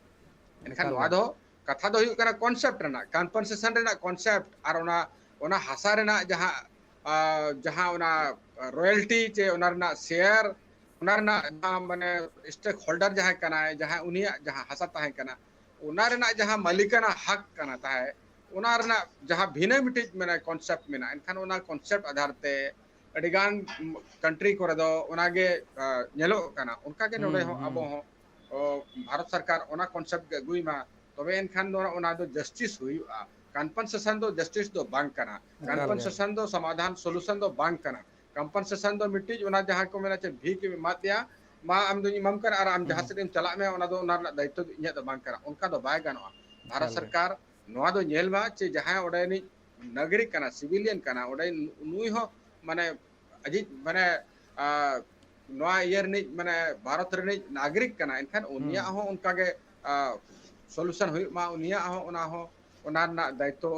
ᱮᱱᱠᱷᱟᱱ ᱮᱠᱟᱞ ᱱᱚᱣᱟ ᱜᱮ᱾ ᱫᱚ ᱠᱟᱛᱷᱟ ᱫᱚ ᱦᱩᱭᱩᱜ ᱠᱟᱱᱟ ᱠᱚᱱᱥᱮᱯᱴ ᱨᱮᱱᱟᱜ, ᱠᱚᱢᱯᱮᱱᱥᱮᱥᱚᱱ ᱨᱮᱱᱟᱜ ᱠᱚᱱᱥᱮᱯᱴ ᱟᱨ ᱚᱱᱟ, ᱚᱱᱟ ᱦᱟᱥᱟ ᱨᱮᱱᱟᱜ ᱡᱟᱦᱟᱸ, ᱟ, ᱡᱟᱦᱟᱸ ᱚᱱᱟ ᱨᱚᱭᱮᱞᱴᱤ ᱪᱮ ᱚᱱᱟ ᱨᱮᱱᱟᱜ ᱥᱮᱭᱟᱨ, ᱚᱱᱟ ᱨᱮᱱᱟᱜ ᱡᱟᱦᱟᱸ ᱢᱟᱱᱮ ᱥᱴᱮᱠ ᱦᱳᱞᱰᱟᱨ ᱡᱟᱦᱟᱸᱭ ᱠᱟᱱᱟᱭ, ᱡᱟᱦᱟᱸ ᱩᱱᱤᱭᱟᱜ ᱡᱟᱦᱟᱸ ᱦᱟᱥᱟ ᱛᱟᱦᱮᱸ ᱠᱟᱱᱟ, ᱚᱱᱟ ᱨᱮᱱᱟᱜ ᱡᱟᱦᱟᱸ ᱢᱟᱹᱞᱤᱠᱟᱱᱟ ᱦᱟᱠ ᱠᱟᱱᱟ ᱛᱟᱦᱮᱸᱫ, ᱚᱱᱟ ᱨᱮᱱᱟᱜ ᱡᱟᱦᱟᱸ ᱵᱷᱤᱱᱟᱹ ᱢᱤᱫᱴᱤᱡ ᱢᱟᱱᱮ ᱠᱚᱱᱥᱮᱯᱴ ᱢᱮᱱᱟᱜᱼᱟ᱾ ᱮᱱᱠᱷᱟᱱ ᱚᱱᱟ ᱠᱚᱱᱥᱮᱯᱴ ᱟᱫᱷᱟᱨ ᱛᱮ ᱟᱹᱰᱤᱜᱟᱱ ᱠᱟᱱᱴᱨᱤ ᱠᱚᱨᱮ ᱫᱚ ᱚᱱᱟᱜᱮ, ᱟ, ᱧᱮᱞᱚᱜ ᱠᱟᱱᱟ᱾ ᱚᱱᱠᱟᱜᱮ ᱱᱚᱰᱮ ᱦᱚᱸ ᱟᱵᱚ ᱦᱚᱸ, ᱚ, ᱵᱷᱟᱨᱚᱛ ᱥᱚᱨᱠᱟᱨ ᱚᱱᱟ ᱠᱚᱱᱥᱮᱯᱴ ᱜᱮ ᱟᱹᱜᱩᱭ ᱢᱟ, ᱛᱚᱵᱮ ᱮᱱᱠᱷᱟᱱ ᱫᱚ ᱚᱱᱟ ᱫᱚ ᱡᱟᱥᱴᱤᱥ ᱦᱩᱭᱩᱜᱼᱟ᱾ ᱠᱚᱢᱯᱮᱱᱥᱮᱥᱚᱱ ᱫᱚ ᱡᱟᱥᱴᱤᱥ ᱫᱚ ᱵᱟᱝ ᱠᱟᱱᱟ᱾ ᱮᱠᱟᱞ ᱜᱮ᱾ ᱠᱚᱢᱯᱮᱱᱥᱮᱥᱚᱱ ᱫᱚ ᱥᱚᱢᱟᱫᱷᱟᱱ, ᱥᱚᱞᱩᱥᱚᱱ ᱫᱚ ᱵᱟᱝ ᱠᱟᱱᱟ᱾ ᱠᱚᱢᱯᱮᱱᱥᱮᱥᱚᱱ ᱫᱚ ᱢᱤᱫᱴᱤᱡ ᱚᱱᱟ ᱡᱟᱦᱟᱸ ᱠᱚ ᱢᱮᱱᱟ ᱪᱮ ᱵᱷᱤᱠ ᱮᱢ ᱮᱢᱟᱫ ᱢᱮᱭᱟ, ᱢᱟ ᱟᱢ ᱫᱚᱧ ᱮᱢᱟᱢ ᱠᱟᱱᱟ ᱟᱨ ᱟᱢ ᱡᱟᱦᱟᱸ ᱥᱮᱫ ᱮᱢ ᱪᱟᱞᱟᱜ ᱢᱮ, ᱚᱱᱟ ᱫᱚ ᱚᱱᱟ ᱨᱮᱱᱟᱜ ᱫᱟᱭᱤᱛᱛᱚ ᱫᱚ ᱤᱧᱟᱹᱜ ᱫᱚ ᱵᱟᱝ ᱠᱟᱱᱟ, ᱚᱱᱠᱟ ᱫᱚ ᱵᱟᱭ ᱜᱟᱱᱚᱜᱼᱟ᱾ ᱵᱷᱟᱨᱚᱛ ᱮᱠᱟᱞ ᱜᱮ᱾ ᱥᱚᱨᱠᱟᱨ ᱱᱚᱣᱟ ᱫᱚ ᱧᱮᱞ ᱢᱟ ᱪᱮ ᱡᱟᱦᱟᱸᱭ ᱚᱸᱰᱮᱱᱤᱡ ᱱᱟᱜᱚᱨᱤᱠ ᱠᱟᱱᱟ, ᱥᱤᱵᱤᱞᱤᱭᱟᱱ ᱠᱟᱱᱟ, ᱚᱸᱰᱮ ᱱᱩᱭ ᱦᱚᱸ ᱢᱟᱱᱮ ᱟᱡᱤᱡ ᱢᱟᱱᱮ, ᱟ, ᱱᱚᱣᱟ ᱤᱭᱟᱹ ᱨᱤᱱᱤᱡ ᱢᱟᱱᱮ ᱵᱷᱟᱨᱚᱛ ᱨᱤᱱᱤᱡ ᱱᱟᱜᱚᱨᱤᱠ ᱠᱟᱱᱟ, ᱮᱱᱠᱷᱟᱱ ᱩᱱᱤᱭᱟᱜ ᱦᱚᱸ ᱚᱱᱠᱟᱜᱮ, ᱟ, ᱥᱚᱞᱩᱥᱚᱱ ᱦᱩᱭᱩᱜ ᱢᱟ, ᱩᱱᱤᱭᱟᱜ ᱦᱚᱸ ᱚᱱᱟ ᱦᱚᱸ, ᱚᱱᱟ ᱨᱮᱱᱟᱜ ᱫᱟᱭᱤᱛᱛᱚ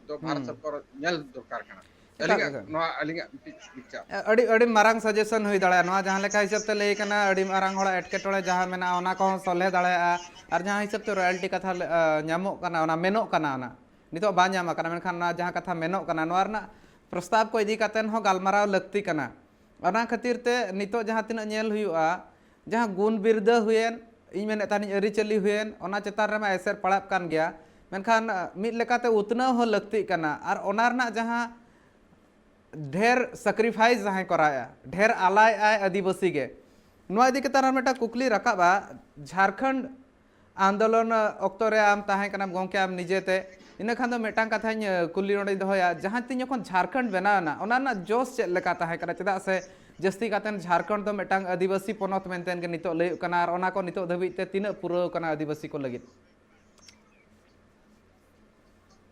ᱫᱚ ᱵᱷᱟᱨᱚᱛ ᱥᱚᱨᱠᱟᱨ ᱧᱮᱞ ᱫᱚᱨᱠᱟᱨ ᱠᱟᱱᱟ᱾ ᱮᱠᱟᱞ, ᱟᱹᱞᱤᱧᱟᱜ ᱮᱠᱟᱞ᱾ ᱱᱚᱣᱟ ᱟᱹᱞᱤᱧᱟᱜ ᱢᱤᱫᱴᱤᱡ ᱵᱤᱪᱟᱨ᱾ ᱟᱹᱰᱤ, ᱟᱹᱰᱤ ᱢᱟᱨᱟᱝ ᱥᱟᱡᱮᱥᱚᱱ ᱦᱩᱭ ᱫᱟᱲᱮᱭᱟᱜᱼᱟ᱾ ᱱᱚᱣᱟ ᱡᱟᱦᱟᱸ ᱞᱮᱠᱟ ᱦᱤᱥᱟᱹᱵ ᱛᱮ ᱞᱟᱹᱭ ᱠᱟᱱᱟ, ᱟᱹᱰᱤ ᱢᱟᱨᱟᱝ ᱦᱚᱲᱟᱜ ᱮᱴᱠᱮᱴᱚᱬᱮ ᱡᱟᱦᱟᱸ ᱢᱮᱱᱟᱜᱼᱟ, ᱚᱱᱟ ᱠᱚᱦᱚᱸ ᱥᱚᱞᱦᱮ ᱫᱟᱲᱮᱭᱟᱜᱼᱟ᱾ ᱟᱨ ᱡᱟᱦᱟᱸ ᱦᱤᱥᱟᱹᱵ ᱛᱮ ᱨᱚᱭᱟᱞᱴᱤ ᱠᱟᱛᱷᱟ ᱞᱮ-, ᱟ, ᱧᱟᱢᱚᱜ ᱠᱟᱱᱟ, ᱚᱱᱟ ᱢᱮᱱᱚᱜ ᱠᱟᱱᱟ, ᱚᱱᱟ ᱱᱤᱛᱚᱜ ᱵᱟᱝ ᱧᱟᱢ ᱟᱠᱟᱱᱟ, ᱢᱮᱱᱠᱷᱟᱱ ᱚᱱᱟ ᱡᱟᱦᱟᱸ ᱠᱟᱛᱷᱟ ᱢᱮᱱᱚᱜ ᱠᱟᱱᱟ, ᱱᱚᱣᱟ ᱨᱮᱱᱟᱜ ᱯᱨᱚᱥᱛᱟᱵ ᱠᱚ ᱤᱫᱤ ᱠᱟᱛᱮ ᱦᱚᱸ ᱜᱟᱞᱢᱟᱨᱟᱣ ᱞᱟᱹᱠᱛᱤ ᱠᱟᱱᱟ᱾ ᱚᱱᱟ ᱠᱷᱟᱹᱛᱤᱨ ᱛᱮ ᱱᱤᱛᱚᱜ ᱡᱟᱦᱟᱸ ᱛᱤᱱᱟᱹᱜ ᱧᱮᱞ ᱦᱩᱭᱩᱜᱼᱟ, ᱡᱟᱦᱟᱸ ᱜᱩᱱ ᱵᱤᱨᱫᱟᱹ ᱦᱩᱭᱮᱱ, ᱤᱧ ᱢᱮᱱᱮᱫ ᱛᱟᱦᱮᱱᱤᱧ ᱟᱹᱨᱤᱪᱟᱹᱞᱤ ᱦᱩᱭᱮᱱ, ᱚᱱᱟ ᱪᱮᱛᱟᱱ ᱨᱮᱢᱟ ᱮᱥᱮᱨ ᱯᱟᱲᱟᱜ ᱠᱟᱱ ᱜᱮᱭᱟ, ᱢᱮᱱᱠᱷᱟᱱ, ᱟ, ᱢᱤᱫ ᱞᱮᱠᱟᱛᱮ ᱩᱛᱱᱟᱹᱣ ᱦᱚᱸ ᱞᱟᱹᱠᱛᱤᱜ ᱠᱟᱱᱟ᱾ ᱟᱨ ᱚᱱᱟ ᱨᱮᱱᱟᱜ ᱡᱟᱦᱟᱸ ᱰᱷᱮᱨ ᱥᱮᱠᱨᱤᱯᱷᱟᱭᱤᱥ ᱡᱟᱦᱟᱸᱭ ᱠᱚᱨᱟᱣᱮᱫᱼᱟ, ᱰᱷᱮᱨ ᱟᱞᱟᱭᱮᱫᱼᱟᱭ ᱟᱹᱫᱤᱵᱟᱹᱥᱤ ᱜᱮ, ᱱᱚᱣᱟ ᱤᱫᱤ ᱠᱟᱛᱮ ᱟᱨ ᱢᱤᱫᱴᱟᱝ ᱠᱩᱠᱞᱤ ᱨᱟᱠᱟᱵᱼᱟ᱾ ᱡᱷᱟᱲᱠᱷᱚᱸᱰ ᱟᱱᱫᱳᱞᱚᱱ ᱚᱠᱛᱚ ᱨᱮ ᱟᱢ ᱛᱟᱦᱮᱸ ᱠᱟᱱᱟᱢ ᱜᱚᱢᱠᱮ, ᱟᱢ ᱱᱤᱡᱮᱛᱮ, ᱤᱱᱟᱹ ᱠᱷᱟᱱ ᱫᱚ ᱢᱤᱫᱴᱟᱝ ᱠᱟᱛᱷᱟᱧ ᱠᱩᱞᱤ ᱱᱚᱰᱮᱧ ᱫᱚᱦᱚᱭᱟ, ᱡᱟᱦᱟᱸ ᱛᱤᱱ ᱡᱚᱠᱷᱚᱱ ᱡᱷᱟᱲᱠᱷᱚᱸᱰ ᱵᱮᱱᱟᱣ ᱮᱱᱟ, ᱚᱱᱟ ᱨᱮᱱᱟᱜ ᱡᱚᱥ ᱪᱮᱫ ᱞᱮᱠᱟ ᱛᱟᱦᱮᱸ ᱠᱟᱱᱟ? ᱪᱮᱫᱟᱜ ᱥᱮ ᱡᱟᱹᱥᱛᱤ ᱠᱟᱛᱮ ᱡᱷᱟᱲᱠᱷᱚᱸᱰ ᱫᱚ ᱢᱤᱫᱴᱟᱝ ᱟᱹᱫᱤᱵᱟᱹᱥᱤ ᱯᱚᱱᱚᱛ ᱢᱮᱱᱛᱮ ᱜᱮ ᱱᱤᱛᱚᱜ ᱞᱟᱹᱭᱚᱜ ᱠᱟᱱᱟ, ᱟᱨ ᱚᱱᱟ ᱠᱚ ᱱᱤᱛᱚᱜ ᱫᱷᱟᱹᱵᱤᱡ ᱛᱮ ᱛᱤᱱᱟᱹᱜ ᱯᱩᱨᱟᱹᱣ ᱠᱟᱱᱟ ᱟᱹᱫᱤᱵᱟᱹᱥᱤ ᱠᱚ ᱞᱟᱹᱜᱤᱫ?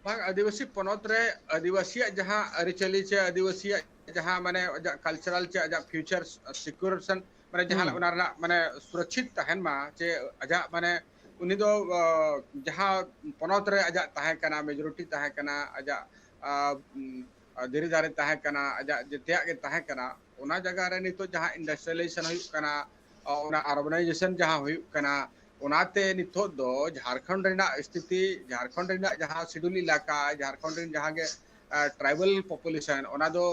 ᱵᱟᱝ, ᱟᱹᱫᱤᱵᱟᱹᱥᱤ ᱯᱚᱱᱚᱛ ᱨᱮ ᱟᱹᱫᱤᱵᱟᱹᱥᱤᱭᱟᱜ ᱡᱟᱦᱟᱸ ᱟᱹᱨᱤᱪᱟᱹᱞᱤ ᱪᱮ ᱟᱹᱫᱤᱵᱟᱹᱥᱤᱭᱟᱜ ᱡᱟᱦᱟᱸ ᱢᱟᱱᱮ ᱟᱡᱟᱜ ᱠᱟᱞᱪᱟᱨᱟᱞ ᱪᱮ ᱟᱡᱟᱜ ᱯᱷᱤᱭᱩᱪᱟᱨ ᱥᱤᱠᱩᱨᱮᱥᱚᱱ, ᱢᱟᱱᱮ ᱡᱟᱦᱟᱸ ᱦᱩᱸ᱾ ᱚᱱᱟ ᱨᱮᱱᱟᱜ ᱢᱟᱱᱮ ᱥᱩᱨᱚᱠᱪᱷᱤᱛ ᱛᱟᱦᱮᱱ ᱢᱟ, ᱪᱮ ᱟᱡᱟᱜ ᱢᱟᱱᱮ ᱩᱱᱤ ᱫᱚ ᱡᱟᱦᱟᱸ ᱯᱚᱱᱚᱛ ᱨᱮ ᱟᱡᱟᱜ ᱛᱟᱦᱮᱸ ᱠᱟᱱᱟ, ᱢᱮᱡᱚᱨᱤᱴᱤ ᱛᱟᱦᱮᱸ ᱠᱟᱱᱟ, ᱟᱡᱟᱜ ᱫᱷᱤᱨᱤ ᱫᱟᱨᱮ ᱛᱟᱦᱮᱸ ᱠᱟᱱᱟ, ᱟᱡᱟᱜ ᱡᱮᱛᱮᱭᱟᱜ ᱜᱮ ᱛᱟᱦᱮᱸ ᱠᱟᱱᱟ, ᱚᱱᱟ ᱡᱟᱭᱜᱟ ᱨᱮ ᱱᱤᱛᱚᱜ ᱡᱟᱦᱟᱸ ᱤᱱᱰᱟᱥᱴᱨᱤᱭᱟᱞᱟᱭᱡᱮᱥᱚᱱ ᱦᱩᱭᱩᱜ ᱠᱟᱱᱟ, ᱚᱱᱟ ᱟᱨᱵᱟᱱᱟᱭᱡᱮᱥᱚᱱ ᱡᱟᱦᱟᱸ ᱦᱩᱭᱩᱜ ᱠᱟᱱᱟ, ᱚᱱᱟᱛᱮ ᱱᱤᱛᱚᱜ ᱫᱚ ᱡᱷᱟᱲᱠᱷᱚᱸᱰ ᱨᱮᱱᱟᱜ ᱥᱛᱷᱤᱛᱤ, ᱡᱷᱟᱲᱠᱷᱚᱸᱰ ᱨᱮᱱᱟᱜ ᱡᱟᱦᱟᱸ ᱥᱤᱰᱩᱞ ᱮᱞᱟᱠᱟ, ᱡᱷᱟᱲᱠᱷᱚᱸᱰ ᱨᱮᱱ ᱡᱟᱦᱟᱸ ᱜᱮ ᱴᱨᱟᱭᱵᱟᱞ ᱯᱚᱯᱩᱞᱮᱥᱚᱱ, ᱚᱱᱟ ᱫᱚ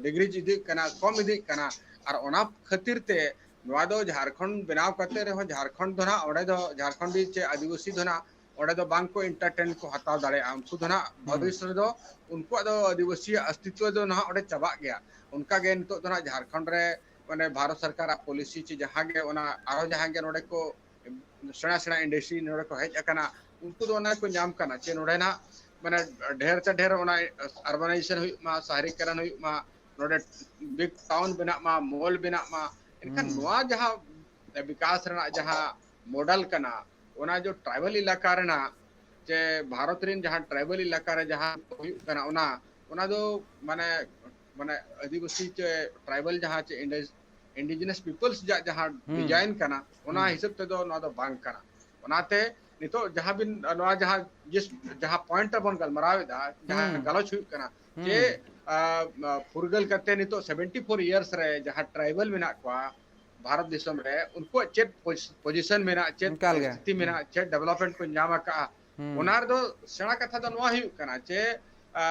ᱰᱤᱠᱨᱤᱡᱽ ᱤᱫᱤᱜ ᱠᱟᱱᱟ, ᱠᱚᱢ ᱤᱫᱤᱜ ᱠᱟᱱᱟ᱾ ᱟᱨ ᱚᱱᱟ ᱠᱷᱟᱹᱛᱤᱨ ᱛᱮ ᱱᱚᱣᱟ ᱫᱚ ᱡᱷᱟᱲᱠᱷᱚᱸᱰ ᱵᱮᱱᱟᱣ ᱠᱟᱛᱮ ᱨᱮᱦᱚᱸ ᱡᱷᱟᱲᱠᱷᱚᱸᱰ ᱫᱚ ᱱᱟᱦᱟᱜ ᱚᱸᱰᱮ ᱫᱚ ᱡᱷᱟᱲᱠᱷᱚᱸᱰᱤ ᱪᱮ ᱟᱹᱫᱤᱵᱟᱹᱥᱤ ᱫᱚ ᱱᱟᱦᱟᱜ ᱚᱸᱰᱮ ᱫᱚ ᱵᱟᱝ ᱠᱚ ᱮᱱᱴᱟᱨᱴᱮᱱ ᱠᱚ ᱦᱟᱛᱟᱣ ᱫᱟᱲᱮᱭᱟᱜᱼᱟ᱾ ᱩᱱᱠᱩ ᱫᱚ ᱱᱟᱦᱟᱜ ᱦᱩᱸ᱾ ᱵᱷᱚᱵᱤᱥᱥᱚᱛ ᱨᱮᱫᱚ ᱩᱱᱠᱩᱣᱟᱜ ᱫᱚ ᱟᱹᱫᱤᱵᱟᱹᱥᱤᱭᱟᱜ ᱚᱥᱛᱤᱛᱣᱚ ᱫᱚ ᱱᱟᱦᱟᱜ ᱚᱸᱰᱮ ᱪᱟᱵᱟᱜ ᱜᱮᱭᱟ᱾ ᱚᱱᱠᱟ ᱜᱮ ᱱᱤᱛᱚᱜ ᱫᱚ ᱱᱟᱦᱟᱜ ᱡᱷᱟᱲᱠᱷᱚᱸᱰ ᱨᱮ ᱢᱟᱱᱮ ᱵᱷᱟᱨᱚᱛ ᱥᱚᱨᱠᱟᱨᱟᱜ ᱯᱚᱞᱤᱥᱤ ᱪᱮ ᱡᱟᱦᱟᱸ ᱜᱮ ᱚᱱᱟ ᱟᱨᱦᱚᱸ ᱡᱟᱦᱟᱸ ᱜᱮ ᱱᱚᱰᱮ ᱠᱚ ᱥᱮᱬᱟ ᱥᱮᱬᱟ ᱤᱱᱰᱟᱥᱴᱨᱤ ᱱᱚᱰᱮ ᱠᱚ ᱦᱮᱡ ᱟᱠᱟᱱᱟ, ᱩᱱᱠᱩ ᱫᱚ ᱚᱱᱟ ᱠᱚ ᱧᱟᱢ ᱠᱟᱱᱟ ᱪᱮ ᱱᱚᱰᱮᱱᱟᱜ ᱢᱟᱱᱮ ᱰᱷᱮᱨ ᱛᱮ ᱰᱷᱮᱨ ᱚᱱᱟ ᱟᱨᱵᱟᱱᱟᱭᱡᱮᱥᱚᱱ ᱦᱩᱭᱩᱜ ᱢᱟ, ᱥᱟᱦᱨᱤᱠᱨᱚᱱ ᱦᱩᱭᱩᱜ ᱢᱟ, ᱱᱚᱰᱮ ᱵᱤᱜᱽ ᱴᱟᱣᱩᱱ ᱵᱮᱱᱟᱜ ᱢᱟ, ᱢᱚᱞ ᱵᱮᱱᱟᱜ ᱢᱟ᱾ ᱮᱱᱠᱷᱟᱱ ᱦᱩᱸ᱾ ᱱᱚᱣᱟ ᱡᱟᱦᱟᱸ ᱵᱤᱠᱟᱥ ᱨᱮᱱᱟᱜ ᱡᱟᱦᱟᱸ ᱢᱚᱰᱮᱞ ᱠᱟᱱᱟ, ᱚᱱᱟ ᱡᱚ ᱴᱨᱟᱭᱵᱟᱞ ᱮᱞᱟᱠᱟ ᱨᱮᱱᱟᱜ ᱪᱮ ᱵᱷᱟᱨᱚᱛ ᱨᱮᱱ ᱡᱟᱦᱟᱸ ᱴᱨᱟᱭᱵᱟᱞ ᱮᱞᱟᱠᱟ ᱨᱮ ᱡᱟᱦᱟᱸ ᱦᱩᱭᱩᱜ ᱠᱟᱱᱟ, ᱚᱱᱟ, ᱚᱱᱟ ᱫᱚ ᱢᱟᱱᱮ, ᱢᱟᱱᱮ ᱟᱹᱫᱤᱵᱟᱹᱥᱤ ᱪᱮ ᱴᱨᱟᱭᱵᱟᱞ ᱡᱟᱦᱟᱸ ᱪᱮ ᱤᱱᱰᱤ-, ᱤᱱᱰᱤᱡᱤᱱᱟᱥ ᱯᱤᱯᱚᱞᱥ ᱡᱟᱜ ᱡᱟᱦᱟᱸ ᱦᱩᱸ᱾ ᱰᱤᱡᱟᱭᱤᱱ ᱠᱟᱱᱟ, ᱚᱱᱟ ᱦᱩᱸ᱾ ᱦᱤᱥᱟᱹᱵ ᱛᱮᱫᱚ ᱱᱚᱣᱟ ᱫᱚ ᱵᱟᱝ ᱠᱟᱱᱟ᱾ ᱚᱱᱟᱛᱮ ᱱᱤᱛᱚᱜ ᱡᱟᱦᱟᱸ ᱵᱤᱱ, ᱱᱚᱣᱟ ᱡᱟᱦᱟᱸ ᱡᱤᱥ-, ᱡᱟᱦᱟᱸ ᱯᱚᱭᱮᱱᱴ ᱨᱮᱵᱚᱱ ᱜᱟᱞᱢᱟᱨᱟᱣ ᱮᱫᱟ, ᱡᱟᱦᱟᱸ ᱦᱩᱸ᱾ ᱜᱟᱞᱚᱪ ᱦᱩᱭᱩᱜ ᱠᱟᱱᱟ, ᱦᱩᱸ᱾ ᱡᱮ, ᱟ, ᱟ, ᱯᱷᱩᱨᱜᱟᱹᱞ ᱠᱟᱛᱮ ᱱᱤᱛᱚᱜ ᱥᱮᱵᱷᱮᱱᱴᱤ ᱯᱷᱳᱨ ᱤᱭᱟᱨᱥ ᱨᱮ ᱡᱟᱦᱟᱸ ᱴᱨᱟᱭᱵᱟᱞ ᱢᱮᱱᱟᱜ ᱠᱚᱣᱟ ᱵᱷᱟᱨᱚᱛ ᱫᱤᱥᱚᱢ ᱨᱮ, ᱩᱱᱠᱩᱣᱟᱜ ᱪᱮᱫ ᱯᱚᱡ-, ᱯᱚᱡᱤᱥᱚᱱ ᱢᱮᱱᱟᱜᱼᱟ, ᱪᱮᱫ ᱮᱠᱟᱞ ᱜᱮ᱾ ᱥᱛᱷᱤᱛᱤ ᱦᱩᱸ᱾ ᱢᱮᱱᱟᱜᱼᱟ, ᱪᱮᱫ ᱰᱮᱵᱷᱞᱚᱯᱢᱮᱱᱴ ᱠᱚ ᱧᱟᱢ ᱟᱠᱟᱫᱼᱟ, ᱦᱩᱸ᱾ ᱚᱱᱟ ᱨᱮᱫᱚ ᱥᱮᱬᱟ ᱠᱟᱛᱷᱟ ᱫᱚ ᱱᱚᱣᱟ ᱦᱩᱭᱩᱜ ᱠᱟᱱᱟ ᱡᱮ, ᱟ,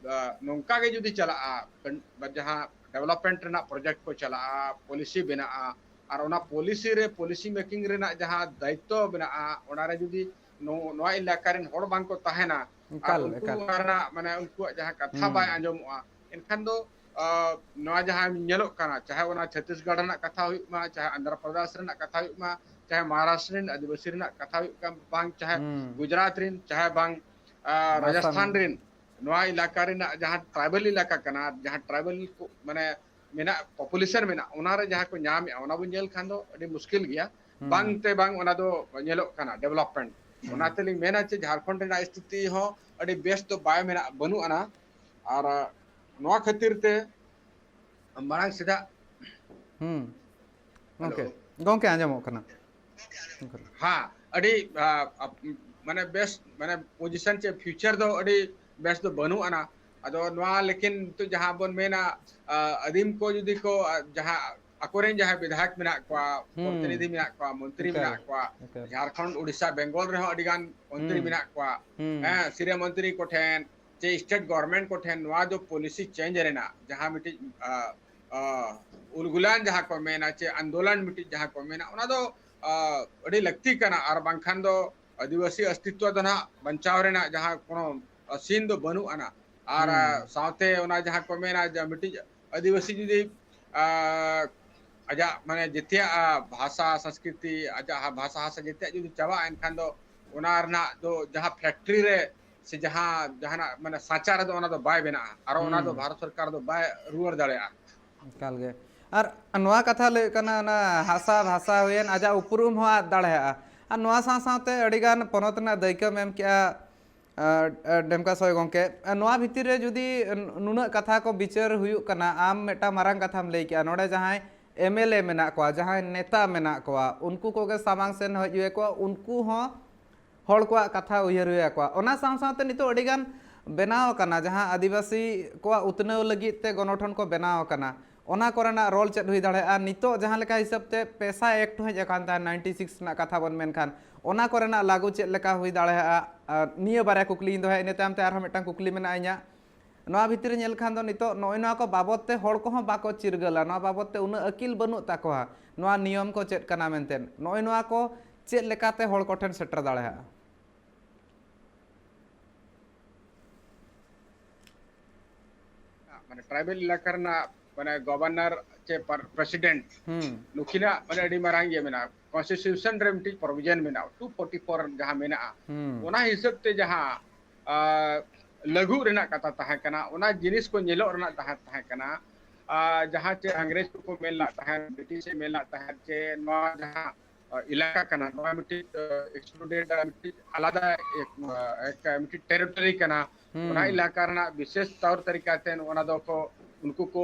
ᱟ, ᱱᱚᱝᱠᱟ ᱜᱮ ᱡᱩᱫᱤ ᱪᱟᱞᱟᱜᱼᱟ, ᱠᱟᱱ-, ᱡᱟᱦᱟᱸ ᱰᱮᱵᱷᱞᱚᱯᱢᱮᱱᱴ ᱨᱮᱱᱟᱜ ᱯᱨᱚᱡᱮᱠᱴ ᱠᱚ ᱪᱟᱞᱟᱜᱼᱟ, ᱯᱚᱞᱤᱥᱤ ᱵᱮᱱᱟᱜᱼᱟ, ᱟᱨ ᱚᱱᱟ ᱯᱚᱞᱤᱥᱤ ᱨᱮ, ᱯᱚᱞᱤᱥᱤ ᱢᱮᱠᱤᱝ ᱨᱮᱱᱟᱜ ᱡᱟᱦᱟᱸ ᱫᱟᱭᱤᱛᱛᱚ ᱢᱮᱱᱟᱜᱼᱟ, ᱚᱱᱟ ᱨᱮ ᱡᱩᱫᱤ ᱱᱚ-, ᱱᱚᱣᱟ ᱮᱞᱟᱠᱟ ᱨᱮᱱ ᱦᱚᱲ ᱵᱟᱝ ᱠᱚ ᱛᱟᱦᱮᱱᱟ, ᱟᱨ ᱮᱠᱟᱞ, ᱩᱱᱠᱩ ᱮᱠᱟᱞ᱾ ᱚᱱᱟ ᱨᱮᱱᱟᱜ, ᱢᱟᱱᱮ, ᱩᱱᱠᱩᱣᱟᱜ ᱡᱟᱦᱟᱸ ᱠᱟᱛᱷᱟ ᱦᱩᱸ᱾ ᱵᱟᱭ ᱟᱸᱡᱚᱢᱚᱜᱼᱟ, ᱮᱱᱠᱷᱟᱱ ᱫᱚ ᱱᱚᱣᱟ ᱡᱟᱦᱟᱸ ᱧᱮᱞᱚᱜ ᱠᱟᱱᱟ, ᱪᱟᱦᱮ ᱚᱱᱟ ᱪᱷᱚᱛᱤᱥᱜᱚᱲ ᱨᱮᱱᱟᱜ ᱠᱟᱛᱷᱟ ᱦᱩᱭᱩᱜ ᱢᱟ, ᱪᱟᱦᱮ ᱟᱱᱫᱷᱨᱚ ᱯᱨᱚᱫᱮᱥ ᱨᱮᱱᱟᱜ ᱠᱟᱛᱷᱟ ᱦᱩᱭᱩᱜ ᱢᱟ, ᱪᱟᱦᱮ ᱢᱚᱦᱟᱨᱟᱥᱴᱨ ᱨᱮᱱ ᱟᱹᱫᱤᱵᱟᱹᱥᱤ ᱨᱮᱱᱟᱜ ᱠᱟᱛᱷᱟ ᱦᱩᱭᱩᱜ ᱠᱟᱱ, ᱵᱟᱝ ᱪᱟᱦᱮ ᱜᱩᱡᱽᱨᱟᱴ ᱨᱮᱱ, ᱪᱟᱦᱮ ᱵᱟᱝ ᱨᱟᱡᱚᱥᱛᱷᱟᱱ ᱨᱮᱱ, ᱱᱚᱣᱟ ᱮᱞᱟᱠᱟ ᱨᱮᱱᱟᱜ ᱡᱟᱦᱟᱸ ᱴᱨᱟᱭᱵᱟᱞ ᱮᱞᱟᱠᱟ ᱠᱟᱱᱟ, ᱡᱟᱦᱟᱸ ᱴᱨᱟᱭᱵᱟᱞ ᱢᱟᱱᱮ ᱢᱮᱱᱟᱜ, ᱯᱚᱯᱩᱞᱮᱥᱚᱱ ᱢᱮᱱᱟᱜ, ᱚᱱᱟᱨᱮ ᱡᱟᱦᱟᱸ ᱠᱚ ᱧᱟᱢᱮᱫᱼᱟ, ᱚᱱᱟ ᱵᱚᱱ ᱧᱮᱞ ᱠᱷᱟᱱ ᱫᱚ ᱟᱹᱰᱤ ᱢᱩᱥᱠᱤᱞ ᱜᱮᱭᱟ᱾ ᱵᱟᱝᱛᱮ ᱵᱟᱝ ᱚᱱᱟ ᱫᱚ ᱧᱮᱞᱚᱜ ᱠᱟᱱᱟ ᱰᱮᱵᱷᱞᱚᱯᱢᱮᱱᱴ᱾ ᱚᱱᱟ ᱛᱮᱞᱤᱧ ᱢᱮᱱᱟ ᱡᱮ ᱡᱷᱟᱲᱠᱷᱚᱸᱰ ᱨᱮᱱᱟᱜ ᱥᱛᱷᱤᱛᱤ ᱦᱚᱸ ᱟᱹᱰᱤ ᱵᱮᱥ ᱫᱚ ᱵᱟᱭ ᱢᱮᱱᱟᱜ, ᱵᱟᱹᱱᱩᱜ ᱟᱱᱟ᱾ ᱟᱨ ᱱᱚᱣᱟ ᱠᱷᱟᱹᱛᱤᱨ ᱛᱮ ᱢᱟᱲᱟᱝ ᱥᱮᱫᱟᱜ ᱦᱩᱸ᱾ ᱜᱚᱝᱠᱮ, ᱜᱚᱝᱠᱮ ᱟᱸᱡᱚᱢᱚᱜ ᱠᱟᱱᱟ᱾ ᱦᱮᱸ, ᱟᱹᱰᱤ ᱢᱟᱱᱮ ᱵᱮᱥ ᱢᱟᱱᱮ ᱯᱚᱡᱤᱥᱚᱱ ᱪᱮ ᱯᱷᱤᱭᱩᱪᱟᱨ ᱫᱚ ᱟᱹᱰᱤ ᱵᱮᱥ ᱫᱚ ᱵᱟᱹᱱᱩᱜ ᱟᱱᱟ᱾ ᱟᱫᱚ ᱱᱚᱣᱟ ᱞᱮᱠᱤᱱ ᱱᱤᱛᱚᱜ ᱡᱟᱦᱟᱸ ᱵᱚᱱ ᱢᱮᱱᱟ, ᱟᱹᱫᱤᱢ ᱠᱚ ᱡᱩᱫᱤ ᱠᱚ ᱡᱟᱦᱟᱸ ᱟᱠᱚᱨᱮᱱ ᱡᱟᱦᱟᱸᱭ ᱵᱤᱫᱷᱟᱭᱚᱠ ᱢᱮᱱᱟᱜ ᱠᱚᱣᱟ, ᱯᱨᱚᱛᱤᱱᱤᱫᱷᱤ ᱢᱮᱱᱟᱜ ᱠᱚᱣᱟ, ᱢᱚᱱᱛᱨᱤ ᱢᱮᱱᱟᱜ ᱠᱚᱣᱟ, ᱡᱷᱟᱲᱠᱷᱚᱸᱰ, ᱩᱲᱤᱥᱥᱟ, ᱵᱮᱝᱜᱚᱞ ᱨᱮᱦᱚᱸ ᱟᱹᱰᱤ ᱜᱟᱱ ᱢᱚᱱᱛᱨᱤ ᱢᱮᱱᱟᱜ ᱠᱚᱣᱟ, ᱦᱮᱸ, ᱥᱤᱨᱟᱹ ᱢᱚᱱᱛᱨᱤ ᱠᱚᱴᱷᱮᱱ ᱪᱮ ᱥᱴᱮᱴ ᱜᱚᱵᱷᱚᱨᱱᱢᱮᱱᱴ ᱠᱚᱴᱷᱮᱱ ᱱᱚᱣᱟ ᱫᱚ ᱯᱚᱞᱤᱥᱤ ᱪᱮᱧᱡᱽ ᱨᱮᱱᱟᱜ ᱡᱟᱦᱟᱸ ᱢᱤᱫᱴᱤᱡ ᱩᱞᱜᱩᱞᱟᱱ ᱡᱟᱦᱟᱸ ᱠᱚ ᱢᱮᱱᱟ ᱪᱮ ᱟᱱᱫᱳᱞᱚᱱ ᱢᱤᱫᱴᱤᱡ ᱡᱟᱦᱟᱸ ᱠᱚ ᱢᱮᱱᱟ, ᱚᱱᱟ ᱫᱚ ᱟᱹᱰᱤ ᱞᱟᱹᱠᱛᱤ ᱠᱟᱱᱟ᱾ ᱟᱨ ᱵᱟᱝᱠᱷᱟᱱ ᱫᱚ ᱟᱹᱫᱤᱵᱟᱹᱥᱤ ᱚᱥᱛᱤᱛᱣᱚ ᱫᱚ ᱱᱟᱦᱟᱜ ᱵᱟᱧᱪᱟᱣ ᱨᱮᱱᱟᱜ ᱡᱟᱦᱟᱸ ᱠᱳᱱᱳ ᱥᱤᱱ ᱫᱚ ᱵᱟᱹᱱᱩᱜ ᱟᱱᱟ᱾ ᱟᱨ ᱥᱟᱶᱛᱮ ᱚᱱᱟ ᱡᱟᱦᱟᱸ ᱠᱚ ᱢᱮᱱᱟ ᱡᱮ ᱢᱤᱫᱴᱤᱡ ᱟᱹᱫᱤᱵᱟᱹᱥᱤ ᱡᱩᱫᱤ ᱟᱡᱟᱜ ᱢᱟᱱᱮ ᱡᱮᱛᱮᱭᱟᱜ ᱵᱷᱟᱥᱟ ᱥᱚᱝᱥᱠᱨᱤᱛᱤ, ᱟᱡᱟᱜ ᱵᱷᱟᱥᱟ ᱦᱟᱥᱟ ᱡᱮᱛᱮᱭᱟᱜ ᱡᱩᱫᱤ ᱪᱟᱵᱟᱜᱼᱟ, ᱮᱱᱠᱷᱟᱱ ᱫᱚ ᱚᱱᱟ ᱨᱮᱱᱟᱜ ᱫᱚ ᱡᱟᱦᱟᱸ ᱯᱷᱮᱠᱴᱨᱤ ᱨᱮ ᱥᱮ ᱡᱟᱦᱟᱸ ᱡᱟᱦᱟᱱᱟᱜ ᱢᱟᱱᱮ ᱥᱟᱪᱟ ᱨᱮᱫᱚ ᱚᱱᱟ ᱫᱚ ᱵᱟᱭ ᱵᱮᱱᱟᱜᱼᱟ᱾ ᱟᱨᱚ ᱚᱱᱟ ᱫᱚ ᱵᱷᱟᱨᱚᱛ ᱥᱚᱨᱠᱟᱨ ᱫᱚ ᱵᱟᱭ ᱨᱩᱣᱟᱹᱲ ᱫᱟᱲᱮᱭᱟᱜᱼᱟ᱾ ᱮᱠᱟᱞ ᱜᱮ᱾ ᱟᱨ ᱱᱚᱣᱟ ᱠᱟᱛᱷᱟ ᱞᱟᱹᱭ ᱠᱟᱱᱟ, ᱚᱱᱟ ᱦᱟᱥᱟ ᱵᱷᱟᱥᱟ ᱦᱩᱭᱮᱱ, ᱟᱡᱟᱜ ᱩᱯᱨᱩᱢ ᱦᱚᱸ ᱟᱫ ᱫᱟᱲᱮᱭᱟᱜᱼᱟ᱾ ᱟᱨ ᱱᱚᱣᱟ ᱥᱟᱶ ᱥᱟᱶᱛᱮ ᱟᱹᱰᱤᱜᱟᱱ ᱯᱚᱱᱚᱛ ᱨᱮᱱᱟᱜ ᱫᱟᱹᱭᱠᱟᱹᱢ ᱮᱢ ᱠᱮᱜᱼᱟ, ᱰᱮᱢᱠᱟ ᱥᱚᱭ ᱜᱚᱢᱠᱮ, ᱱᱚᱣᱟ ᱵᱷᱤᱛᱤᱨ ᱨᱮ ᱡᱩᱫᱤ ᱱᱩᱱᱟᱹᱜ ᱠᱟᱛᱷᱟ ᱠᱚ ᱵᱤᱪᱟᱹᱨ ᱦᱩᱭᱩᱜ ᱠᱟᱱᱟ, ᱟᱢ ᱢᱤᱫᱴᱟᱝ ᱢᱟᱨᱟᱝ ᱠᱟᱛᱷᱟᱢ ᱞᱟᱹᱭ ᱠᱮᱜᱼᱟ, ᱱᱚᱰᱮ ᱡᱟᱦᱟᱸᱭ ᱮᱢ ᱮᱞ ᱮ ᱢᱮᱱᱟᱜ ᱠᱚᱣᱟ, ᱡᱟᱦᱟᱸᱭ ᱱᱮᱛᱟ ᱢᱮᱱᱟᱜ ᱠᱚᱣᱟ, ᱩᱱᱠᱩ ᱠᱚᱜᱮ ᱥᱟᱢᱟᱝ ᱥᱮᱱ ᱦᱮᱡ ᱦᱩᱭ ᱟᱠᱚᱣᱟ, ᱩᱱᱠᱩ ᱦᱚᱸ ᱦᱚᱲ ᱠᱚᱣᱟᱜ ᱠᱟᱛᱷᱟ ᱩᱭᱦᱟᱹᱨ ᱦᱩᱭ ᱟᱠᱚᱣᱟ᱾ ᱚᱱᱟ ᱥᱟᱶ ᱥᱟᱶᱛᱮ ᱱᱤᱛᱚᱜ ᱟᱹᱰᱤᱜᱟᱱ ᱵᱮᱱᱟᱣ ᱟᱠᱟᱱᱟ, ᱡᱟᱦᱟᱸ ᱟᱹᱫᱤᱵᱟᱹᱥᱤ ᱠᱚᱣᱟᱜ ᱩᱛᱱᱟᱹᱣ ᱞᱟᱹᱜᱤᱫ ᱛᱮ ᱜᱚᱱᱚᱴᱷᱚᱱ ᱠᱚ ᱵᱮᱱᱟᱣ ᱟᱠᱟᱱᱟ, ᱚᱱᱟ ᱠᱚᱨᱮᱱᱟᱜ ᱨᱳᱞ ᱪᱮᱫ ᱦᱩᱭ ᱫᱟᱲᱮᱭᱟᱜᱼᱟ? ᱱᱤᱛᱚᱜ ᱡᱟᱦᱟᱸ ᱞᱮᱠᱟ ᱦᱤᱥᱟᱹᱵ ᱛᱮ ᱯᱮᱥᱟ ᱮᱠᱴ ᱦᱮᱡ ᱟᱠᱟᱱ ᱛᱟᱦᱮᱸᱫ ᱱᱟᱭᱤᱱᱴᱤ ᱥᱤᱠᱥ ᱨᱮᱱᱟᱜ ᱠᱟᱛᱷᱟ ᱵᱚᱱ ᱢᱮᱱᱠᱷᱟᱱ, ᱚᱱᱟ ᱠᱚᱨᱮᱱᱟᱜ ᱞᱟᱹᱜᱩ ᱪᱮᱫ ᱞᱮᱠᱟ ᱦᱩᱭ ᱫᱟᱲᱮᱭᱟᱜᱼᱟ? ᱟᱨ ᱱᱤᱭᱟᱹ ᱵᱟᱨᱭᱟ ᱠᱩᱠᱞᱤᱧ ᱫᱚᱦᱚᱭᱟ, ᱤᱱᱟᱹ ᱛᱟᱭᱚᱢ ᱛᱮ ᱟᱨᱦᱚᱸ ᱢᱤᱫᱴᱟᱝ ᱠᱩᱠᱞᱤ ᱢᱮᱱᱟᱜᱼᱟ ᱤᱧᱟᱹᱜ᱾ ᱱᱚᱣᱟ ᱵᱷᱤᱛᱨᱤ ᱨᱮ ᱧᱮᱞ ᱞᱮᱠᱷᱟᱱ ᱫᱚ ᱱᱤᱛᱚᱜ ᱱᱚᱜᱼᱚᱭ ᱱᱚᱣᱟ ᱠᱚ ᱵᱟᱵᱚᱫ ᱛᱮ ᱦᱚᱲ ᱠᱚᱦᱚᱸ ᱵᱟᱠᱚ ᱪᱤᱨᱜᱟᱹᱞᱟ, ᱱᱚᱣᱟ ᱵᱟᱵᱚᱫ ᱛᱮ ᱩᱱᱟᱹᱜ ᱟᱹᱠᱤᱞ ᱵᱟᱹᱱᱩᱜ ᱛᱟᱠᱚᱣᱟ, ᱱᱚᱣᱟ ᱱᱤᱭᱚᱢ ᱠᱚ ᱪᱮᱫ ᱠᱟᱱᱟ ᱢᱮᱱᱛᱮ᱾ ᱱᱚᱜᱼᱚᱭ ᱱᱚᱣᱟ ᱠᱚ ᱪᱮᱫ ᱞᱮᱠᱟᱛᱮ ᱦᱚᱲ ᱠᱚᱴᱷᱮᱱ ᱥᱮᱴᱮᱨ ᱫᱟᱲᱮᱭᱟᱜᱼᱟ? ᱴᱨᱟᱭᱵᱮᱞ ᱮᱞᱟᱠᱟ ᱨᱮᱱᱟᱜ ᱢᱟᱱᱮ ᱜᱚᱵᱷᱚᱨᱱᱚᱨ ᱪᱮ ᱯᱨᱮᱥᱤᱰᱮᱱᱴ, ᱦᱩᱸ ᱱᱩᱠᱤᱱᱟᱜ ᱢᱟᱱᱮ ᱟᱹᱰᱤ ᱢᱟᱨᱟᱝ ᱤᱭᱟᱹ ᱢᱮᱱᱟᱜᱼᱟ, ᱠᱚᱱᱥᱴᱤᱴᱤᱭᱩᱥᱚᱱ ᱨᱮ ᱢᱤᱫᱴᱤᱡ ᱯᱨᱚᱵᱷᱤᱡᱚᱱ ᱢᱮᱱᱟᱜᱼᱟ, ᱴᱩ ᱯᱷᱳᱨᱴᱤ ᱯᱷᱳᱨ ᱡᱟᱦᱟᱸ ᱢᱮᱱᱟᱜᱼᱟ, ᱦᱩᱸ ᱚᱱᱟ ᱦᱤᱥᱟᱹᱵ ᱛᱮ ᱡᱟᱦᱟᱸ ᱟᱨ ᱞᱟᱹᱜᱩᱜ ᱨᱮᱱᱟᱜ ᱠᱟᱛᱷᱟ ᱛᱟᱦᱮᱸ ᱠᱟᱱᱟ, ᱚᱱᱟ ᱡᱤᱱᱤᱥ ᱠᱚ ᱧᱮᱞᱚᱜ ᱨᱮᱱᱟᱜ ᱛᱟᱦᱮᱸ ᱛᱟᱦᱮᱸ ᱠᱟᱱᱟ᱾ ᱟᱨ ᱡᱟᱦᱟᱸ ᱪᱮ ᱤᱝᱨᱮᱡᱽ ᱠᱚᱠᱚ ᱢᱮᱱ ᱞᱟᱜ ᱛᱟᱦᱮᱸᱫ, ᱵᱨᱤᱴᱤᱥ ᱮ ᱢᱮᱱ ᱞᱟᱜ ᱛᱟᱦᱮᱸᱫ ᱡᱮ ᱱᱚᱣᱟ ᱡᱟᱦᱟᱸ ᱮᱞᱟᱠᱟ ᱠᱟᱱᱟ, ᱱᱚᱣᱟ ᱢᱤᱫᱴᱤᱡ ᱮᱠᱥᱠᱞᱩᱰᱮᱰ, ᱢᱤᱫᱴᱤᱡ ᱟᱞᱟᱫᱟ ᱮᱠ- ᱮᱠ- ᱢᱤᱫᱴᱤᱡ ᱴᱮᱨᱤᱴᱚᱨᱤ ᱠᱟᱱᱟ᱾ ᱦᱩᱸ ᱚᱱᱟ ᱮᱞᱟᱠᱟ ᱨᱮᱱᱟᱜ ᱵᱤᱥᱮᱥ ᱛᱚᱨ ᱛᱟᱹᱨᱤᱠᱟ ᱛᱮ ᱚᱱᱟ ᱫᱚ ᱠᱚ ᱩᱱᱠᱩ ᱠᱚ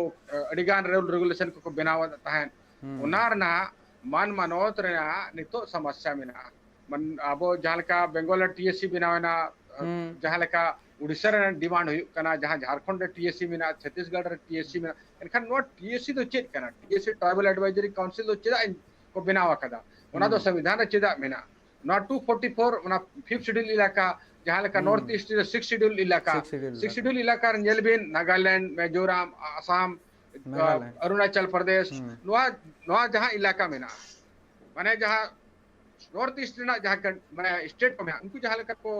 ᱟᱹᱰᱤ ᱜᱟᱱ ᱨᱩᱞ ᱨᱮᱜᱩᱞᱮᱥᱚᱱ ᱠᱚᱠᱚ ᱵᱮᱱᱟᱣ ᱮᱫ ᱛᱟᱦᱮᱸᱫ᱾ ᱦᱩᱸ ᱚᱱᱟ ᱨᱮᱱᱟᱜ ᱢᱟᱱ ᱢᱟᱱᱚᱛ ᱨᱮᱱᱟᱜ ᱱᱤᱛᱚᱜ ᱥᱚᱢᱚᱥᱥᱟ ᱢᱮᱱᱟᱜᱼᱟ᱾ ᱢᱟᱱ- ᱟᱵᱚ ᱡᱟᱦᱟᱸ ᱞᱮᱠᱟ ᱵᱮᱝᱜᱚᱞ ᱨᱮ ᱴᱤ ᱮᱥ ᱥᱤ ᱵᱮᱱᱟᱣ ᱮᱱᱟ, ᱦᱩᱸ ᱡᱟᱦᱟᱸ ᱞᱮᱠᱟ ᱩᱲᱤᱥᱥᱟ ᱨᱮ ᱰᱤᱢᱟᱱᱰ ᱦᱩᱭᱩᱜ ᱠᱟᱱᱟ, ᱡᱟᱦᱟᱸ ᱡᱷᱟᱲᱠᱷᱚᱸᱰ ᱨᱮ ᱴᱤ ᱮᱥ ᱥᱤ ᱢᱮᱱᱟᱜᱼᱟ, ᱪᱷᱚᱛᱤᱥᱜᱚᱲ ᱨᱮ ᱴᱤ ᱮᱥ ᱥᱤ ᱢᱮᱱᱟᱜᱼᱟ, ᱮᱱᱠᱷᱟᱱ ᱱᱚᱣᱟ ᱴᱤ ᱮᱥ ᱥᱤ ᱫᱚ ᱪᱮᱫ ᱠᱟᱱᱟ? T S C tribal advisory council ᱫᱚ ᱪᱮᱫᱟᱜ ᱠᱚ ᱵᱮᱱᱟᱣ ᱟᱠᱟᱫᱟ? ᱚᱱᱟ ᱫᱚ ᱦᱩᱸ ᱥᱚᱝᱵᱤᱫᱷᱟᱱ ᱨᱮ ᱪᱮᱫᱟᱜ ᱢᱮᱱᱟᱜᱼᱟ? ᱱᱚᱣᱟ ᱴᱩ ᱯᱷᱳᱨᱴᱤ ᱯᱷᱳᱨ, ᱚᱱᱟ ᱯᱷᱤᱯᱛᱷ ᱥᱤᱰᱩᱞ ᱮᱞᱟᱠᱟ, ᱡᱟᱦᱟᱸ ᱞᱮᱠᱟ ᱦᱩᱸ ᱱᱚᱨᱛᱷ ᱤᱥᱴ ᱨᱮ ᱥᱤᱠᱥ ᱥᱤᱰᱩᱞ ᱮᱞᱟᱠᱟ, ᱥᱤᱠᱥ ᱥᱤᱰᱩᱞ ᱥᱤᱠᱥ ᱮᱞᱟᱠᱟ᱾ ᱥᱤᱰᱩᱞ ᱮᱞᱟᱠᱟ ᱨᱮ ᱧᱮᱞ ᱵᱤᱱ, ᱱᱟᱜᱟᱞᱮᱱᱰ, ᱢᱤᱡᱳᱨᱟᱢ, ᱟᱥᱟᱢ, ᱢᱮᱜᱷᱟᱞᱚᱭ᱾ ᱚᱨᱩᱱᱟᱪᱚᱞ ᱯᱨᱚᱫᱮᱥ, ᱦᱩᱸ ᱱᱚᱣᱟ ᱱᱚᱣᱟ ᱡᱟᱦᱟᱸ ᱮᱞᱟᱠᱟ ᱢᱮᱱᱟᱜᱼᱟ, ᱢᱟᱱᱮ ᱡᱟᱦᱟᱸ ᱱᱚᱨᱛᱷ ᱤᱥᱴ ᱨᱮᱱᱟᱜ ᱡᱟᱦᱟᱸ ᱠᱟᱱ- ᱢᱟᱱᱮ ᱥᱴᱮᱴ ᱠᱚ ᱢᱮᱱᱟᱜᱼᱟ, ᱩᱱᱠᱩ ᱡᱟᱦᱟᱸ ᱞᱮᱠᱟ ᱠᱚ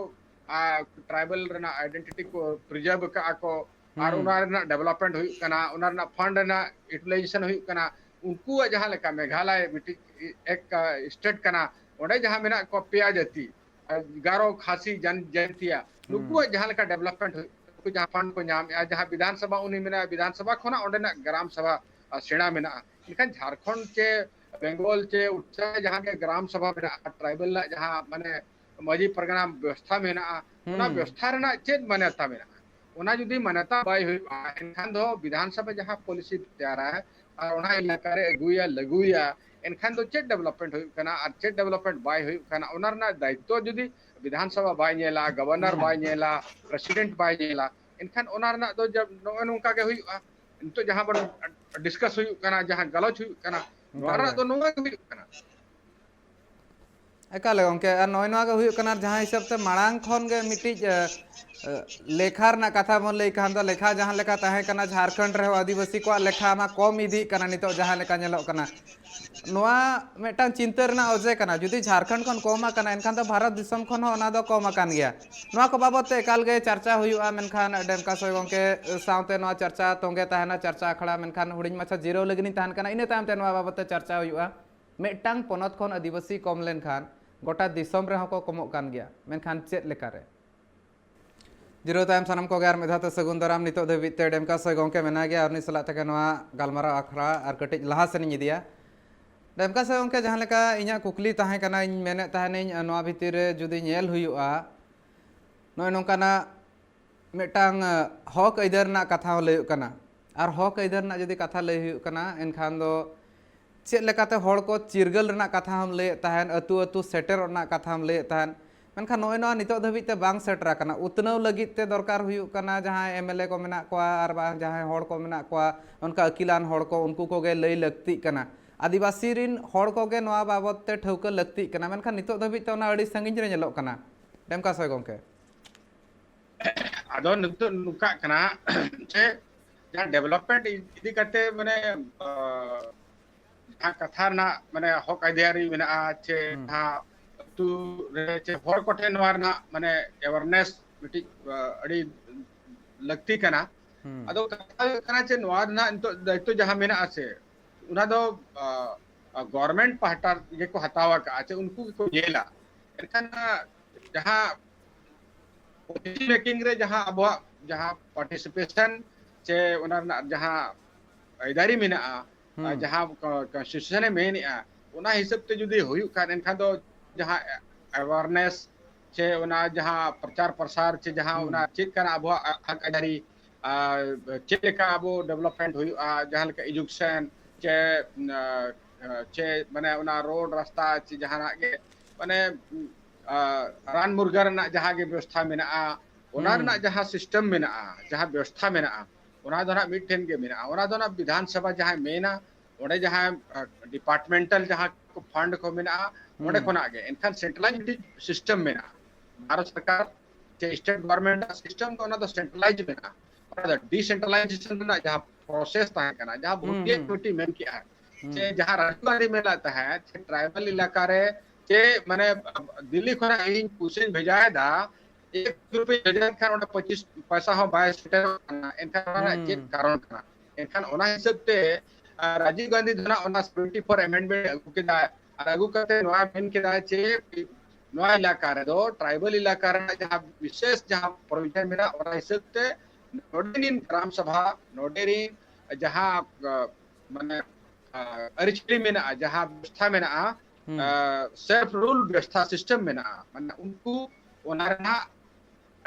ᱴᱨᱟᱭᱵᱟᱞ ᱨᱮᱱᱟᱜ ᱟᱭᱰᱮᱱᱴᱤᱴᱤ ᱠᱚ ᱯᱨᱤᱡᱟᱨᱵᱷ ᱟᱠᱟᱫᱼᱟ ᱠᱚ, ᱟᱨ ᱦᱩᱸ ᱚᱱᱟ ᱨᱮᱱᱟᱜ ᱰᱮᱵᱷᱞᱚᱯᱢᱮᱱᱴ ᱦᱩᱭᱩᱜ ᱠᱟᱱᱟ, ᱚᱱᱟ ᱨᱮᱱᱟᱜ ᱯᱷᱟᱱᱰ ᱨᱮᱱᱟᱜ ᱤᱭᱩᱴᱤᱞᱟᱭᱡᱮᱥᱚᱱ ᱦᱩᱭᱩᱜ ᱠᱟᱱᱟ, ᱩᱱᱠᱩᱣᱟᱜ ᱡᱟᱦᱟᱸ ᱞᱮᱠᱟ ᱢᱮᱜᱷᱟᱞᱚᱭ ᱢᱤᱫᱴᱤᱡ ᱮᱠ ᱥᱴᱮᱴ ᱠᱟᱱᱟ, ᱚᱸᱰᱮ ᱡᱟᱦᱟᱸ ᱢᱮᱱᱟᱜ ᱠᱚᱣᱟ ᱯᱮᱭᱟ ᱡᱟᱹᱛᱤ, ᱜᱟᱨᱳ, ᱠᱷᱟᱥᱤ, ᱡᱟᱱ- ᱡᱟᱭᱱᱛᱤᱭᱟ, ᱦᱩᱸ ᱱᱩᱠᱩᱣᱟᱜ ᱡᱟᱦᱟᱸ ᱞᱮᱠᱟ ᱰᱮᱵᱷᱞᱚᱯᱢᱮᱱᱴ ᱦᱩᱭᱩᱜ ᱠᱟᱱᱟ, ᱱᱩᱠᱩ ᱡᱟᱦᱟᱸ ᱯᱷᱟᱱᱰ ᱠᱚ ᱧᱟᱢᱮᱫᱼᱟ, ᱡᱟᱦᱟᱸ ᱵᱤᱫᱷᱟᱱ ᱥᱚᱵᱷᱟ ᱩᱱᱤ ᱢᱮᱱᱟᱭᱟ, ᱵᱤᱫᱷᱟᱱ ᱥᱚᱵᱷᱟ ᱠᱷᱚᱱᱟᱜ ᱚᱸᱰᱮᱱᱟᱜ ᱜᱨᱟᱢ ᱥᱚᱵᱷᱟ ᱟᱨ ᱥᱮᱬᱟ ᱢᱮᱱᱟᱜᱼᱟ᱾ ᱮᱱᱠᱷᱟᱱ ᱡᱷᱟᱲᱠᱷᱚᱸᱰ ᱪᱮ ᱵᱮᱝᱜᱚᱞ ᱪᱮ ᱩᱲᱤᱥᱥᱟ ᱨᱮ ᱡᱟᱦᱟᱸ ᱜᱮ ᱜᱨᱟᱢ ᱥᱚᱵᱷᱟ ᱢᱮᱱᱟᱜᱼᱟ, ᱴᱨᱟᱭᱵᱟᱞ ᱨᱮᱱᱟᱜ ᱡᱟᱦᱟᱸ ᱢᱟᱱᱮ ᱢᱟᱹᱡᱷᱤ ᱯᱟᱨᱜᱟᱱᱟ ᱵᱮᱵᱚᱥᱛᱷᱟ ᱢᱮᱱᱟᱜᱼᱟ, ᱚᱱᱟ ᱦᱩᱸ ᱵᱮᱵᱚᱥᱛᱷᱟ ᱨᱮᱱᱟᱜ ᱪᱮᱫ ᱢᱟᱱᱭᱚᱛᱟ ᱢᱮᱱᱟᱜᱼᱟ? ᱚᱱᱟ ᱡᱩᱫᱤ ᱢᱟᱱᱭᱚᱛᱟ ᱵᱟᱭ ᱦᱩᱭᱩᱜᱼᱟ, ᱮᱱᱠᱷᱟᱱ ᱫᱚ ᱵᱤᱫᱷᱟᱱ ᱥᱚᱵᱷᱟ ᱡᱟᱦᱟᱸ ᱯᱚᱞᱤᱥᱤ ᱛᱮᱭᱟᱨᱟ ᱟᱨ ᱚᱱᱟ ᱮᱞᱟᱠᱟ ᱨᱮ ᱟᱹᱜᱩᱭᱟ, ᱞᱟᱹᱜᱩᱭᱟ, ᱮᱱᱠᱷᱟᱱ ᱫᱚ ᱪᱮᱫ ᱰᱮᱵᱷᱞᱚᱯᱢᱮᱱᱴ ᱦᱩᱭᱩᱜ ᱠᱟᱱᱟ ᱟᱨ ᱪᱮᱫ ᱰᱮᱵᱷᱞᱚᱯᱢᱮᱱᱴ ᱵᱟᱭ ᱦᱩᱭᱩᱜ ᱠᱟᱱᱟ, ᱚᱱᱟ ᱨᱮᱱᱟᱜ ᱫᱟᱭᱤᱛᱛᱚ ᱡᱩᱫᱤ ᱵᱤᱫᱷᱟᱱ ᱥᱚᱵᱷᱟ ᱵᱟᱭ ᱧᱮᱞᱟ, ᱜᱚᱵᱷᱚᱨᱱᱚᱨ ᱦᱩᱸ ᱵᱟᱭ ᱧᱮᱞᱟ, ᱯᱨᱮᱥᱤᱰᱮᱱᱴ ᱵᱟᱭ ᱧᱮᱞᱟ, ᱮᱱᱠᱷᱟᱱ ᱚᱱᱟ ᱨᱮᱱᱟᱜ ᱫᱚ ᱡᱟ- ᱱᱚᱜᱼᱚᱭ ᱱᱚᱝᱠᱟ ᱜᱮ ᱦᱩᱭᱩᱜᱼᱟ᱾ ᱱᱤᱛᱚᱜ ᱡᱟᱦᱟᱸ ᱵᱚᱱ ᱰᱤᱥᱠᱟᱥ ᱦᱩᱭᱩᱜ ᱠᱟᱱᱟ, ᱡᱟᱦᱟᱸ ᱜᱟᱞᱚᱪ ᱦᱩᱭᱩᱜ ᱠᱟᱱᱟ, ᱱᱚᱣᱟ ᱚᱱᱠᱟ ᱨᱮᱱᱟᱜ ᱜᱮ᱾ ᱫᱚ ᱱᱚᱣᱟ ᱜᱮ ᱦᱩᱭᱩᱜ ᱠᱟᱱᱟ᱾ ᱮᱠᱟᱞ ᱜᱚᱝᱠᱮ, ᱟᱨ ᱱᱚᱜᱼᱚᱭ ᱱᱚᱣᱟ ᱜᱮ ᱦᱩᱭᱩᱜ ᱠᱟᱱᱟ, ᱡᱟᱦᱟᱸ ᱦᱤᱥᱟᱹᱵ ᱛᱮ ᱢᱟᱲᱟᱝ ᱠᱷᱚᱱ ᱜᱮ ᱢᱤᱫᱴᱤᱡ, ᱮ, ᱮ, ᱞᱮᱠᱷᱟ ᱨᱮᱱᱟᱜ ᱠᱟᱛᱷᱟ ᱵᱚᱱ ᱞᱟᱹᱭ ᱠᱷᱟᱱ ᱫᱚ, ᱞᱮᱠᱷᱟ ᱡᱟᱦᱟᱸ ᱞᱮᱠᱟ ᱛᱟᱦᱮᱸ ᱠᱟᱱᱟ, ᱡᱷᱟᱲᱠᱷᱚᱸᱰ ᱨᱮᱦᱚᱸ ᱟᱹᱫᱤᱵᱟᱹᱥᱤ ᱠᱚᱣᱟᱜ ᱞᱮᱠᱷᱟ ᱢᱟ ᱠᱚᱢ ᱤᱫᱤᱜ ᱠᱟᱱᱟ ᱱᱤᱛᱚᱜ ᱡᱟᱦᱟᱸ ᱞᱮᱠᱟ ᱧᱮᱞᱚᱜ ᱠᱟᱱᱟ᱾ ᱱᱚᱣᱟ ᱢᱤᱫᱴᱟᱝ ᱪᱤᱱᱛᱟᱹ ᱨᱮᱱᱟᱜ ᱚᱡᱮ ᱠᱟᱱᱟ, ᱡᱩᱫᱤ ᱡᱷᱟᱲᱠᱷᱚᱸᱰ ᱠᱷᱚᱱ ᱠᱚᱢ ᱟᱠᱟᱱᱟ, ᱮᱱᱠᱷᱟᱱ ᱫᱚ ᱵᱷᱟᱨᱚᱛ ᱫᱤᱥᱚᱢ ᱠᱷᱚᱱ ᱦᱚᱸ ᱚᱱᱟ ᱫᱚ ᱠᱚᱢ ᱟᱠᱟᱱ ᱜᱮᱭᱟ᱾ ᱱᱚᱣᱟ ᱠᱚ ᱵᱟᱵᱚᱛ ᱛᱮ ᱮᱠᱟᱞ ᱜᱮ ᱪᱟᱨᱪᱟ ᱦᱩᱭᱩᱜᱼᱟ, ᱢᱮᱱᱠᱷᱟᱱ ᱰᱮᱢᱠᱟ ᱥᱚᱭ ᱜᱚᱝᱠᱮ ᱥᱟᱶᱛᱮ ᱱᱚᱣᱟ ᱪᱟᱨᱪᱟ ᱛᱚᱸᱜᱮ ᱛᱟᱦᱮᱱᱟ, ᱪᱟᱨᱪᱟ ᱟᱠᱷᱲᱟ, ᱢᱮᱱᱠᱷᱟᱱ ᱦᱩᱰᱤᱧ ᱢᱟᱪᱷᱟ ᱡᱤᱨᱟᱹᱣ ᱞᱟᱹᱜᱤᱫ ᱤᱧ ᱛᱟᱦᱮᱱ ᱠᱟᱱᱟ, ᱤᱱᱟᱹ ᱛᱟᱭᱚᱢ ᱛᱮ ᱱᱚᱣᱟ ᱵᱟᱵᱚᱛ ᱛᱮ ᱪᱟᱨᱪᱟ ᱦᱩᱭᱩᱜᱼᱟ᱾ ᱢᱤᱫᱴᱟᱝ ᱯᱚᱱᱚᱛ ᱠᱷᱚᱱ ᱟᱹᱫᱤᱵᱟᱹᱥᱤ ᱠᱚᱢ ᱞᱮᱱᱠᱷᱟᱱ ᱜᱚᱴᱟ ᱫᱤᱥᱚᱢ ᱨᱮᱦᱚᱸ ᱠᱚ ᱠᱚᱢᱚᱜ ᱠᱟᱱ ᱜᱮᱭᱟ, ᱢᱮᱱᱠᱷᱟᱱ ᱪᱮᱫ ᱞᱮᱠᱟᱨᱮ? ᱡᱤᱨᱟᱹᱣ ᱛᱟᱭᱚᱢ ᱥᱟᱱᱟᱢ ᱠᱚᱜᱮ ᱟᱨ ᱢᱤᱫ ᱫᱷᱟᱣ ᱛᱮ ᱥᱟᱹᱜᱩᱱ ᱫᱟᱨᱟᱢ᱾ ᱱᱤᱛᱚᱜ ᱫᱷᱟᱹᱵᱤᱡ ᱛᱮ ᱰᱮᱢᱠᱟ ᱥᱚᱭ ᱜᱚᱝᱠᱮ ᱢᱮᱱᱟᱭ ᱜᱮᱭᱟ, ᱟᱨ ᱩᱱᱤ ᱥᱟᱞᱟᱜ ᱛᱮᱜᱮ ᱱᱚᱣᱟ ᱜᱟᱞᱢᱟᱨᱟᱣ ᱟᱠᱷᱲᱟ ᱟᱨ ᱠᱟᱹᱴᱤᱡ ᱞᱟᱦᱟ ᱥᱮᱱ ᱤᱧ ᱤᱫᱤᱭᱟ᱾ ᱰᱮᱢᱠᱟ ᱥᱚᱭ ᱜᱚᱝᱠᱮ, ᱡᱟᱦᱟᱸ ᱞᱮᱠᱟ ᱤᱧᱟᱹᱜ ᱠᱩᱠᱞᱤ ᱛᱟᱦᱮᱸ ᱠᱟᱱᱟ, ᱤᱧ ᱢᱮᱱᱮᱫ ᱛᱟᱦᱮᱱᱤᱧ, ᱱᱚᱣᱟ ᱵᱷᱤᱛᱤᱨ ᱨᱮ ᱡᱩᱫᱤ ᱧᱮᱞ ᱦᱩᱭᱩᱜᱼᱟ, ᱱᱚᱜᱼᱚᱭ ᱱᱚᱝᱠᱟᱱᱟᱜ ᱢᱤᱫᱴᱟᱝ, ᱟ, ᱦᱚᱠ ᱟᱹᱭᱫᱟᱹᱨ ᱨᱮᱱᱟᱜ ᱠᱟᱛᱷᱟ ᱦᱚᱸ ᱞᱟᱹᱭᱚᱜ ᱠᱟᱱᱟ᱾ ᱟᱨ ᱦᱚᱠ ᱟᱹᱭᱫᱟᱹᱨ ᱨᱮᱱᱟᱜ ᱡᱩᱫᱤ ᱠᱟᱛᱷᱟ ᱞᱟᱹᱭ ᱦᱩᱭᱩᱜ ᱠᱟᱱᱟ, ᱮᱱᱠᱷᱟᱱ ᱫᱚ ᱪᱮᱫ ᱞᱮᱠᱟᱛᱮ ᱦᱚᱲ ᱠᱚ ᱪᱤᱨᱜᱟᱹᱞ ᱨᱮᱱᱟᱜ ᱠᱟᱛᱷᱟ ᱦᱚᱸᱢ ᱞᱟᱹᱭᱮᱫ ᱛᱟᱦᱮᱱ, ᱟᱹᱛᱩ ᱟᱹᱛᱩ ᱥᱮᱴᱮᱨᱚᱜ ᱨᱮᱱᱟᱜ ᱠᱟᱛᱷᱟᱢ ᱞᱟᱹᱭᱮᱫ ᱛᱟᱦᱮᱱ, ᱢᱮᱱᱠᱷᱟᱱ ᱱᱚᱜᱼᱚᱭ ᱱᱚᱣᱟ ᱱᱤᱛᱚᱜ ᱫᱷᱟᱹᱵᱤᱡ ᱛᱮ ᱵᱟᱝ ᱥᱮᱴᱮᱨ ᱟᱠᱟᱱᱟ᱾ ᱩᱛᱱᱟᱹᱣ ᱞᱟᱹᱜᱤᱫ ᱛᱮ ᱫᱚᱨᱠᱟᱨ ᱦᱩᱭᱩᱜ ᱠᱟᱱᱟ, ᱡᱟᱦᱟᱸᱭ ᱮᱢ ᱮᱞ ᱮ ᱠᱚ ᱢᱮᱱᱟᱜ ᱠᱚᱣᱟ ᱟᱨ ᱵᱟᱝ ᱡᱟᱦᱟᱸᱭ ᱦᱚᱲ ᱠᱚ ᱢᱮᱱᱟᱜ ᱠᱚᱣᱟ, ᱚᱱᱠᱟ ᱟᱹᱠᱤᱞᱟᱱ ᱦᱚᱲ ᱠᱚ, ᱩᱱᱠᱩ ᱠᱚᱜᱮ ᱞᱟᱹᱭ ᱞᱟᱹᱠᱛᱤᱜ ᱠᱟᱱᱟ᱾ ᱟᱹᱫᱤᱵᱟᱹᱥᱤ ᱨᱤᱱ ᱦᱚᱲ ᱠᱚᱜᱮ ᱱᱚᱣᱟ ᱵᱟᱵᱚᱛ ᱛᱮ ᱴᱷᱟᱹᱣᱠᱟᱹ ᱞᱟᱹᱠᱛᱤᱜ ᱠᱟᱱᱟ, ᱢᱮᱱᱠᱷᱟᱱ ᱱᱤᱛᱚᱜ ᱫᱷᱟᱹᱵᱤᱡ ᱛᱮ ᱚᱱᱟ ᱟᱹᱰᱤ ᱥᱟᱺᱜᱤᱧ ᱨᱮ ᱧᱮᱞᱚᱜ ᱠᱟᱱᱟ᱾ ᱰᱮᱢᱠᱟ ᱥᱚᱭ ᱜᱚᱝᱠᱮ᱾ ᱟᱫᱚ ᱱᱤᱛᱚᱜ ᱱᱚᱝᱠᱟᱜ ᱠᱟᱱᱟ ᱡᱮ ᱡᱟᱦᱟᱸ ᱰᱮᱵᱷᱞᱚᱯᱢᱮᱱᱴ ᱤᱫᱤ ᱠᱟᱛᱮ, ᱢᱟᱱᱮ, ᱟ, ᱡᱟᱦᱟᱸ ᱠᱟᱛᱷᱟ ᱨᱮᱱᱟᱜ, ᱢᱟᱱᱮ, ᱦᱚᱠ ᱟᱹᱭᱫᱟᱹᱨᱤ ᱢᱮᱱᱟᱜᱼᱟ, ᱪᱮ ᱦᱩᱸ᱾ ᱡᱟᱦᱟᱸ ᱟᱹᱛᱩ ᱨᱮ ᱪᱮ ᱦᱚᱲ ᱠᱚᱴᱷᱮᱱ ᱱᱚᱣᱟ ᱨᱮᱱᱟᱜ, ᱢᱟᱱᱮ, ᱮᱣᱟᱨᱱᱮᱥ ᱢᱤᱫᱴᱤᱡ, ᱟ, ᱟᱹᱰᱤ ᱞᱟᱹᱠᱛᱤ ᱠᱟᱱᱟ᱾ ᱦᱩᱸ᱾ ᱟᱫᱚ ᱠᱟᱛᱷᱟ ᱦᱩᱭᱩᱜ ᱠᱟᱱᱟ ᱡᱮ ᱱᱚᱣᱟ ᱨᱮᱱᱟᱜ ᱱᱤᱛᱚᱜ ᱫᱟᱭᱤᱛᱛᱚ ᱡᱟᱦᱟᱸ ᱢᱮᱱᱟᱜᱼᱟ ᱥᱮ, ᱚᱱᱟ ᱫᱚ, ᱟ, ᱟ, ᱜᱚᱵᱷᱚᱨᱱᱢᱮᱱᱴ ᱯᱟᱦᱴᱟ ᱜᱮᱠᱚ ᱦᱟᱛᱟᱣ ᱟᱠᱟᱫᱼᱟ, ᱪᱮ ᱩᱱᱠᱩ ᱜᱮᱠᱚ ᱧᱮᱞᱟ᱾ ᱮᱱᱠᱷᱟᱱ, ᱟ, ᱡᱟᱦᱟᱸ ᱯᱚᱞᱤᱥᱤ ᱢᱮᱠᱤᱝ ᱨᱮ ᱡᱟᱦᱟᱸ ᱟᱵᱚᱣᱟᱜ ᱡᱟᱦᱟᱸ ᱯᱟᱨᱴᱤᱥᱤᱯᱮᱥᱚᱱ ᱪᱮ ᱚᱱᱟ ᱨᱮᱱᱟᱜ ᱡᱟᱦᱟᱸ ᱟᱹᱭᱫᱟᱹᱨᱤ ᱢᱮᱱᱟᱜᱼᱟ, ᱟᱨ ᱦᱩᱸ᱾ ᱡᱟᱦᱟᱸ ᱠᱚ-, ᱠᱚᱱᱥᱴᱤᱴᱤᱭᱩᱥᱚᱱ ᱮ ᱢᱮᱱᱮᱜᱼᱟ, ᱚᱱᱟ ᱦᱤᱥᱟᱹᱵ ᱛᱮ ᱡᱩᱫᱤ ᱦᱩᱭᱩᱜ ᱠᱷᱟᱱ, ᱮᱱᱠᱷᱟᱱ ᱫᱚ ᱡᱟᱦᱟᱸ ᱮᱣᱟᱨᱱᱮᱥ ᱪᱮ ᱚᱱᱟ ᱡᱟᱦᱟᱸ ᱯᱨᱚᱪᱟᱨ ᱯᱨᱚᱥᱟᱨ ᱪᱮ ᱡᱟᱦᱟᱸ ᱦᱩᱸ᱾ ᱚᱱᱟ ᱪᱮᱫ ᱠᱟᱱᱟ ᱟᱵᱚᱣᱟᱜ ᱦᱚᱠ ᱟᱹᱭᱫᱟᱹᱨᱤ, ᱟᱨ ᱪᱮᱫ ᱞᱮᱠᱟ ᱟᱵᱚ ᱰᱮᱵᱷᱞᱚᱯᱢᱮᱱᱴ ᱦᱩᱭᱩᱜᱼᱟ, ᱡᱟᱦᱟᱸ ᱞᱮᱠᱟ ᱮᱡᱩᱠᱮᱥᱚᱱ ᱪᱮ, ᱟᱨ, ᱪᱮ ᱢᱟᱱᱮ ᱚᱱᱟ ᱨᱳᱰ ᱨᱟᱥᱛᱟ ᱪᱮ ᱡᱟᱦᱟᱱᱟᱜ ᱜᱮ, ᱢᱟᱱᱮ, ᱟᱨ ᱨᱟᱱ ᱢᱩᱨᱜᱟᱹᱱ ᱨᱮᱱᱟᱜ ᱡᱟᱦᱟᱸ ᱜᱮ ᱵᱮᱵᱚᱥᱛᱷᱟ ᱢᱮᱱᱟᱜᱼᱟ, ᱚᱱᱟ ᱦᱩᱸ᱾ ᱨᱮᱱᱟᱜ ᱡᱟᱦᱟᱸ ᱥᱤᱥᱴᱮᱢ ᱢᱮᱱᱟᱜᱼᱟ, ᱡᱟᱦᱟᱸ ᱵᱮᱵᱚᱥᱛᱷᱟ ᱢᱮᱱᱟᱜᱼᱟ, ᱚᱱᱟ ᱫᱚ ᱱᱟᱜ ᱢᱤᱫᱴᱷᱮᱱ ᱜᱮ ᱢᱮᱱᱟᱜᱼᱟ᱾ ᱚᱱᱟ ᱫᱚ ᱱᱟᱜ ᱵᱤᱫᱷᱟᱱ ᱥᱚᱵᱷᱟ ᱡᱟᱦᱟᱸᱭ ᱢᱮᱱᱟ, ᱚᱸᱰᱮ ᱡᱟᱦᱟᱸ, ᱟᱨ, ᱰᱤᱯᱟᱨᱴᱢᱮᱱᱴᱟᱞ ᱡᱟᱦᱟᱸ ᱠᱚ ᱯᱷᱟᱱᱰ ᱠᱚ ᱢᱮᱱᱟᱜᱼᱟ, ᱚᱸᱰᱮ ᱦᱩᱸ᱾ ᱠᱷᱚᱱᱟᱜ ᱜᱮ᱾ ᱮᱱᱠᱷᱟᱱ centralized system ᱢᱮᱱᱟᱜᱼᱟ᱾ ᱵᱷᱟᱨᱚᱛ ᱥᱚᱨᱠᱟᱨ ᱥᱮ state government system ᱫᱚ ᱚᱱᱟ ᱫᱚ centralized ᱢᱮᱱᱟᱜᱼᱟ᱾ ᱚᱱᱟ ᱫᱚ decentralization ᱨᱮᱱᱟᱜ ᱡᱟᱦᱟᱸ process ᱛᱟᱦᱮᱸ ᱠᱟᱱᱟ, ᱡᱟᱦᱟᱸ ᱦᱩᱸ, ᱵᱷᱩᱴᱤᱭᱟ ᱦᱩᱸ᱾ ᱠᱚᱢᱤᱴᱤ ᱢᱮᱱ ᱠᱮᱜᱼᱟ, ᱦᱩᱸ᱾ ᱥᱮ ᱡᱟᱦᱟᱸ ᱨᱟᱡᱤᱵ ᱜᱟᱱᱫᱷᱤ ᱢᱮᱱ ᱞᱮᱫ ᱛᱟᱦᱮᱸᱫ, ᱥᱮ tribal ᱮᱞᱟᱠᱟ ᱨᱮ, ᱥᱮ ᱢᱟᱱᱮ ᱫᱤᱞᱞᱤ ᱠᱷᱚᱱᱟᱜ ᱤᱧ ᱯᱩᱭᱥᱟᱹᱧ ᱵᱷᱮᱡᱟᱭᱮᱫᱟ, ᱮᱠ ᱨᱩᱯᱤᱭᱟ ᱵᱷᱮᱡᱟ ᱞᱮᱠᱷᱟᱱ ᱚᱸᱰᱮ ᱯᱚᱸᱪᱤᱥ ᱯᱚᱭᱥᱟ ᱦᱚᱸ ᱵᱟᱭ ᱥᱮᱴᱮᱨᱚᱜ ᱠᱟᱱᱟ᱾ ᱮᱱᱠᱷᱟᱱ ᱚᱱᱟ ᱨᱮᱱᱟᱜ ᱪᱮᱫ ᱦᱩᱸ᱾ ᱠᱟᱨᱚᱱ ᱠᱟᱱᱟ? ᱮᱱᱠᱷᱟᱱ ᱚᱱᱟ ᱦᱤᱥᱟᱹᱵ ᱛᱮ, ᱟᱨ ᱨᱟᱡᱤᱵ ᱜᱟᱱᱫᱷᱤ ᱫᱚ ᱱᱟᱜ ᱚᱱᱟ seventy four amendment ᱟᱹᱜᱩ ᱠᱮᱫᱟ᱾ ᱟᱨ ᱟᱹᱜᱩ ᱠᱟᱛᱮ ᱱᱚᱣᱟ ᱢᱮᱱ ᱠᱮᱫᱟ ᱡᱮ ᱱᱚᱣᱟ ᱮᱞᱟᱠᱟ ᱨᱮᱫᱚ, tribal ᱮᱞᱟᱠᱟ ᱨᱮᱱᱟᱜ ᱡᱟᱦᱟᱸ ᱵᱤᱥᱮᱥ ᱡᱟᱦᱟᱸ provision ᱢᱮᱱᱟᱜᱼᱟ, ᱚᱱᱟ ᱦᱤᱥᱟᱹᱵ ᱛᱮ ᱱᱚᱰᱮ ᱨᱤᱱ ᱜᱨᱟᱢ ᱥᱟᱵᱷᱟ, ᱱᱚᱰᱮ ᱨᱤᱱ ᱡᱟᱦᱟᱸ, ᱟ, ᱢᱟᱱᱮ, ᱟ, ᱟᱹᱨᱤᱪᱟᱹᱞᱤ ᱢᱮᱱᱟᱜᱼᱟ, ᱡᱟᱦᱟᱸ ᱵᱮᱵᱚᱥᱛᱷᱟ ᱢᱮᱱᱟᱜᱼᱟ, ᱦᱩᱸ᱾ ᱟ, self rule ᱵᱮᱵᱚᱥᱛᱷᱟ system ᱢᱮᱱᱟᱜᱼᱟ, ᱢᱟᱱᱮ ᱩᱱᱠᱩ ᱚᱱᱟ ᱨᱮᱱᱟᱜ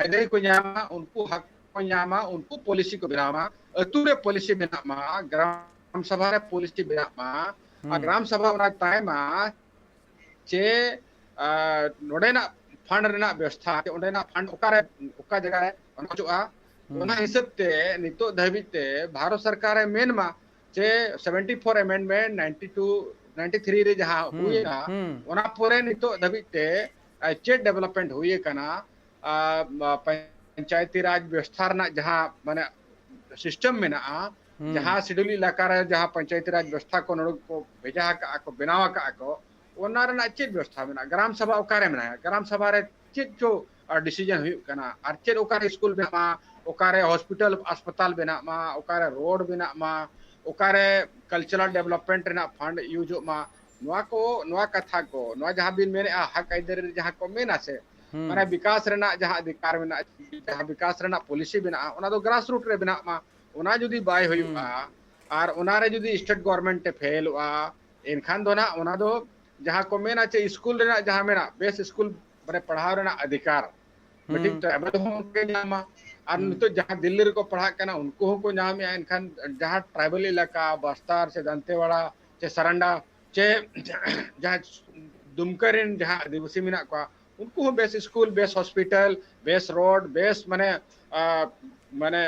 ᱟᱹᱭᱫᱟᱹᱨᱤ ᱠᱚ ᱧᱟᱢᱟ, ᱩᱱᱠᱩ ᱦᱟᱠ ᱠᱚ ᱧᱟᱢᱟ, ᱩᱱᱠᱩ policy ᱠᱚ ᱵᱮᱱᱟᱣ ᱢᱟ, ᱟᱹᱛᱩ ᱨᱮ policy ᱵᱮᱱᱟᱜ ᱢᱟ, ᱜᱨᱟᱢ ᱥᱟᱵᱷᱟ ᱨᱮ policy ᱵᱮᱱᱟᱜ ᱢᱟ, ᱟᱨ ᱦᱩᱸ᱾ ᱜᱨᱟᱢ ᱥᱟᱵᱷᱟ ᱚᱱᱟ ᱛᱟᱭ ᱢᱟ ᱪᱮ, ᱟ, ᱱᱚᱰᱮᱱᱟᱜ fund ᱨᱮᱱᱟᱜ ᱵᱮᱵᱚᱥᱛᱷᱟ, ᱪᱮ ᱚᱸᱰᱮᱱᱟᱜ fund ᱚᱠᱟᱨᱮ, ᱚᱠᱟ ᱡᱟᱭᱜᱟ ᱨᱮ ᱚᱱᱟ ᱦᱤᱥᱟᱹᱵ ᱛᱮ ᱱᱤᱛᱚᱜ ᱫᱷᱟᱹᱵᱤᱡ ᱛᱮ ᱵᱷᱟᱨᱚᱛ ᱥᱚᱨᱠᱟᱨᱮ ᱢᱮᱱ ᱢᱟ ᱪᱮ seventy four amendment ninety two, ninety three ᱨᱮ ᱡᱟᱦᱟᱸ ᱦᱩᱸ, ᱦᱩᱭᱮᱱᱟ, ᱦᱩᱸ᱾ ᱚᱱᱟ ᱯᱚᱨᱮ ᱱᱤᱛᱚᱜ ᱫᱷᱟᱹᱵᱤᱡ ᱛᱮ, ᱟ, ᱪᱮᱫ development ᱦᱩᱭ ᱟᱠᱟᱱᱟ, ᱟ, ᱢᱟ, ᱯᱚᱧᱪᱟᱭᱛᱤ ᱨᱟᱡᱽ ᱵᱮᱵᱚᱥᱛᱷᱟ ᱨᱮᱱᱟᱜ ᱡᱟᱦᱟᱸ ᱢᱟᱱᱮ system ᱢᱮᱱᱟᱜᱼᱟ, ᱦᱩᱸ᱾ ᱡᱟᱦᱟᱸ schedule ᱮᱞᱟᱠᱟ ᱨᱮ ᱡᱟᱦᱟᱸ ᱯᱚᱧᱪᱟᱭᱛᱤ ᱨᱟᱡᱽ ᱵᱮᱵᱚᱥᱛᱷᱟ ᱠᱚ ᱱᱚᱰᱮ ᱠᱚ ᱵᱷᱮᱡᱟ ᱟᱠᱟᱜᱼᱟ ᱠᱚ, ᱵᱮᱱᱟᱣ ᱟᱠᱟᱜᱼᱟ ᱠᱚ, ᱚᱱᱟ ᱨᱮᱱᱟᱜ ᱪᱮᱫ ᱵᱮᱵᱚᱥᱛᱷᱟ ᱢᱮᱱᱟᱜᱼᱟ? ᱜᱨᱟᱢ ᱥᱟᱵᱷᱟ ᱚᱠᱟᱨᱮ ᱢᱮᱱᱟᱭᱟ? ᱜᱨᱟᱢ ᱥᱟᱵᱷᱟ ᱨᱮ ᱪᱮᱫ ᱪᱚ, ᱟ, decision ᱦᱩᱭᱩᱜ ᱠᱟᱱᱟ? ᱟᱨ ᱪᱮᱫ ᱚᱠᱟᱨᱮ ᱥᱠᱩᱞ ᱵᱮᱱᱟᱜ ᱢᱟ, ᱚᱠᱟᱨᱮ hospital ᱦᱟᱥᱯᱟᱛᱟᱞ ᱵᱮᱱᱟᱜ ᱢᱟ, ᱚᱠᱟᱨᱮ road ᱵᱮᱱᱟᱜ ᱢᱟ, ᱚᱠᱟᱨᱮ cultural development ᱨᱮᱱᱟᱜ fund useᱚᱜ ᱢᱟ, ᱱᱚᱣᱟ ᱠᱚ, ᱱᱚᱣᱟ ᱠᱟᱛᱷᱟ ᱠᱚ, ᱱᱚᱣᱟ ᱡᱟᱦᱟᱸ ᱵᱤᱱ ᱢᱮᱱᱮᱫᱼᱟ, ᱦᱚᱠ ᱟᱹᱭᱫᱟᱹᱨᱤ ᱨᱮ ᱡᱟᱦᱟᱸ ᱠᱚ ᱢᱮᱱᱟ ᱥᱮ, ᱦᱩᱸ᱾ ᱢᱟᱱᱮ ᱵᱤᱠᱟᱥ ᱨᱮᱱᱟᱜ ᱡᱟᱦᱟᱸ ᱚᱫᱷᱤᱠᱟᱨ ᱢᱮᱱᱟᱜᱼᱟ, ᱡᱟᱦᱟᱸ ᱵᱤᱠᱟᱥ ᱨᱮᱱᱟᱜ policy ᱢᱮᱱᱟᱜᱼᱟ, ᱚᱱᱟ ᱫᱚ grassroot ᱨᱮ ᱵᱮᱱᱟᱜ ᱢᱟ᱾ ᱚᱱᱟ ᱡᱩᱫᱤ ᱵᱟᱭ ᱦᱩᱭᱩᱜᱼᱟ, ᱦᱩᱸ᱾ ᱟᱨ ᱚᱱᱟᱨᱮ ᱡᱩᱫᱤ state government ᱮ ᱯᱷᱮᱞᱚᱜᱼᱟ, ᱮᱱᱠᱷᱟᱱ ᱫᱚ ᱱᱟᱜ ᱚᱱᱟ ᱫᱚ ᱡᱟᱦᱟᱸ ᱠᱚ ᱢᱮᱱᱟ ᱪᱮ ᱥᱠᱩᱞ ᱨᱮᱱᱟᱜ ᱡᱟᱦᱟᱸ ᱢᱮᱱᱟᱜ, ᱵᱮᱥ ᱥᱠᱩᱞ ᱢᱟᱱᱮ ᱯᱟᱲᱦᱟᱣ ᱨᱮᱱᱟᱜ ᱚᱫᱷᱤᱠᱟᱨ, ᱢᱤᱫᱴᱤᱡ ᱦᱩᱸ᱾ Tribal ᱦᱚᱸ ᱠᱚ ᱧᱟᱢᱟ᱾ ᱟᱨ ᱦᱩᱸ᱾ ᱱᱤᱛᱚᱜ ᱡᱟᱦᱟᱸ ᱫᱤᱞᱞᱤ ᱨᱮᱠᱚ ᱯᱟᱲᱦᱟᱜ ᱠᱟᱱᱟ, ᱩᱱᱠᱩ ᱦᱚᱸᱠᱚ ᱧᱟᱢᱮᱜᱼᱟ᱾ ᱮᱱᱠᱷᱟᱱ ᱡᱟᱦᱟᱸ tribal ᱮᱞᱟᱠᱟ, ᱵᱟᱥᱛᱟᱨ ᱥᱮ ᱫᱟᱱᱛᱮᱣᱟᱲᱟ ᱥᱮ ᱥᱟᱨᱟᱱᱰᱟ ᱥᱮ ᱡᱟᱦᱟᱸ ᱫᱩᱢᱠᱟ ᱨᱮᱱ ᱡᱟᱦᱟᱸ ᱟᱹᱫᱤᱵᱟᱹᱥᱤ ᱢᱮᱱᱟᱜ ᱠᱚᱣᱟ, ᱩᱱᱠᱩ ᱦᱚᱸ ᱵᱮᱥ ᱥᱠᱩᱞ, ᱵᱮᱥ hospital, ᱵᱮᱥ road, ᱵᱮᱥ ᱢᱟᱱᱮ, ᱟ, ᱢᱟᱱᱮ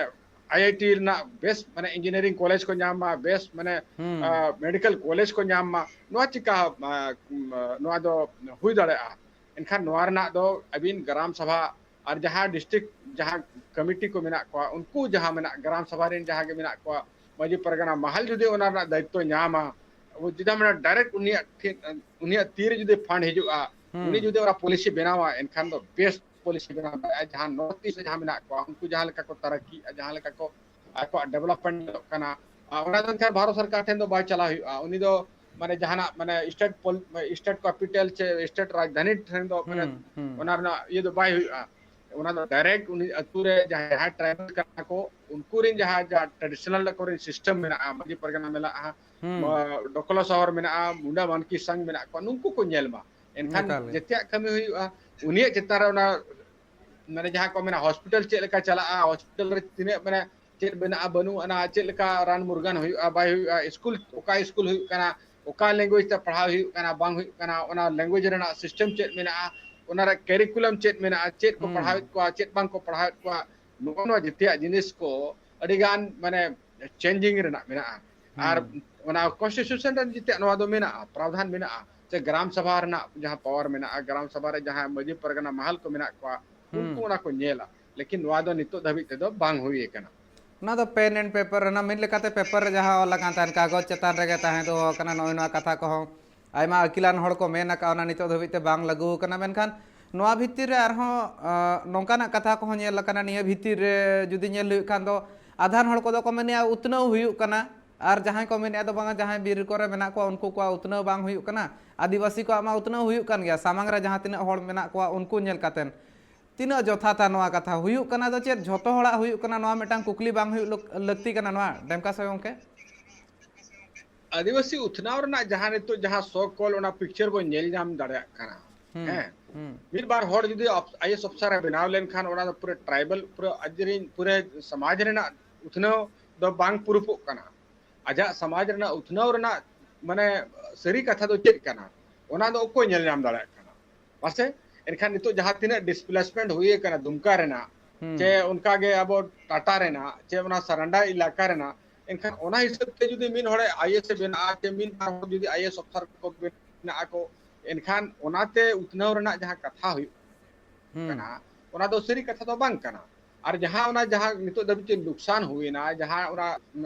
ᱟᱭ ᱟᱭ ᱴᱤ ᱨᱮᱱᱟᱜ ᱵᱮᱥ ᱢᱟᱱᱮ ᱤᱧᱡᱤᱱᱤᱭᱟᱨᱤᱝ ᱠᱚᱞᱮᱡᱽ ᱠᱚ ᱧᱟᱢ ᱢᱟ, ᱵᱮᱥ ᱢᱟᱱᱮ ᱦᱩᱸ᱾ ᱢᱮᱰᱤᱠᱮᱞ ᱠᱚᱞᱮᱡᱽ ᱠᱚ ᱧᱟᱢ ᱢᱟ, ᱱᱚᱣᱟ ᱪᱤᱠᱟ ᱱᱚᱣᱟ ᱫᱚ ᱦᱩᱭ ᱫᱟᱲᱮᱭᱟᱜᱼᱟ? ᱮᱱᱠᱷᱟᱱ ᱱᱚᱣᱟ ᱨᱮᱱᱟᱜ ᱫᱚ ᱟᱹᱵᱤᱱ ᱜᱨᱟᱢ ᱥᱟᱵᱷᱟ ᱟᱨ ᱡᱟᱦᱟᱸ ᱰᱤᱥᱴᱨᱤᱠᱴ ᱡᱟᱦᱟᱸ ᱠᱚᱢᱤᱴᱤ ᱠᱚ ᱢᱮᱱᱟᱜ ᱠᱚᱣᱟ, ᱩᱱᱠᱩ ᱡᱟᱦᱟᱸ ᱢᱮᱱᱟᱜ ᱜᱨᱟᱢ ᱥᱟᱵᱷᱟ ᱨᱮᱱ ᱡᱟᱦᱟᱸ ᱜᱮ ᱢᱮᱱᱟᱜ ᱠᱚᱣᱟ, ᱢᱟᱹᱡᱷᱤ ᱯᱟᱨᱜᱟᱱᱟ ᱢᱟᱦᱟᱞ ᱡᱩᱫᱤ ᱚᱱᱟ ᱨᱮᱱᱟᱜ ᱫᱟᱭᱤᱛᱛᱚ ᱧᱟᱢᱟ, ᱡᱩᱫᱤ ᱢᱟᱱᱮ ᱰᱟᱭᱨᱮᱠᱴ ᱩᱱᱤᱭᱟᱜ ᱴᱷᱮᱱ, ᱩᱱᱤᱭᱟᱜ ᱛᱤ ᱨᱮ ᱡᱩᱫᱤ ᱯᱷᱟᱱᱰ ᱦᱤᱡᱩᱜᱼᱟ, ᱦᱩᱸ᱾ ᱩᱱᱤ ᱡᱩᱫᱤ ᱚᱱᱟ ᱯᱚᱞᱤᱥᱤ ᱵᱮᱱᱟᱣᱟ, ᱮᱱᱠᱷᱟᱱ ᱫᱚ ᱵᱮᱥ ᱯᱚᱞᱤᱥᱤ ᱵᱮᱱᱟᱣ ᱫᱟᱲᱮᱭᱟᱜᱼᱟ᱾ ᱡᱟᱦᱟᱸ ᱱᱚᱨᱛᱷ ᱤᱥᱴ ᱨᱮ ᱡᱟᱦᱟᱸ ᱢᱮᱱᱟᱜ ᱠᱚᱣᱟ, ᱩᱱᱠᱩ ᱡᱟᱦᱟᱸ ᱞᱮᱠᱟ ᱠᱚ ᱛᱟᱨᱟᱠᱤᱜᱼᱟ, ᱡᱟᱦᱟᱸ ᱞᱮᱠᱟ ᱠᱚ ᱟᱠᱚᱣᱟᱜ ᱰᱮᱵᱷᱞᱚᱯᱢᱮᱱᱴ ᱧᱮᱞᱚᱜ ᱠᱟᱱᱟ, ᱟᱨ ᱚᱱᱟ ᱫᱚ ᱮᱱᱠᱷᱟᱱ ᱵᱷᱟᱨᱚᱛ ᱥᱚᱨᱠᱟᱨ ᱴᱷᱮᱱ ᱫᱚ ᱵᱟᱭ ᱪᱟᱞᱟᱣ ᱦᱩᱭᱩᱜᱼᱟ᱾ ᱩᱱᱤ ᱫᱚ ᱢᱟᱱᱮ ᱡᱟᱦᱟᱱᱟᱜ ᱢᱟᱱᱮ ᱥᱴᱮᱴ ᱯᱚᱞ-, ᱥᱴᱮᱴ ᱠᱮᱯᱤᱴᱟᱞ ᱪᱮ ᱥᱴᱮᱴ ᱨᱟᱡᱽᱫᱷᱟᱱᱤ ᱴᱷᱮᱱ ᱫᱚ ᱢᱟᱱᱮ ᱦᱩᱸ, ᱦᱩᱸ᱾ ᱚᱱᱟ ᱨᱮᱱᱟᱜ ᱤᱭᱟᱹ ᱫᱚ ᱵᱟᱭ ᱦᱩᱭᱩᱜᱼᱟ᱾ ᱚᱱᱟ ᱫᱚ ᱰᱟᱭᱨᱮᱠᱴ ᱩᱱᱤ ᱟᱹᱛᱩ ᱨᱮ ᱡᱟᱦᱟᱸᱭ, ᱡᱟᱦᱟᱸᱭ ᱴᱨᱟᱭᱵᱟᱞ ᱠᱟᱱᱟ ᱠᱚ, ᱩᱱᱠᱩ ᱨᱮᱱ ᱡᱟᱦᱟᱸ, ᱡᱟᱦᱟᱸ ᱴᱨᱟᱰᱤᱥᱚᱱᱟᱞ ᱟᱠᱚᱨᱮᱱ ᱥᱤᱥᱴᱮᱢ ᱢᱮᱱᱟᱜᱼᱟ, ᱢᱟᱹᱡᱷᱤ ᱯᱟᱨᱜᱟᱱᱟ ᱢᱮᱱᱟᱜᱼᱟ, ᱦᱩᱸ᱾ ᱢᱟ-, ᱰᱚᱠᱞᱚ ᱥᱚᱦᱚᱨ ᱢᱮᱱᱟᱜᱼᱟ, ᱢᱩᱱᱰᱟ ᱢᱟᱱᱠᱤ ᱥᱟᱝ ᱢᱮᱱᱟᱜ ᱠᱚᱣᱟ, ᱱᱩᱠᱩ ᱠᱚ ᱧᱮᱞ ᱢᱟ᱾ ᱮᱱᱠᱷᱟᱱ ᱮᱠᱟᱞ ᱜᱮ᱾ ᱡᱮᱛᱮᱭᱟᱜ ᱠᱟᱹᱢᱤ ᱦᱩᱭᱩᱜᱼᱟ, ᱩᱱᱤᱭᱟᱜ ᱪᱮᱛᱟᱱ ᱨᱮ ᱚᱱᱟ ᱢᱟᱱᱮ ᱡᱟᱦᱟᱸ ᱠᱚ ᱢᱮᱱᱟ ᱦᱚᱥᱯᱤᱴᱟᱞ ᱪᱮᱫ ᱞᱮᱠᱟ ᱪᱟᱞᱟᱜᱼᱟ, ᱦᱚᱥᱯᱤᱴᱟᱞ ᱨᱮ ᱛᱤᱱᱟᱹᱜ ᱢᱟᱱᱮ ᱪᱮᱫ ᱢᱮᱱᱟᱜᱼᱟ ᱵᱟᱹᱱᱩᱜ ᱟᱱᱟ, ᱪᱮᱫ ᱞᱮᱠᱟ ᱨᱟᱱ ᱢᱩᱨᱜᱟᱱ ᱦᱩᱭᱩᱜᱼᱟ ᱵᱟᱭ ᱦᱩᱭᱩᱜᱼᱟ, ᱥᱠᱩᱞ ᱚᱠᱟ ᱥᱠᱩᱞ ᱦᱩᱭᱩᱜ ᱠᱟᱱᱟ, ᱚᱠᱟ ᱞᱮᱝᱜᱩᱭᱮᱡᱽ ᱛᱮ ᱯᱟᱲᱦᱟᱣ ᱦᱩᱭᱩᱜ ᱠᱟᱱᱟ ᱵᱟᱝ ᱦᱩᱭᱩᱜ ᱠᱟᱱᱟ, ᱚᱱᱟ ᱞᱮᱝᱜᱩᱭᱮᱡᱽ ᱨᱮᱱᱟᱜ ᱥᱤᱥᱴᱮᱢ ᱪᱮᱫ ᱢᱮᱱᱟᱜᱼᱟ, ᱚᱱᱟ ᱨᱮ ᱠᱟᱨᱤᱠᱩᱞᱟᱢ ᱪᱮᱫ ᱢᱮᱱᱟᱜᱼᱟ, ᱪᱮᱫ ᱠᱚ ᱦᱩᱸ᱾ ᱯᱟᱲᱦᱟᱣᱮᱫ ᱠᱚᱣᱟ, ᱪᱮᱫ ᱵᱟᱝ ᱠᱚ ᱯᱟᱲᱦᱟᱣᱮᱫ ᱠᱚᱣᱟ, ᱱᱚᱜᱼᱚ ᱱᱚᱣᱟ ᱡᱮᱛᱮᱭᱟᱜ ᱡᱤᱱᱤᱥ ᱠᱚ ᱟᱹᱰᱤ ᱜᱟᱱ ᱢᱟᱱᱮ ᱪᱮᱧᱡᱤᱝ ᱨᱮᱱᱟᱜ ᱢᱮᱱᱟᱜᱼᱟ᱾ ᱟᱨ ᱦᱩᱸ᱾ ᱚᱱᱟ ᱠᱚᱱᱥᱴᱤᱴᱤᱭᱩᱥᱚᱱ ᱨᱮ ᱡᱮᱛᱮᱭᱟᱜ ᱱᱚᱣᱟ ᱫᱚ ᱢᱮᱱᱟᱜᱼᱟ, ᱯᱨᱟᱣᱫᱷᱟᱱ ᱢᱮᱱᱟᱜᱼᱟ, ᱥᱮ ᱜᱨᱟᱢ ᱥᱟᱵᱷᱟ ᱨᱮᱱᱟᱜ ᱡᱟᱦᱟᱸ ᱯᱟᱣᱟᱨ ᱢᱮᱱᱟᱜᱼᱟ, ᱜᱨᱟᱢ ᱥᱟᱵᱷᱟ ᱨᱮ ᱡᱟᱦᱟᱸ ᱢᱟᱹᱡᱷᱤ ᱯᱟᱨᱜᱟᱱᱟ ᱢᱟᱦᱟᱞ ᱠᱚ ᱢᱮᱱᱟᱜ ᱠᱚᱣᱟ, ᱩᱱᱠᱩ ᱦᱩᱸ᱾ ᱚᱱᱟ ᱠᱚ ᱧᱮᱞᱟ᱾ ᱞᱮᱠᱤᱱ ᱱᱚᱣᱟ ᱫᱚ ᱱᱤᱛᱚᱜ ᱫᱷᱟᱹᱵᱤᱡ ᱛᱮᱫᱚ ᱵᱟᱝ ᱦᱩᱭ ᱟᱠᱟᱱᱟ᱾ ᱚᱱᱟ ᱫᱚ ᱯᱮᱱ ᱮᱱᱰ ᱯᱮᱯᱟᱨ ᱨᱮᱱᱟᱜ ᱢᱤᱫ ᱞᱮᱠᱟᱛᱮ ᱯᱮᱯᱟᱨ ᱨᱮ ᱡᱟᱦᱟᱸ ᱚᱞ ᱟᱠᱟᱱ ᱛᱟᱦᱮᱸᱱ, ᱠᱟᱜᱚᱡᱽ ᱪᱮᱛᱟᱱ ᱨᱮᱜᱮ ᱛᱟᱦᱮᱸ ᱫᱚᱦᱚ ᱟᱠᱟᱱᱟ᱾ ᱱᱚᱜᱼᱚᱭ ᱱᱚᱣᱟ ᱠᱟᱛᱷᱟ ᱠᱚᱦᱚᱸ ᱟᱭᱢᱟ ᱟᱹᱠᱤᱞᱟᱱ ᱦᱚᱲ ᱠᱚ ᱢᱮᱱ ᱟᱠᱟᱫᱼᱟ, ᱚᱱᱟ ᱱᱤᱛᱚᱜ ᱫᱷᱟᱹᱵᱤᱡ ᱛᱮ ᱵᱟᱝ ᱞᱟᱹᱜᱩ ᱟᱠᱟᱱᱟ᱾ ᱢᱮᱱᱠᱷᱟᱱ ᱱᱚᱣᱟ ᱵᱷᱤᱛᱤᱨ ᱨᱮ ᱟᱨᱦᱚᱸ, ᱟᱸ, ᱱᱚᱝᱠᱟᱱᱟᱜ ᱠᱟᱛᱷᱟ ᱠᱚᱦᱚᱸ ᱧᱮᱞ ᱟᱠᱟᱱᱟ᱾ ᱱᱤᱭᱟᱹ ᱵᱷᱤᱛᱤᱨ ᱨᱮ ᱡᱩᱫᱤ ᱧᱮᱞ ᱦᱩᱭᱩᱜ ᱠᱷᱟᱱ ᱫᱚ, ᱟᱫᱷᱟᱱ ᱦᱚᱲ ᱠᱚᱫᱚ ᱠᱚ ᱢᱮᱱᱮᱫᱼᱟ ᱩᱛᱱᱟᱹᱣ ᱦᱩᱭᱩᱜ ᱠᱟᱱᱟ, ᱟᱨ ᱡᱟᱦᱟᱸᱭ ᱠᱚ ᱢᱮᱱᱮᱫᱼᱟ ᱫᱚ ᱵᱟᱝᱟ, ᱡᱟᱦᱟᱸᱭ ᱵᱤᱨ ᱠᱚᱨᱮ ᱢᱮᱱᱟᱜ ᱠᱚᱣᱟ ᱩᱱᱠᱩ ᱠᱚᱣᱟᱜ ᱩᱛᱱᱟᱹᱣ ᱵᱟᱝ ᱦᱩᱭᱩᱜ ᱠᱟᱱᱟ, ᱟᱹᱫᱤᱵᱟᱹᱥᱤ ᱠᱚᱣᱟᱜ ᱢᱟ ᱩᱛᱱᱟᱹᱣ ᱦᱩᱭᱩᱜ ᱠᱟᱱ ᱜᱮᱭᱟ, ᱥᱟᱢᱟᱝ ᱨᱮ ᱡᱟᱦᱟᱸ ᱛᱤᱱᱟᱹᱜ ᱦᱚᱲ ᱢᱮᱱᱟᱜ ᱠᱚᱣᱟ ᱩᱱᱠᱩ ᱧᱮᱞ ᱠᱟᱛᱮᱱ᱾ ᱛᱤᱱᱟᱹᱜ ᱡᱚᱛᱷᱟᱛᱟ ᱱᱚᱣᱟ ᱠᱟᱛᱷᱟ? ᱦᱩᱭᱩᱜ ᱠᱟᱱᱟ ᱫᱚ ᱪᱮᱫ ᱡᱷᱚᱛᱚ ᱦᱚᱲᱟᱜ ᱦᱩᱭᱩᱜ ᱠᱟᱱᱟ, ᱱᱚᱣᱟ ᱢᱤᱫᱴᱟᱝ ᱠᱩᱠᱞᱤ ᱵᱟᱝ ᱦᱩᱭᱩᱜ ᱞᱟᱹᱠ-, ᱞᱟᱹᱠᱛᱤ ᱠᱟᱱᱟ ᱱᱚᱣᱟ ᱰᱮᱢᱠᱟ ᱥᱮ ᱜᱚᱝᱠᱮ? ᱟᱹᱫᱤᱵᱟᱹᱥᱤ ᱩᱛᱷᱱᱟᱹᱣ ᱨᱮᱱᱟᱜ ᱡᱟᱦᱟᱸ ᱱᱤᱛᱚᱜ ᱡᱟᱦᱟᱸ so called ᱚᱱᱟ ᱯᱤᱠᱪᱟᱨ ᱵᱚᱱ ᱧᱮᱞ ᱧᱟᱢ ᱫᱟᱲᱮᱭᱟᱜ ᱠᱟᱱᱟ, ᱦᱩᱸ, ᱦᱮᱸ, ᱦᱩᱸ᱾ ᱢᱤᱫ ᱵᱟᱨ ᱦᱚᱲ ᱡᱩᱫᱤ ᱟᱭ ᱮ ᱮᱥ ᱚᱯᱷᱤᱥᱟᱨ ᱮ ᱵᱮᱱᱟᱣ ᱞᱮᱱᱠᱷᱟᱱ ᱚᱱᱟ ᱫᱚ ᱯᱩᱨᱟᱹ ᱴᱨᱟᱭᱵᱟᱞ, ᱯᱩᱨᱟᱹ ᱟᱡ ᱨᱮᱱ ᱯᱩᱨᱟᱹ ᱥᱚᱢᱟᱡᱽ ᱨᱮᱱᱟᱜ ᱩᱛᱷᱱᱟᱹᱣ ᱫᱚ ᱵᱟᱝ ᱯᱩᱨᱩᱯᱚᱜ ᱠᱟᱱᱟ᱾ ᱟᱡᱟᱜ ᱥᱚᱢᱟᱡᱽ ᱨᱮᱱᱟᱜ ᱩᱛᱷᱱᱟᱹᱣ ᱨᱮᱱᱟᱜ ᱢᱟᱱᱮ ᱥᱟᱹᱨᱤ ᱠᱟᱛᱷᱟ ᱫᱚ ᱪᱮᱫ ᱠᱟᱱᱟ, ᱚᱱᱟ ᱫᱚ ᱚᱠᱚᱭ ᱧᱮᱞ ᱧᱟᱢ ᱫᱟᱲᱮᱭᱟᱜ ᱠᱟᱱᱟ? ᱢᱟᱥᱮ, ᱮᱱᱠᱷᱟᱱ ᱱᱤᱛᱚᱜ ᱡᱟᱦᱟᱸ ᱛᱤᱱᱟᱹᱜ ᱰᱤᱥᱯᱞᱮᱥᱢᱮᱱᱴ ᱦᱩᱭ ᱟᱠᱟᱱᱟ ᱫᱩᱢᱠᱟ ᱨᱮᱱᱟᱜ, ᱪᱮ ᱚᱱᱠᱟᱜᱮ ᱟᱵᱚ ᱴᱟᱴᱟ ᱨᱮᱱᱟᱜ, ᱪᱮ ᱚᱱᱟ ᱥᱟᱨᱟᱱᱰᱟ ᱮᱞᱟᱠᱟ ᱨᱮᱱᱟᱜ, ᱮᱱᱠᱷᱟᱱ ᱚᱱᱟ ᱦᱤᱥᱟᱹᱵ ᱛᱮ ᱡᱩᱫᱤ ᱢᱤᱫ ᱦᱚᱲᱮ ᱟᱭ ᱮ ᱮᱥ ᱮ ᱵᱮᱱᱟᱜᱼᱟ, ᱪᱮ ᱢᱤᱫ ᱵᱟᱨ ᱦᱚᱲ ᱡᱩᱫᱤ ᱟᱭ ᱮ ᱮᱥ ᱚᱯᱷᱤᱥᱟᱨ ᱠᱚ ᱵᱮᱱᱟᱜ ᱟᱠᱚ, ᱮᱱᱠᱷᱟᱱ ᱚᱱᱟᱛᱮ ᱩᱛᱱᱟᱹᱣ ᱨᱮᱱᱟᱜ ᱡᱟᱦᱟᱸ ᱠᱟᱛᱷᱟ ᱦᱩᱭᱩᱜ ᱠᱟᱱᱟ, ᱚᱱᱟ ᱫᱚ ᱥᱟᱹᱨᱤ ᱠᱟᱛᱷᱟ ᱫᱚ ᱵᱟᱝ ᱠᱟᱱᱟ᱾ ᱟᱨ ᱡᱟᱦᱟᱸ ᱚᱱᱟ ᱡᱟᱦᱟᱸ ᱱᱤᱛᱚᱜ ᱫᱷᱟᱹᱵᱤᱡ ᱛᱮ ᱞᱩᱠᱥᱟᱱ ᱦᱩᱭᱱᱟ, ᱡᱟᱦᱟᱸ ᱚᱱᱟ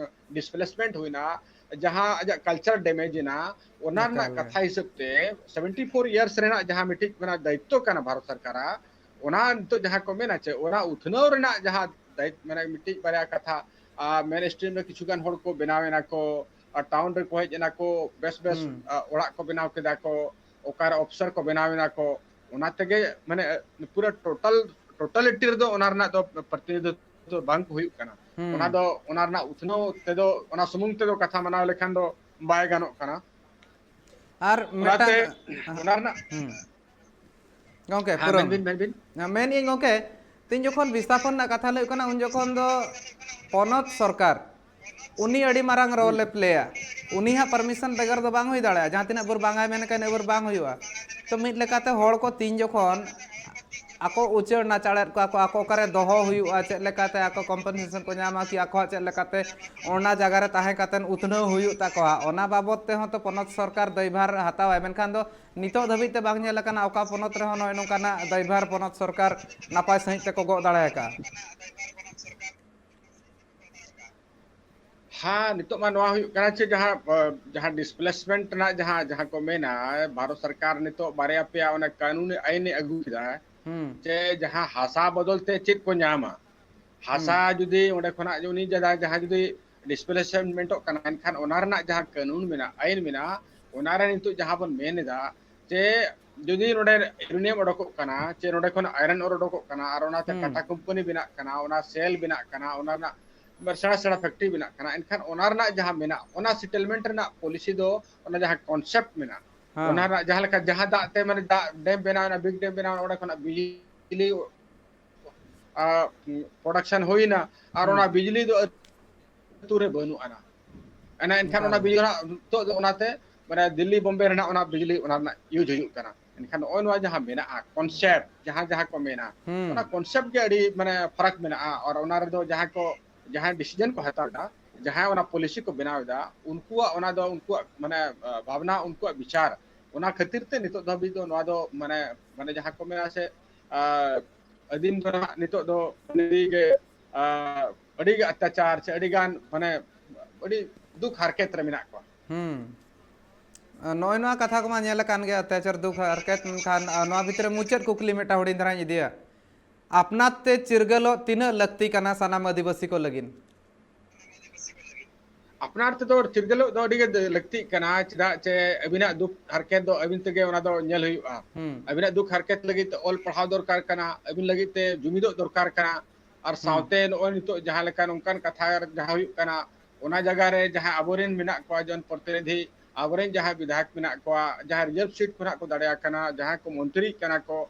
ᱰᱤᱥᱯᱞᱮᱥᱢᱮᱱᱴ ᱦᱩᱭᱱᱟ, ᱡᱟᱦᱟᱸ ᱟᱡᱟᱜ ᱠᱟᱞᱪᱟᱨ ᱰᱮᱢᱮᱡᱽ ᱮᱱᱟ, ᱚᱱᱟ ᱨᱮᱱᱟᱜ ᱮᱠᱟᱞ ᱜᱮ᱾ ᱠᱟᱛᱷᱟ ᱦᱤᱥᱟᱹᱵ ᱛᱮ ᱥᱮᱵᱷᱮᱱᱴᱤ ᱯᱷᱳᱨ ᱤᱭᱟᱨᱥ ᱨᱮᱱᱟᱜ ᱡᱟᱦᱟᱸ ᱢᱤᱫᱴᱤᱡ ᱚᱱᱟ ᱫᱟᱭᱤᱛᱛᱚ ᱠᱟᱱᱟ ᱵᱷᱟᱨᱚᱛ ᱥᱚᱨᱠᱟᱨᱟᱜ, ᱚᱱᱟ ᱱᱤᱛᱚᱜ ᱡᱟᱦᱟᱸ ᱠᱚ ᱢᱮᱱᱟ ᱪᱮ, ᱚᱱᱟ ᱩᱛᱱᱟᱹᱣ ᱨᱮᱱᱟᱜ ᱡᱟᱦᱟᱸ ᱫᱟᱭᱤᱛ-, ᱢᱟᱱᱮ ᱢᱤᱫᱴᱤᱡ ᱵᱟᱨᱭᱟ ᱠᱟᱛᱷᱟ, ᱟᱨ ᱢᱮᱱ ᱥᱴᱨᱤᱢ ᱨᱮ ᱠᱤᱪᱷᱩ ᱜᱟᱱ ᱦᱚᱲ ᱠᱚ ᱵᱮᱱᱟᱣ ᱮᱱᱟ ᱠᱚ, ᱟᱨ ᱴᱟᱣᱩᱱ ᱨᱮᱠᱚ ᱦᱮᱡ ᱮᱱᱟ ᱠᱚ, ᱵᱮᱥ ᱵᱮᱥ, ᱦᱩᱸ᱾ ᱟ, ᱚᱲᱟᱜ ᱠᱚ ᱵᱮᱱᱟᱣ ᱠᱮᱫᱟ ᱠᱚ, ᱚᱠᱟᱨᱮ ᱚᱯᱷᱤᱥᱟᱨ ᱠᱚ ᱵᱮᱱᱟᱣ ᱮᱱᱟ ᱠᱚ, ᱚᱱᱟ ᱛᱮᱜᱮ ᱢᱟᱱᱮ ᱯᱩᱨᱟᱹ ᱴᱳᱴᱟᱞ, ᱴᱳᱴᱟᱞᱤᱴᱤ ᱨᱮᱫᱚ ᱚᱱᱟ ᱨᱮᱱᱟᱜ ᱫᱚ ᱯᱨᱚᱛᱤᱱᱤᱫᱷᱤᱛᱛᱚ ᱵᱟᱝ ᱠᱚ ᱦᱩᱭᱩᱜ ᱠᱟᱱᱟ᱾ ᱦᱩᱸ᱾ ᱚᱱᱟ ᱫᱚ, ᱚᱱᱟ ᱨᱮᱱᱟᱜ ᱩᱛᱱᱟᱹᱣ ᱛᱮᱫᱚ, ᱚᱱᱟ ᱥᱩᱢᱩᱝ ᱛᱮᱫᱚ ᱠᱟᱛᱷᱟ ᱢᱟᱱᱟᱣ ᱞᱮᱠᱷᱟᱱ ᱫᱚ ᱵᱟᱭ ᱜᱟᱱᱚᱜ ᱠᱟᱱᱟ᱾ ᱟᱨ ᱚᱱᱟᱛᱮ ᱢᱤᱫᱴᱟᱝ, ᱚᱱᱟ ᱨᱮᱱᱟᱜ ᱦᱩᱸ᱾ ᱜᱚᱝᱠᱮ, ᱦᱮᱸ, ᱯᱩᱨᱟᱹ ᱢᱮᱱ ᱵᱤᱱ, ᱢᱮᱱ ᱵᱤᱱ᱾ ᱢᱮᱱᱮᱫ ᱟᱹᱧ ᱜᱚᱝᱠᱮ, ᱛᱤᱦᱤᱧ ᱡᱚᱠᱷᱚᱱ ᱵᱤᱥᱛᱷᱟᱯᱚᱱ ᱨᱮᱱᱟᱜ ᱠᱟᱛᱷᱟ ᱞᱟᱹᱭ ᱦᱩᱭᱩᱜ ᱠᱟᱱᱟ, ᱩᱱ ᱡᱚᱠᱷᱚᱱ ᱫᱚ ᱯᱚᱱᱚᱛ ᱥᱚᱨᱠᱟᱨ ᱩᱱᱤ ᱟᱹᱰᱤ ᱢᱟᱨᱟᱝ ᱨᱳᱞ ᱮ ᱯᱞᱮᱭᱟ᱾ ᱩᱱᱤᱭᱟᱜ ᱯᱟᱨᱢᱤᱥᱚᱱ ᱵᱮᱜᱚᱨ ᱫᱚ ᱵᱟᱝ ᱦᱩᱭ ᱫᱟᱲᱮᱭᱟᱜᱼᱟ᱾ ᱡᱟᱦᱟᱸ ᱛᱤᱱᱟᱹᱜ ᱵᱷᱳᱨ ᱵᱟᱝᱟᱭ ᱢᱮᱱ ᱠᱟᱜ, ᱤᱱᱟᱹᱜ ᱵᱷᱳᱨ ᱵᱟᱝ ᱦᱩᱭᱩᱜᱼᱟ᱾ ᱛᱚ, ᱢᱤᱫ ᱞᱮᱠᱟᱛᱮ ᱦᱚᱲ ᱠᱚ ᱛᱤᱦᱤᱧ ᱡᱚᱠᱷᱚᱱ ᱟᱠᱚ ᱩᱪᱟᱹᱲ ᱱᱟᱪᱟᱲᱮᱫ ᱠᱚᱣᱟ ᱠᱚ, ᱟᱠᱚ ᱚᱠᱟᱨᱮ ᱫᱚᱦᱚ ᱦᱩᱭᱩᱜᱼᱟ, ᱪᱮᱫ ᱞᱮᱠᱟᱛᱮ ᱟᱠᱚ ᱠᱚᱢᱯᱮᱱᱥᱮᱥᱚᱱ ᱠᱚ ᱧᱟᱢᱟ ᱠᱤ ᱟᱠᱚᱣᱟᱜ ᱪᱮᱫ ᱞᱮᱠᱟᱛᱮ ᱚᱱᱟ ᱡᱟᱭᱜᱟ ᱨᱮ ᱛᱟᱦᱮᱸ ᱠᱟᱛᱮ ᱩᱛᱱᱟᱹᱣ ᱦᱩᱭᱩᱜ ᱛᱟᱠᱚᱣᱟ, ᱚᱱᱟ ᱵᱟᱵᱚᱫ ᱛᱮᱦᱚᱸ ᱛᱚ ᱯᱚᱱᱚᱛ ᱥᱚᱨᱠᱟᱨ ᱫᱟᱭᱵᱷᱟᱨ ᱦᱟᱛᱟᱣᱟᱭ᱾ ᱢᱮᱱᱠᱷᱟᱱ ᱫᱚ ᱱᱤᱛᱚᱜ ᱫᱷᱟᱹᱵᱤᱡ ᱛᱮ ᱵᱟᱝ ᱧᱮᱞ ᱟᱠᱟᱱᱟ ᱚᱠᱟ ᱯᱚᱱᱚᱛ ᱨᱮᱦᱚᱸ ᱱᱚᱜᱼᱚᱭ ᱱᱚᱝᱠᱟᱱᱟᱜ ᱫᱟᱭᱵᱷᱟᱨ ᱯᱚᱱᱚᱛ ᱥᱚᱨᱠᱟᱨ ᱱᱟᱯᱟᱭ ᱥᱟᱺᱦᱤᱡ ᱛᱮᱠᱚ ᱜᱚᱜ ᱫᱟᱲᱮ ᱟᱠᱟᱫᱼᱟ᱾ ᱦᱮᱸ, ᱱᱤᱛᱚᱜ ᱢᱟ ᱱᱚᱣᱟ ᱦᱩᱭᱩᱜ ᱠᱟᱱᱟ ᱪᱮ ᱡᱟᱦᱟᱸ, ᱟ, ᱡᱟᱦᱟᱸ ᱰᱤᱥᱯᱞᱮᱥᱢᱮᱱᱴ ᱨᱮᱱᱟᱜ ᱡᱟᱦᱟᱸ, ᱡᱟᱦᱟᱸ ᱠᱚ ᱢᱮᱱᱟ, ᱵᱷᱟᱨᱚᱛ ᱥᱚᱨᱠᱟᱨ ᱱᱤᱛᱚᱜ ᱵᱟᱨᱭᱟ ᱯᱮᱭᱟ ᱚᱱᱟ ᱠᱟᱹᱱᱩᱱ ᱟᱭᱤᱱ ᱮ ᱟᱹᱜᱩ ᱠᱮᱫᱟ, ᱦᱩᱸ᱾ ᱡᱮ ᱡᱟᱦᱟᱸ ᱦᱟᱥᱟ ᱵᱚᱫᱚᱞ ᱛᱮ ᱪᱮᱫ ᱠᱚ ᱧᱟᱢᱟ, ᱦᱟᱥᱟ ᱦᱩᱸ᱾ ᱡᱩᱫᱤ ᱚᱸᱰᱮ ᱠᱷᱚᱱᱟᱜ ᱩᱱᱤ ᱡᱟᱦᱟᱸ, ᱡᱟᱦᱟᱸ ᱡᱩᱫᱤ ᱰᱤᱥᱯᱞᱮᱥᱢᱮᱱᱴᱚᱜ ᱠᱟᱱᱟ, ᱮᱱᱠᱷᱟᱱ ᱚᱱᱟ ᱨᱮᱱᱟᱜ ᱡᱟᱦᱟᱸ ᱠᱟᱹᱱᱩᱱ ᱢᱮᱱᱟᱜᱼᱟ, ᱟᱭᱤᱱ ᱢᱮᱱᱟᱜᱼᱟ, ᱚᱱᱟᱨᱮ ᱱᱤᱛᱚᱜ ᱡᱟᱦᱟᱸ ᱵᱚᱱ ᱢᱮᱱ ᱮᱫᱟ ᱡᱮ ᱡᱩᱫᱤ ᱱᱚᱰᱮ ᱤᱭᱩᱨᱮᱱᱤᱭᱟᱢ ᱚᱰᱚᱠᱚᱜ ᱠᱟᱱᱟ, ᱪᱮ ᱱᱚᱰᱮ ᱠᱷᱚᱱ ᱟᱭᱨᱚᱱ ᱚᱨ ᱚᱰᱚᱠᱚᱜ ᱠᱟᱱᱟ, ᱟᱨ ᱚᱱᱟᱛᱮ ᱦᱩᱸ᱾ ᱠᱟᱴᱟ ᱠᱳᱢᱯᱟᱱᱤ ᱵᱮᱱᱟᱜ ᱠᱟᱱᱟ, ᱚᱱᱟ ᱥᱮᱞ ᱵᱮᱱᱟᱜ ᱠᱟᱱᱟ, ᱚᱱᱟ ᱨᱮᱱᱟᱜ ᱥᱮᱬᱟ ᱥᱮᱬᱟ ᱯᱷᱮᱠᱴᱨᱤ ᱵᱮᱱᱟᱜ ᱠᱟᱱᱟ, ᱮᱱᱠᱷᱟᱱ ᱚᱱᱟ ᱨᱮᱱᱟᱜ ᱡᱟᱦᱟᱸ ᱢᱮᱱᱟᱜ, ᱚᱱᱟ ᱥᱮᱴᱮᱞᱢᱮᱱᱴ ᱨᱮᱱᱟᱜ ᱯᱚᱞᱤᱥᱤ ᱫᱚ, ᱚᱱᱟ ᱡᱟᱦᱟᱸ ᱠᱚᱱᱥᱮᱯᱴ ᱢᱮᱱᱟᱜ, ᱦᱮᱸ᱾ ᱚᱱᱟ ᱨᱮᱱᱟᱜ ᱡᱟᱦᱟᱸ ᱞᱮᱠᱟ, ᱡᱟᱦᱟᱸ ᱫᱟᱜ ᱛᱮ, ᱢᱟᱱᱮ, ᱫᱟᱜ ᱰᱮᱢ ᱵᱮᱱᱟᱣ ᱮᱱᱟ, ᱵᱤᱜᱽ ᱰᱮᱢ ᱵᱮᱱᱟᱣ ᱮᱱᱟ, ᱚᱸᱰᱮ ᱠᱷᱚᱱᱟᱜ ᱵᱤᱡᱽᱞᱤ, ᱟ, ᱯᱨᱚᱰᱟᱠᱥᱚᱱ ᱦᱩᱭᱱᱟ, ᱟᱨ ᱦᱩᱸ᱾ ᱚᱱᱟ ᱵᱤᱡᱽᱞᱤ ᱫᱚ ᱟᱹᱛᱩ ᱨᱮ ᱵᱟᱹᱱᱩᱜ ᱟᱱᱟ᱾ ᱮᱱᱟ, ᱮᱱᱠᱷᱟᱱ ᱮᱠᱟᱞ ᱚᱱᱟ ᱜᱮ᱾ ᱵᱤᱡᱽᱞᱤ ᱫᱚ ᱦᱟᱸᱜ ᱱᱤᱛᱚᱜ ᱫᱚ ᱚᱱᱟᱛᱮ, ᱢᱟᱱᱮ, ᱫᱤᱞᱞᱤ ᱵᱚᱢᱵᱮ ᱨᱮᱱᱟᱜ ᱚᱱᱟ ᱵᱤᱡᱽᱞᱤ ᱚᱱᱟ ᱨᱮᱱᱟᱜ ᱤᱭᱩᱡᱽ ᱦᱩᱭᱩᱜ ᱠᱟᱱᱟ᱾ ᱮᱱᱠᱷᱟᱱ ᱱᱚᱜᱼᱚᱭ ᱱᱚᱣᱟ ᱡᱟᱦᱟᱸ ᱢᱮᱱᱟᱜᱼᱟ, ᱠᱚᱱᱥᱮᱯᱴ, ᱡᱟᱦᱟᱸ ᱡᱟᱦᱟᱸ ᱠᱚ ᱢᱮᱱᱟ, ᱦᱩᱸ᱾ ᱚᱱᱟ ᱠᱚᱱᱥᱮᱯᱴ ᱜᱮ ᱟᱹᱰᱤ ᱢᱟᱱᱮ ᱯᱷᱟᱨᱟᱠ ᱢᱮᱱᱟᱜᱼᱟ᱾ ᱟᱨ ᱚᱱᱟ ᱨᱮᱫᱚ ᱡᱟᱦᱟᱸᱭ ᱠᱚ, ᱡᱟᱦᱟᱸᱭ ᱰᱤᱥᱤᱡᱚᱱ ᱠᱚ ᱦᱟᱛᱟᱣ ᱮᱫᱟ, ᱡᱟᱦᱟᱸᱭ ᱚᱱᱟ ᱯᱚᱞᱤᱥᱤ ᱠᱚ ᱵᱮᱱᱟᱣ ᱮᱫᱟ, ᱩᱱᱠᱩᱣᱟᱜ ᱚᱱᱟ ᱫᱚ ᱩᱱᱠᱩᱣᱟᱜ ᱢᱟᱱᱮ ᱵᱷᱟᱵᱽᱱᱟ, ᱩᱱᱠᱩᱣᱟᱜ ᱵᱤᱪᱟᱨ, ᱚᱱᱟ ᱠᱷᱟᱹᱛᱤᱨ ᱛᱮ ᱱᱤᱛᱚᱜ ᱫᱷᱟᱹᱵᱤᱡ ᱫᱚ ᱱᱚᱣᱟ ᱫᱚ ᱢᱟᱱᱮ, ᱢᱟᱱᱮ ᱡᱟᱦᱟᱸ ᱠᱚ ᱢᱮᱱᱟ ᱥᱮ, ᱟᱹᱫᱤᱢ ᱫᱚ ᱱᱟᱦᱟᱜ ᱱᱤᱛᱚᱜ ᱫᱚ ᱟᱹᱰᱤ ᱜᱮ, ᱟᱹᱰᱤ ᱜᱮ ᱚᱛᱛᱟᱪᱟᱨ ᱥᱮ ᱟᱹᱰᱤ ᱜᱟᱱ ᱢᱟᱱᱮ ᱟᱹᱰᱤ ᱫᱩᱠ ᱦᱟᱨᱠᱮᱛ ᱨᱮ ᱢᱮᱱᱟᱜ ᱠᱚᱣᱟ᱾ ᱦᱩᱸ᱾ ᱱᱚᱜᱼᱚᱭ ᱱᱚᱣᱟ ᱠᱟᱛᱷᱟ ᱠᱚᱢᱟ ᱧᱮᱞ ᱟᱠᱟᱱ ᱜᱮᱭᱟ, ᱚᱛᱛᱟᱪᱟᱨ ᱫᱩᱠ ᱦᱟᱨᱠᱮᱛ᱾ ᱢᱮᱱᱠᱷᱟᱱ ᱱᱚᱣᱟ ᱵᱷᱤᱛᱨᱤ ᱨᱮ ᱢᱩᱪᱟᱹᱫ ᱠᱩᱠᱞᱤ ᱢᱤᱫᱴᱟᱝ ᱦᱩᱰᱤᱧ ᱫᱷᱟᱨᱟᱧ ᱤᱫᱤᱭᱟ, ᱟᱯᱱᱟᱨ ᱛᱮ ᱪᱤᱨᱜᱟᱹᱞᱚᱜ ᱛᱤᱱᱟᱹᱜ ᱞᱟᱹᱠᱛᱤ ᱠᱟᱱᱟ ᱥᱟᱱᱟᱢ ᱟᱹᱫᱤᱵᱟᱹᱥᱤ ᱠᱚ ᱞᱟᱹᱜᱤᱫ? ᱟᱯᱱᱟᱨ ᱛᱮᱫᱚ ᱪᱤᱨᱜᱟᱹᱞᱚᱜ ᱫᱚ ᱟᱹᱰᱤ ᱜᱮ ᱞᱟᱹᱠᱛᱤᱜ ᱠᱟᱱᱟ, ᱪᱮᱫᱟᱜ ᱪᱮ ᱟᱹᱵᱤᱱᱟᱜ ᱫᱩᱠ ᱦᱟᱨᱠᱮᱛ ᱫᱚ ᱟᱹᱵᱤᱱ ᱛᱮᱜᱮ ᱚᱱᱟ ᱫᱚ ᱧᱮᱞ ᱦᱩᱭᱩᱜᱼᱟ᱾ ᱦᱩᱸ᱾ ᱟᱹᱵᱤᱱᱟᱜ ᱫᱩᱠ ᱦᱟᱨᱠᱮᱛ ᱞᱟᱹᱜᱤᱫ ᱛᱮ ᱚᱞ ᱯᱟᱲᱦᱟᱣ ᱫᱚᱨᱠᱟᱨ ᱠᱟᱱᱟ, ᱟᱹᱵᱤᱱ ᱞᱟᱹᱜᱤᱫ ᱛᱮ ᱡᱩᱢᱤᱫᱚᱜ ᱫᱚᱨᱠᱟᱨ ᱠᱟᱱᱟ᱾ ᱟᱨ ᱦᱩᱸ᱾ ᱥᱟᱶᱛᱮ ᱱᱚᱜᱼᱚᱭ ᱱᱤᱛᱚᱜ ᱡᱟᱦᱟᱸ ᱞᱮᱠᱟ ᱱᱚᱝᱠᱟᱱ ᱠᱟᱛᱷᱟ ᱡᱟᱦᱟᱸ ᱦᱩᱭᱩᱜ ᱠᱟᱱᱟ, ᱚᱱᱟ ᱡᱟᱭᱜᱟ ᱨᱮ ᱡᱟᱦᱟᱸ ᱟᱵᱚᱨᱮᱱ ᱢᱮᱱᱟᱜ ᱠᱚᱣᱟ ᱡᱚᱱ ᱯᱨᱚᱛᱤᱱᱤᱫᱷᱤ, ᱟᱵᱚᱨᱮᱱ ᱡᱟᱦᱟᱸᱭ ᱵᱤᱫᱷᱟᱭᱚᱠ ᱢᱮᱱᱟᱜ ᱠᱚᱣᱟ, ᱡᱟᱦᱟᱸ ᱨᱤᱡᱟᱨᱵᱷ ᱥᱤᱴ ᱠᱷᱚᱱᱟᱜ ᱠᱚ ᱫᱟᱲᱮᱭᱟᱜ ᱠᱟᱱᱟ, ᱡᱟᱦᱟᱸᱭ ᱠᱚ ᱢᱚᱱᱛᱨᱤᱜ ᱠᱟᱱᱟ ᱠᱚ,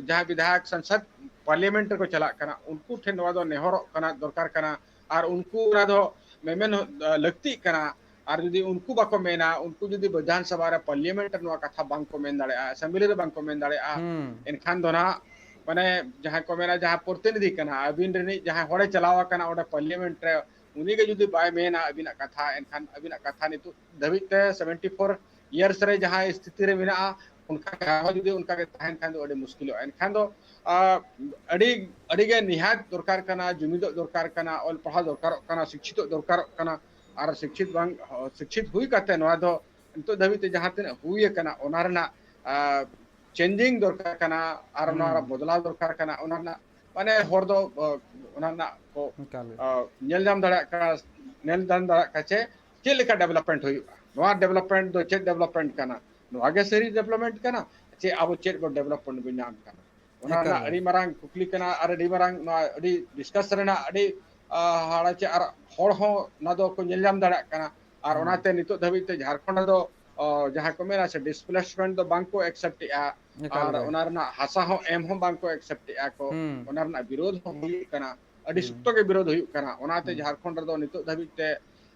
ᱡᱟᱦᱟᱸᱭ ᱵᱤᱫᱷᱟᱭᱚᱠ ᱥᱚᱝᱥᱚᱫ ᱯᱟᱨᱞᱤᱭᱟᱢᱮᱱᱴ ᱨᱮᱠᱚ ᱪᱟᱞᱟᱜ ᱠᱟᱱᱟ, ᱩᱱᱠᱩ ᱴᱷᱮᱱ ᱱᱚᱣᱟ ᱫᱚ ᱱᱮᱦᱚᱨᱚᱜ ᱠᱟᱱᱟ, ᱫᱚᱨᱠᱟᱨ ᱠᱟᱱᱟ᱾ ᱟᱨ ᱩᱱᱠᱩ ᱚᱱᱟ ᱫᱚ ᱢᱮᱢᱮᱱ, ᱟ, ᱞᱟᱹᱠᱛᱤᱜ ᱠᱟᱱᱟ᱾ ᱟᱨ ᱡᱩᱫᱤ ᱩᱱᱠᱩ ᱵᱟᱠᱚ ᱢᱮᱱᱟ, ᱩᱱᱠᱩ ᱡᱩᱫᱤ ᱵᱤᱫᱷᱟᱱ ᱥᱚᱵᱷᱟ ᱨᱮ, ᱯᱟᱨᱞᱤᱭᱟᱢᱮᱱᱴ ᱨᱮ ᱱᱚᱣᱟ ᱠᱟᱛᱷᱟ ᱵᱟᱝᱠᱚ ᱢᱮᱱ ᱫᱟᱲᱮᱭᱟᱜᱼᱟ, ᱮᱥᱮᱢᱵᱞᱤ ᱨᱮ ᱵᱟᱝᱠᱚ ᱢᱮᱱ ᱫᱟᱲᱮᱭᱟᱜᱼᱟ, ᱦᱩᱸ᱾ ᱮᱱᱠᱷᱟᱱ ᱫᱚ ᱱᱟᱦᱟᱜ ᱢᱟᱱᱮ ᱡᱟᱦᱟᱸᱭ ᱠᱚ ᱢᱮᱱᱟ, ᱡᱟᱦᱟᱸ ᱯᱨᱚᱛᱤᱱᱤᱫᱷᱤ ᱠᱟᱱᱟ, ᱟᱹᱵᱤᱱ ᱨᱤᱱᱤᱡ ᱡᱟᱦᱟᱸᱭ ᱦᱚᱲᱮ ᱪᱟᱞᱟᱣ ᱟᱠᱟᱱᱟ ᱚᱸᱰᱮ ᱯᱟᱨᱞᱤᱭᱟᱢᱮᱱᱴ ᱨᱮ, ᱩᱱᱤ ᱜᱮ ᱡᱩᱫᱤ ᱵᱟᱭ ᱢᱮᱱᱟ ᱟᱹᱵᱤᱱᱟᱜ ᱠᱟᱛᱷᱟ, ᱮᱱᱠᱷᱟᱱ ᱟᱹᱵᱤᱱᱟᱜ ᱠᱟᱛᱷᱟ ᱱᱤᱛᱚᱜ ᱫᱷᱟᱹᱵᱤᱡ ᱛᱮ ᱥᱮᱵᱷᱮᱱᱴᱤ ᱯᱷᱳᱨ ᱤᱭᱟᱨᱥ ᱨᱮ ᱡᱟᱦᱟᱸ ᱥᱛᱷᱤᱛᱤ ᱨᱮ ᱢᱮᱱᱟᱜᱼᱟ, ᱚᱱᱠᱟ ᱜᱮ ᱟᱨᱦᱚᱸ ᱡᱩᱫᱤ ᱚᱱᱠᱟ ᱜᱮ ᱛᱟᱦᱮᱱ ᱠᱷᱟᱱ ᱫᱚ ᱟᱹᱰᱤ ᱢᱩᱥᱠᱤᱞᱚᱜᱼᱟ᱾ ᱮᱱᱠᱷᱟᱱ ᱫᱚ, ᱟ, ᱟᱹᱰᱤ, ᱟᱹᱰᱤ ᱜᱮ ᱱᱤᱦᱟᱹᱛ ᱫᱚᱨᱠᱟᱨ ᱠᱟᱱᱟ, ᱡᱩᱢᱤᱫᱚᱜ ᱫᱚᱨᱠᱟᱨ ᱠᱟᱱᱟ, ᱚᱞ ᱯᱟᱲᱦᱟᱣ ᱫᱚᱨᱠᱟᱨᱚᱜ ᱠᱟᱱᱟ, ᱥᱤᱠᱠᱷᱤᱛᱚᱜ ᱫᱚᱨᱠᱟᱨᱚᱜ ᱠᱟᱱᱟ᱾ ᱟᱨ ᱥᱤᱠᱠᱷᱤᱛ ᱵᱟᱝ, ᱥᱤᱠᱠᱷᱤᱛ ᱦᱩᱭ ᱠᱟᱛᱮ ᱱᱚᱣᱟ ᱫᱚ ᱱᱤᱛᱚᱜ ᱫᱷᱟᱹᱵᱤᱡ ᱛᱮ ᱡᱟᱦᱟᱸ ᱛᱤᱱᱟᱹᱜ ᱦᱩᱭ ᱟᱠᱟᱱᱟ, ᱚᱱᱟ ᱨᱮᱱᱟᱜ, ᱟ, ᱪᱮᱧᱡᱤᱝ ᱫᱚᱨᱠᱟᱨ ᱠᱟᱱᱟ, ᱟᱨ ᱚᱱᱟ ᱨᱮᱱᱟᱜ ᱦᱩᱸ᱾ ᱵᱚᱫᱞᱟᱣ ᱫᱚᱨᱠᱟᱨ ᱠᱟᱱᱟ, ᱚᱱᱟ ᱨᱮᱱᱟᱜ ᱢᱟᱱᱮ ᱦᱚᱨ ᱫᱚ, ᱚ, ᱚᱱᱟ ᱨᱮᱱᱟᱜ ᱠᱚ, ᱮᱠᱟᱞ ᱜᱮ᱾ ᱚ, ᱧᱮᱞ ᱧᱟᱢ ᱫᱟᱲᱮᱭᱟᱜ ᱠᱟᱱᱟ, ᱧᱮᱞ ᱧᱟᱢ ᱫᱟᱲᱮᱭᱟᱜ ᱠᱟᱱᱟ ᱪᱮ ᱪᱮᱫ ᱞᱮᱠᱟ ᱰᱮᱵᱷᱞᱚᱯᱢᱮᱱᱴ ᱦᱩᱭᱩᱜᱼᱟ, ᱱᱚᱣᱟ ᱰᱮᱵᱷᱞᱚᱯᱢᱮᱱᱴ ᱫᱚ ᱪᱮᱫ ᱰᱮᱵᱷᱞᱚᱯᱢᱮᱱᱴ ᱠᱟᱱᱟ, ᱱᱚᱣᱟ ᱜᱮ ᱥᱟᱹᱨᱤ ᱰᱮᱵᱷᱞᱚᱯᱢᱮᱱᱴ ᱠᱟᱱᱟ, ᱪᱮ ᱟᱵᱚ ᱪᱮᱫ ᱵᱚ ᱰᱮᱵᱷᱞᱚᱯᱢᱮᱱᱴ ᱵᱚ ᱧᱟᱢ ᱠᱟᱱᱟ? ᱚᱱᱟ ᱮᱠᱟᱞ ᱨᱮᱱᱟᱜ ᱜᱮ᱾ ᱟᱹᱰᱤ ᱢᱟᱨᱟᱝ ᱠᱩᱠᱞᱤ ᱠᱟᱱᱟ ᱟᱨ ᱟᱹᱰᱤ ᱢᱟᱨᱟᱝ ᱱᱚᱣᱟ ᱟᱹᱰᱤ ᱰᱤᱥᱠᱟᱥ ᱨᱮᱱᱟᱜ ᱟᱹᱰᱤ, ᱟ, ᱦᱟᱲᱟ ᱪᱮ ᱟᱨ ᱦᱚᱲ ᱦᱚᱸ ᱱᱚᱣᱟ ᱫᱚ ᱠᱚ ᱧᱮᱞ ᱧᱟᱢ ᱫᱟᱲᱮᱭᱟᱜ ᱠᱟᱱᱟ᱾ ᱟᱨ ᱦᱩᱸ᱾ ᱚᱱᱟᱛᱮ ᱱᱤᱛᱚᱜ ᱫᱷᱟᱹᱵᱤᱡ ᱛᱮ ᱡᱷᱟᱲᱠᱷᱚᱸᱰ ᱨᱮᱫᱚ, ᱚ, ᱡᱟᱦᱟᱸ ᱠᱚ ᱢᱮᱱᱟ ᱥᱮ ᱰᱤᱥᱯᱞᱮᱥᱢᱮᱱᱴ ᱫᱚ ᱵᱟᱝ ᱠᱚ ᱮᱠᱥᱮᱯᱴ ᱮᱜᱼᱟ᱾ ᱮᱠᱟᱞ ᱟᱨ ᱜᱮ᱾ ᱚᱱᱟ ᱨᱮᱱᱟᱜ ᱦᱟᱥᱟ ᱦᱚᱸ ᱮᱢ ᱦᱚᱸ ᱵᱟᱝ ᱠᱚ ᱮᱠᱥᱮᱯᱴ ᱮᱜᱼᱟ ᱠᱚ᱾ ᱦᱩᱸ᱾ ᱚᱱᱟ ᱨᱮᱱᱟᱜ ᱵᱤᱨᱳᱫᱷ ᱦᱚᱸ ᱦᱩᱭᱩᱜ ᱠᱟᱱᱟ, ᱟᱹᱰᱤ ᱦᱩᱸ᱾ ᱥᱚᱠᱛᱚ ᱜᱮ ᱵᱤᱨᱳᱫᱷ ᱦᱩᱭᱩᱜ ᱠᱟᱱᱟ᱾ ᱚᱱᱟᱛᱮ ᱦᱩᱸ᱾ ᱡᱷᱟᱲᱠᱷᱚᱸᱰ ᱨᱮᱫᱚ ᱱᱤᱛᱚᱜ ᱫᱷᱟᱹᱵᱤᱡ ᱛᱮ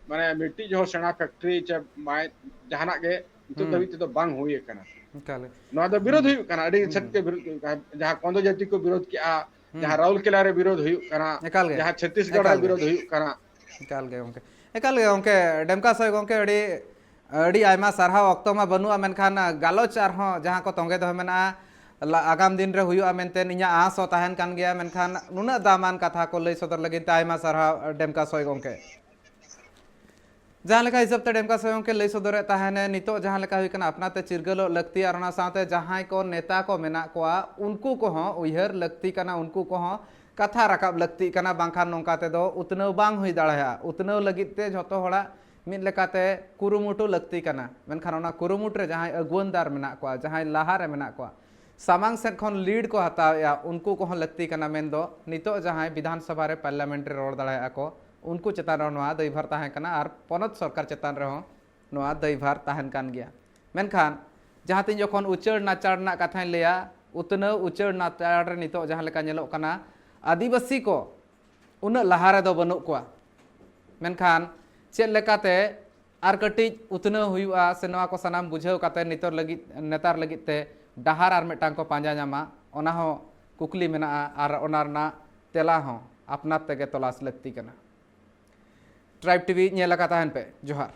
ᱢᱟᱱᱮ ᱢᱤᱫᱴᱤᱡ ᱦᱚᱸ ᱥᱮᱬᱟ ᱯᱷᱮᱠᱴᱨᱤ ᱪᱮ ᱢᱟᱭ-, ᱡᱟᱦᱟᱱᱟᱜ ᱜᱮ ᱱᱤᱛᱚᱜ ᱦᱩᱸ᱾ ᱫᱷᱟᱹᱵᱤᱡ ᱛᱮᱫᱚ ᱵᱟᱝ ᱦᱩᱭ ᱟᱠᱟᱱᱟ᱾ ᱮᱠᱟᱞ ᱜᱮ᱾ ᱱᱚᱣᱟ ᱫᱚ ᱵᱤᱨᱳᱫ ᱦᱩᱭᱩᱜ ᱠᱟᱱᱟ, ᱟᱹᱰᱤ ᱥᱮᱫ ᱜᱮ ᱵᱤᱨᱳᱫ ᱦᱩᱭᱩᱜ ᱠᱟᱱᱟ᱾ ᱡᱟᱦᱟᱸ ᱠᱚᱸᱫᱚ ᱡᱟᱹᱛᱤ ᱠᱚ ᱵᱤᱨᱳᱫ ᱠᱮᱜᱼᱟ, ᱡᱟᱦᱟᱸ ᱨᱟᱩᱨᱠᱮᱞᱟ ᱨᱮ ᱵᱤᱨᱳᱫ ᱦᱩᱭᱩᱜ ᱠᱟᱱᱟ, ᱮᱠᱟᱞ ᱜᱮ᱾ ᱡᱟᱦᱟᱸ ᱪᱷᱚᱛᱤᱥᱜᱚᱲ ᱨᱮ ᱮᱠᱟᱞ ᱜᱮ᱾ ᱵᱤᱨᱳᱫ ᱦᱩᱭᱩᱜ ᱠᱟᱱᱟ᱾ ᱮᱠᱟᱞ ᱜᱮ ᱜᱚᱢᱠᱮ, ᱮᱠᱟᱞ ᱜᱮ ᱜᱚᱢᱠᱮ, ᱰᱮᱢᱠᱟ ᱥᱚᱭ ᱜᱚᱢᱠᱮ, ᱟᱹᱰᱤ ᱟᱹᱰᱤ ᱟᱭᱢᱟ ᱥᱟᱨᱦᱟᱣ᱾ ᱚᱠᱛᱚ ᱢᱟ ᱵᱟᱹᱱᱩᱜᱼᱟ, ᱢᱮᱱᱠᱷᱟᱱ ᱜᱟᱞᱚᱪ ᱟᱨᱦᱚᱸ ᱡᱟᱦᱟᱸ ᱠᱚ ᱛᱚᱸᱜᱮ ᱫᱚᱦᱚ ᱢᱮᱱᱟᱜᱼᱟ, ᱞᱟ- ᱟᱜᱟᱢ ᱫᱤᱱ ᱨᱮ ᱦᱩᱭᱩᱜᱼᱟ ᱢᱮᱱᱛᱮ ᱤᱧᱟᱹᱜ ᱟᱸᱥ ᱦᱚᱸ ᱛᱟᱦᱮᱱ ᱠᱟᱱ ᱜᱮᱭᱟ, ᱢᱮᱱᱠᱷᱟᱱ ᱱᱩᱱᱟᱹᱜ ᱫᱟᱢᱟᱱ ᱠᱟᱛᱷᱟ ᱠᱚ ᱞᱟᱹᱭ ᱥᱚᱫᱚᱨ ᱞᱟᱹᱜᱤᱫ ᱛᱮ ᱟᱭᱢᱟ ᱥᱟᱨᱦᱟᱣ ᱰᱮᱢᱠᱟ ᱥᱚᱭ ᱜᱚᱢᱠᱮ᱾ ᱡᱟᱦᱟᱸ ᱞᱮᱠᱟ ᱦᱤᱥᱟᱹᱵ ᱛᱮ ᱰᱮᱢᱠᱟ ᱥᱚᱭ ᱜᱚᱢᱠᱮ ᱞᱟᱹᱭ ᱥᱚᱫᱚᱨᱮᱫ ᱛᱟᱦᱮᱱᱮ, ᱱᱤᱛᱚᱜ ᱡᱟᱦᱟᱸ ᱞᱮᱠᱟ ᱦᱩᱭ ᱠᱟᱱᱟ, ᱟᱯᱱᱟᱨ ᱛᱮ ᱪᱤᱨᱜᱟᱹᱞᱚᱜ ᱞᱟᱹᱠᱛᱤ ᱟᱨ ᱚᱱᱟ ᱥᱟᱶᱛᱮ ᱡᱟᱦᱟᱸᱭ ᱠᱚ ᱱᱮᱛᱟ ᱠᱚ ᱢᱮᱱᱟᱜ ᱠᱚᱣᱟ, ᱩᱱᱠᱩ ᱠᱚᱦᱚᱸ ᱩᱭᱦᱟᱹᱨ ᱞᱟᱹᱠᱛᱤ ᱠᱟᱱᱟ, ᱩᱱᱠᱩ ᱠᱚᱦᱚᱸ ᱠᱟᱛᱷᱟ ᱨᱟᱠᱟᱵ ᱞᱟᱹᱠᱛᱤᱜ ᱠᱟᱱᱟ, ᱵᱟᱝᱠᱷᱟᱱ ᱱᱚᱝᱠᱟ ᱛᱮᱫᱚ ᱩᱛᱱᱟᱹᱣ ᱵᱟᱝ ᱦᱩᱭ ᱫᱟᱲᱮᱭᱟᱜᱼᱟ᱾ ᱩᱛᱱᱟᱹᱣ ᱞᱟᱹᱜᱤᱫ ᱛᱮ ᱡᱷᱚᱛᱚ ᱦᱚᱲᱟᱜ ᱢᱤᱫ ᱞᱮᱠᱟᱛᱮ ᱠᱩᱨᱩᱢᱩᱴᱩ ᱞᱟᱹᱠᱛᱤ ᱠᱟᱱᱟ, ᱢᱮᱱᱠᱷᱟᱱ ᱚᱱᱟ ᱠᱩᱨᱩᱢᱩᱴᱩ ᱨᱮ ᱡᱟᱦᱟᱸᱭ ᱟᱹᱜᱩᱣᱟᱹᱱᱫᱟᱨ ᱢᱮᱱᱟᱜ ᱠᱚᱣᱟ, ᱡᱟᱦᱟᱸᱭ ᱞᱟᱦᱟ ᱨᱮ ᱢᱮᱱᱟᱜ ᱠᱚᱣᱟ, ᱥᱟᱢᱟᱝ ᱥᱮᱫ ᱠᱷᱚᱱ ᱞᱤᱰ ᱠᱚ ᱦᱟᱛᱟᱣᱮᱫᱼᱟ, ᱩᱱᱠᱩ ᱠᱚᱦᱚᱸ ᱞᱟᱹᱠᱛᱤ ᱠᱟᱱᱟ᱾ ᱢᱮᱱᱫᱚ ᱱᱤᱛᱚᱜ ᱡᱟᱦᱟᱸᱭ ᱵᱤᱫᱷᱟᱱ ᱥᱚᱵᱷᱟ ᱨᱮ ᱯᱟᱨᱞᱟᱢᱮᱱᱴ ᱨᱮ ᱨᱚᱲ ᱫᱟᱲᱮᱭᱟᱜᱼᱟ ᱠᱚ, ᱩᱱᱠᱩ ᱪᱮᱛᱟᱱ ᱨᱮᱦᱚᱸ ᱱᱚᱣᱟ ᱫᱟᱹᱭᱵᱷᱟᱨ ᱛᱟᱦᱮᱸ ᱠᱟᱱᱟ ᱟᱨ ᱯᱚᱱᱚᱛ ᱥᱚᱨᱠᱟᱨ ᱪᱮᱛᱟᱱ ᱨᱮᱦᱚᱸ ᱱᱚᱣᱟ ᱫᱟᱹᱭᱵᱷᱟᱨ ᱛᱟᱦᱮᱱ ᱠᱟᱱ ᱜᱮᱭᱟ᱾ ᱢᱮᱱᱠᱷᱟᱱ ᱡᱟᱦᱟᱸ ᱛᱤᱱ ᱡᱚᱠᱷᱚᱱ ᱩᱪᱟᱹᱲ ᱱᱟᱪᱟᱲ ᱨᱮᱱᱟᱜ ᱠᱟᱛᱷᱟᱧ ᱞᱟᱹᱭᱟ, ᱩᱛᱱᱟᱹᱣ ᱩᱪᱟᱹᱲ ᱱᱟᱪᱟᱲ ᱨᱮ ᱱᱤᱛᱚᱜ ᱡᱟᱦᱟᱸ ᱞᱮᱠᱟ ᱧᱮᱞᱚᱜ ᱠᱟᱱᱟ, ᱟᱹᱫᱤᱵᱟᱹᱥᱤ ᱠᱚ ᱩᱱᱟᱹᱜ ᱞᱟᱦᱟ ᱨᱮᱫᱚ ᱵᱟᱹᱱᱩᱜ ᱠᱚᱣᱟ᱾ ᱢᱮᱱᱠᱷᱟᱱ ᱪᱮᱫ ᱞᱮᱠᱟᱛᱮ ᱟᱨ ᱠᱟᱹᱴᱤᱡ ᱩᱛᱱᱟᱹᱣ ᱦᱩᱭᱩᱜᱼᱟ, ᱥᱮ ᱱᱚᱣᱟ ᱠᱚ ᱥᱟᱱᱟᱢ ᱵᱩᱡᱷᱟᱹᱣ ᱠᱟᱛᱮ ᱱᱤᱛᱚᱜ ᱞᱟᱹᱜᱤᱫ, ᱱᱮᱛᱟᱨ ᱞᱟᱹᱜᱤᱫ ᱛᱮ ᱰᱟᱦᱟᱨ ᱟᱨ ᱢᱤᱫᱴᱟᱝ ᱠᱚ ᱯᱟᱸᱡᱟ ᱧᱟᱢᱟ, ᱚᱱᱟ ᱦᱚᱸ ᱠᱩᱠᱞᱤ ᱢᱮᱱᱟᱜᱼᱟ ᱟᱨ ᱚᱱᱟ ᱨᱮᱱᱟᱜ ᱛᱮᱞᱟ ᱦᱚᱸ ᱟᱯᱱᱟᱨ ᱛᱮᱜᱮ ᱛᱚᱞᱟᱥ ᱞᱟᱹᱠᱛᱤ ᱠᱟᱱᱟ᱾ ᱴᱨᱟᱭᱤᱵᱽ ᱴᱤᱵᱷᱤ ᱧᱮᱞ ᱟᱠᱟ ᱛᱟᱦᱮᱱ ᱯᱮ᱾ ᱡᱚᱦᱟᱨ᱾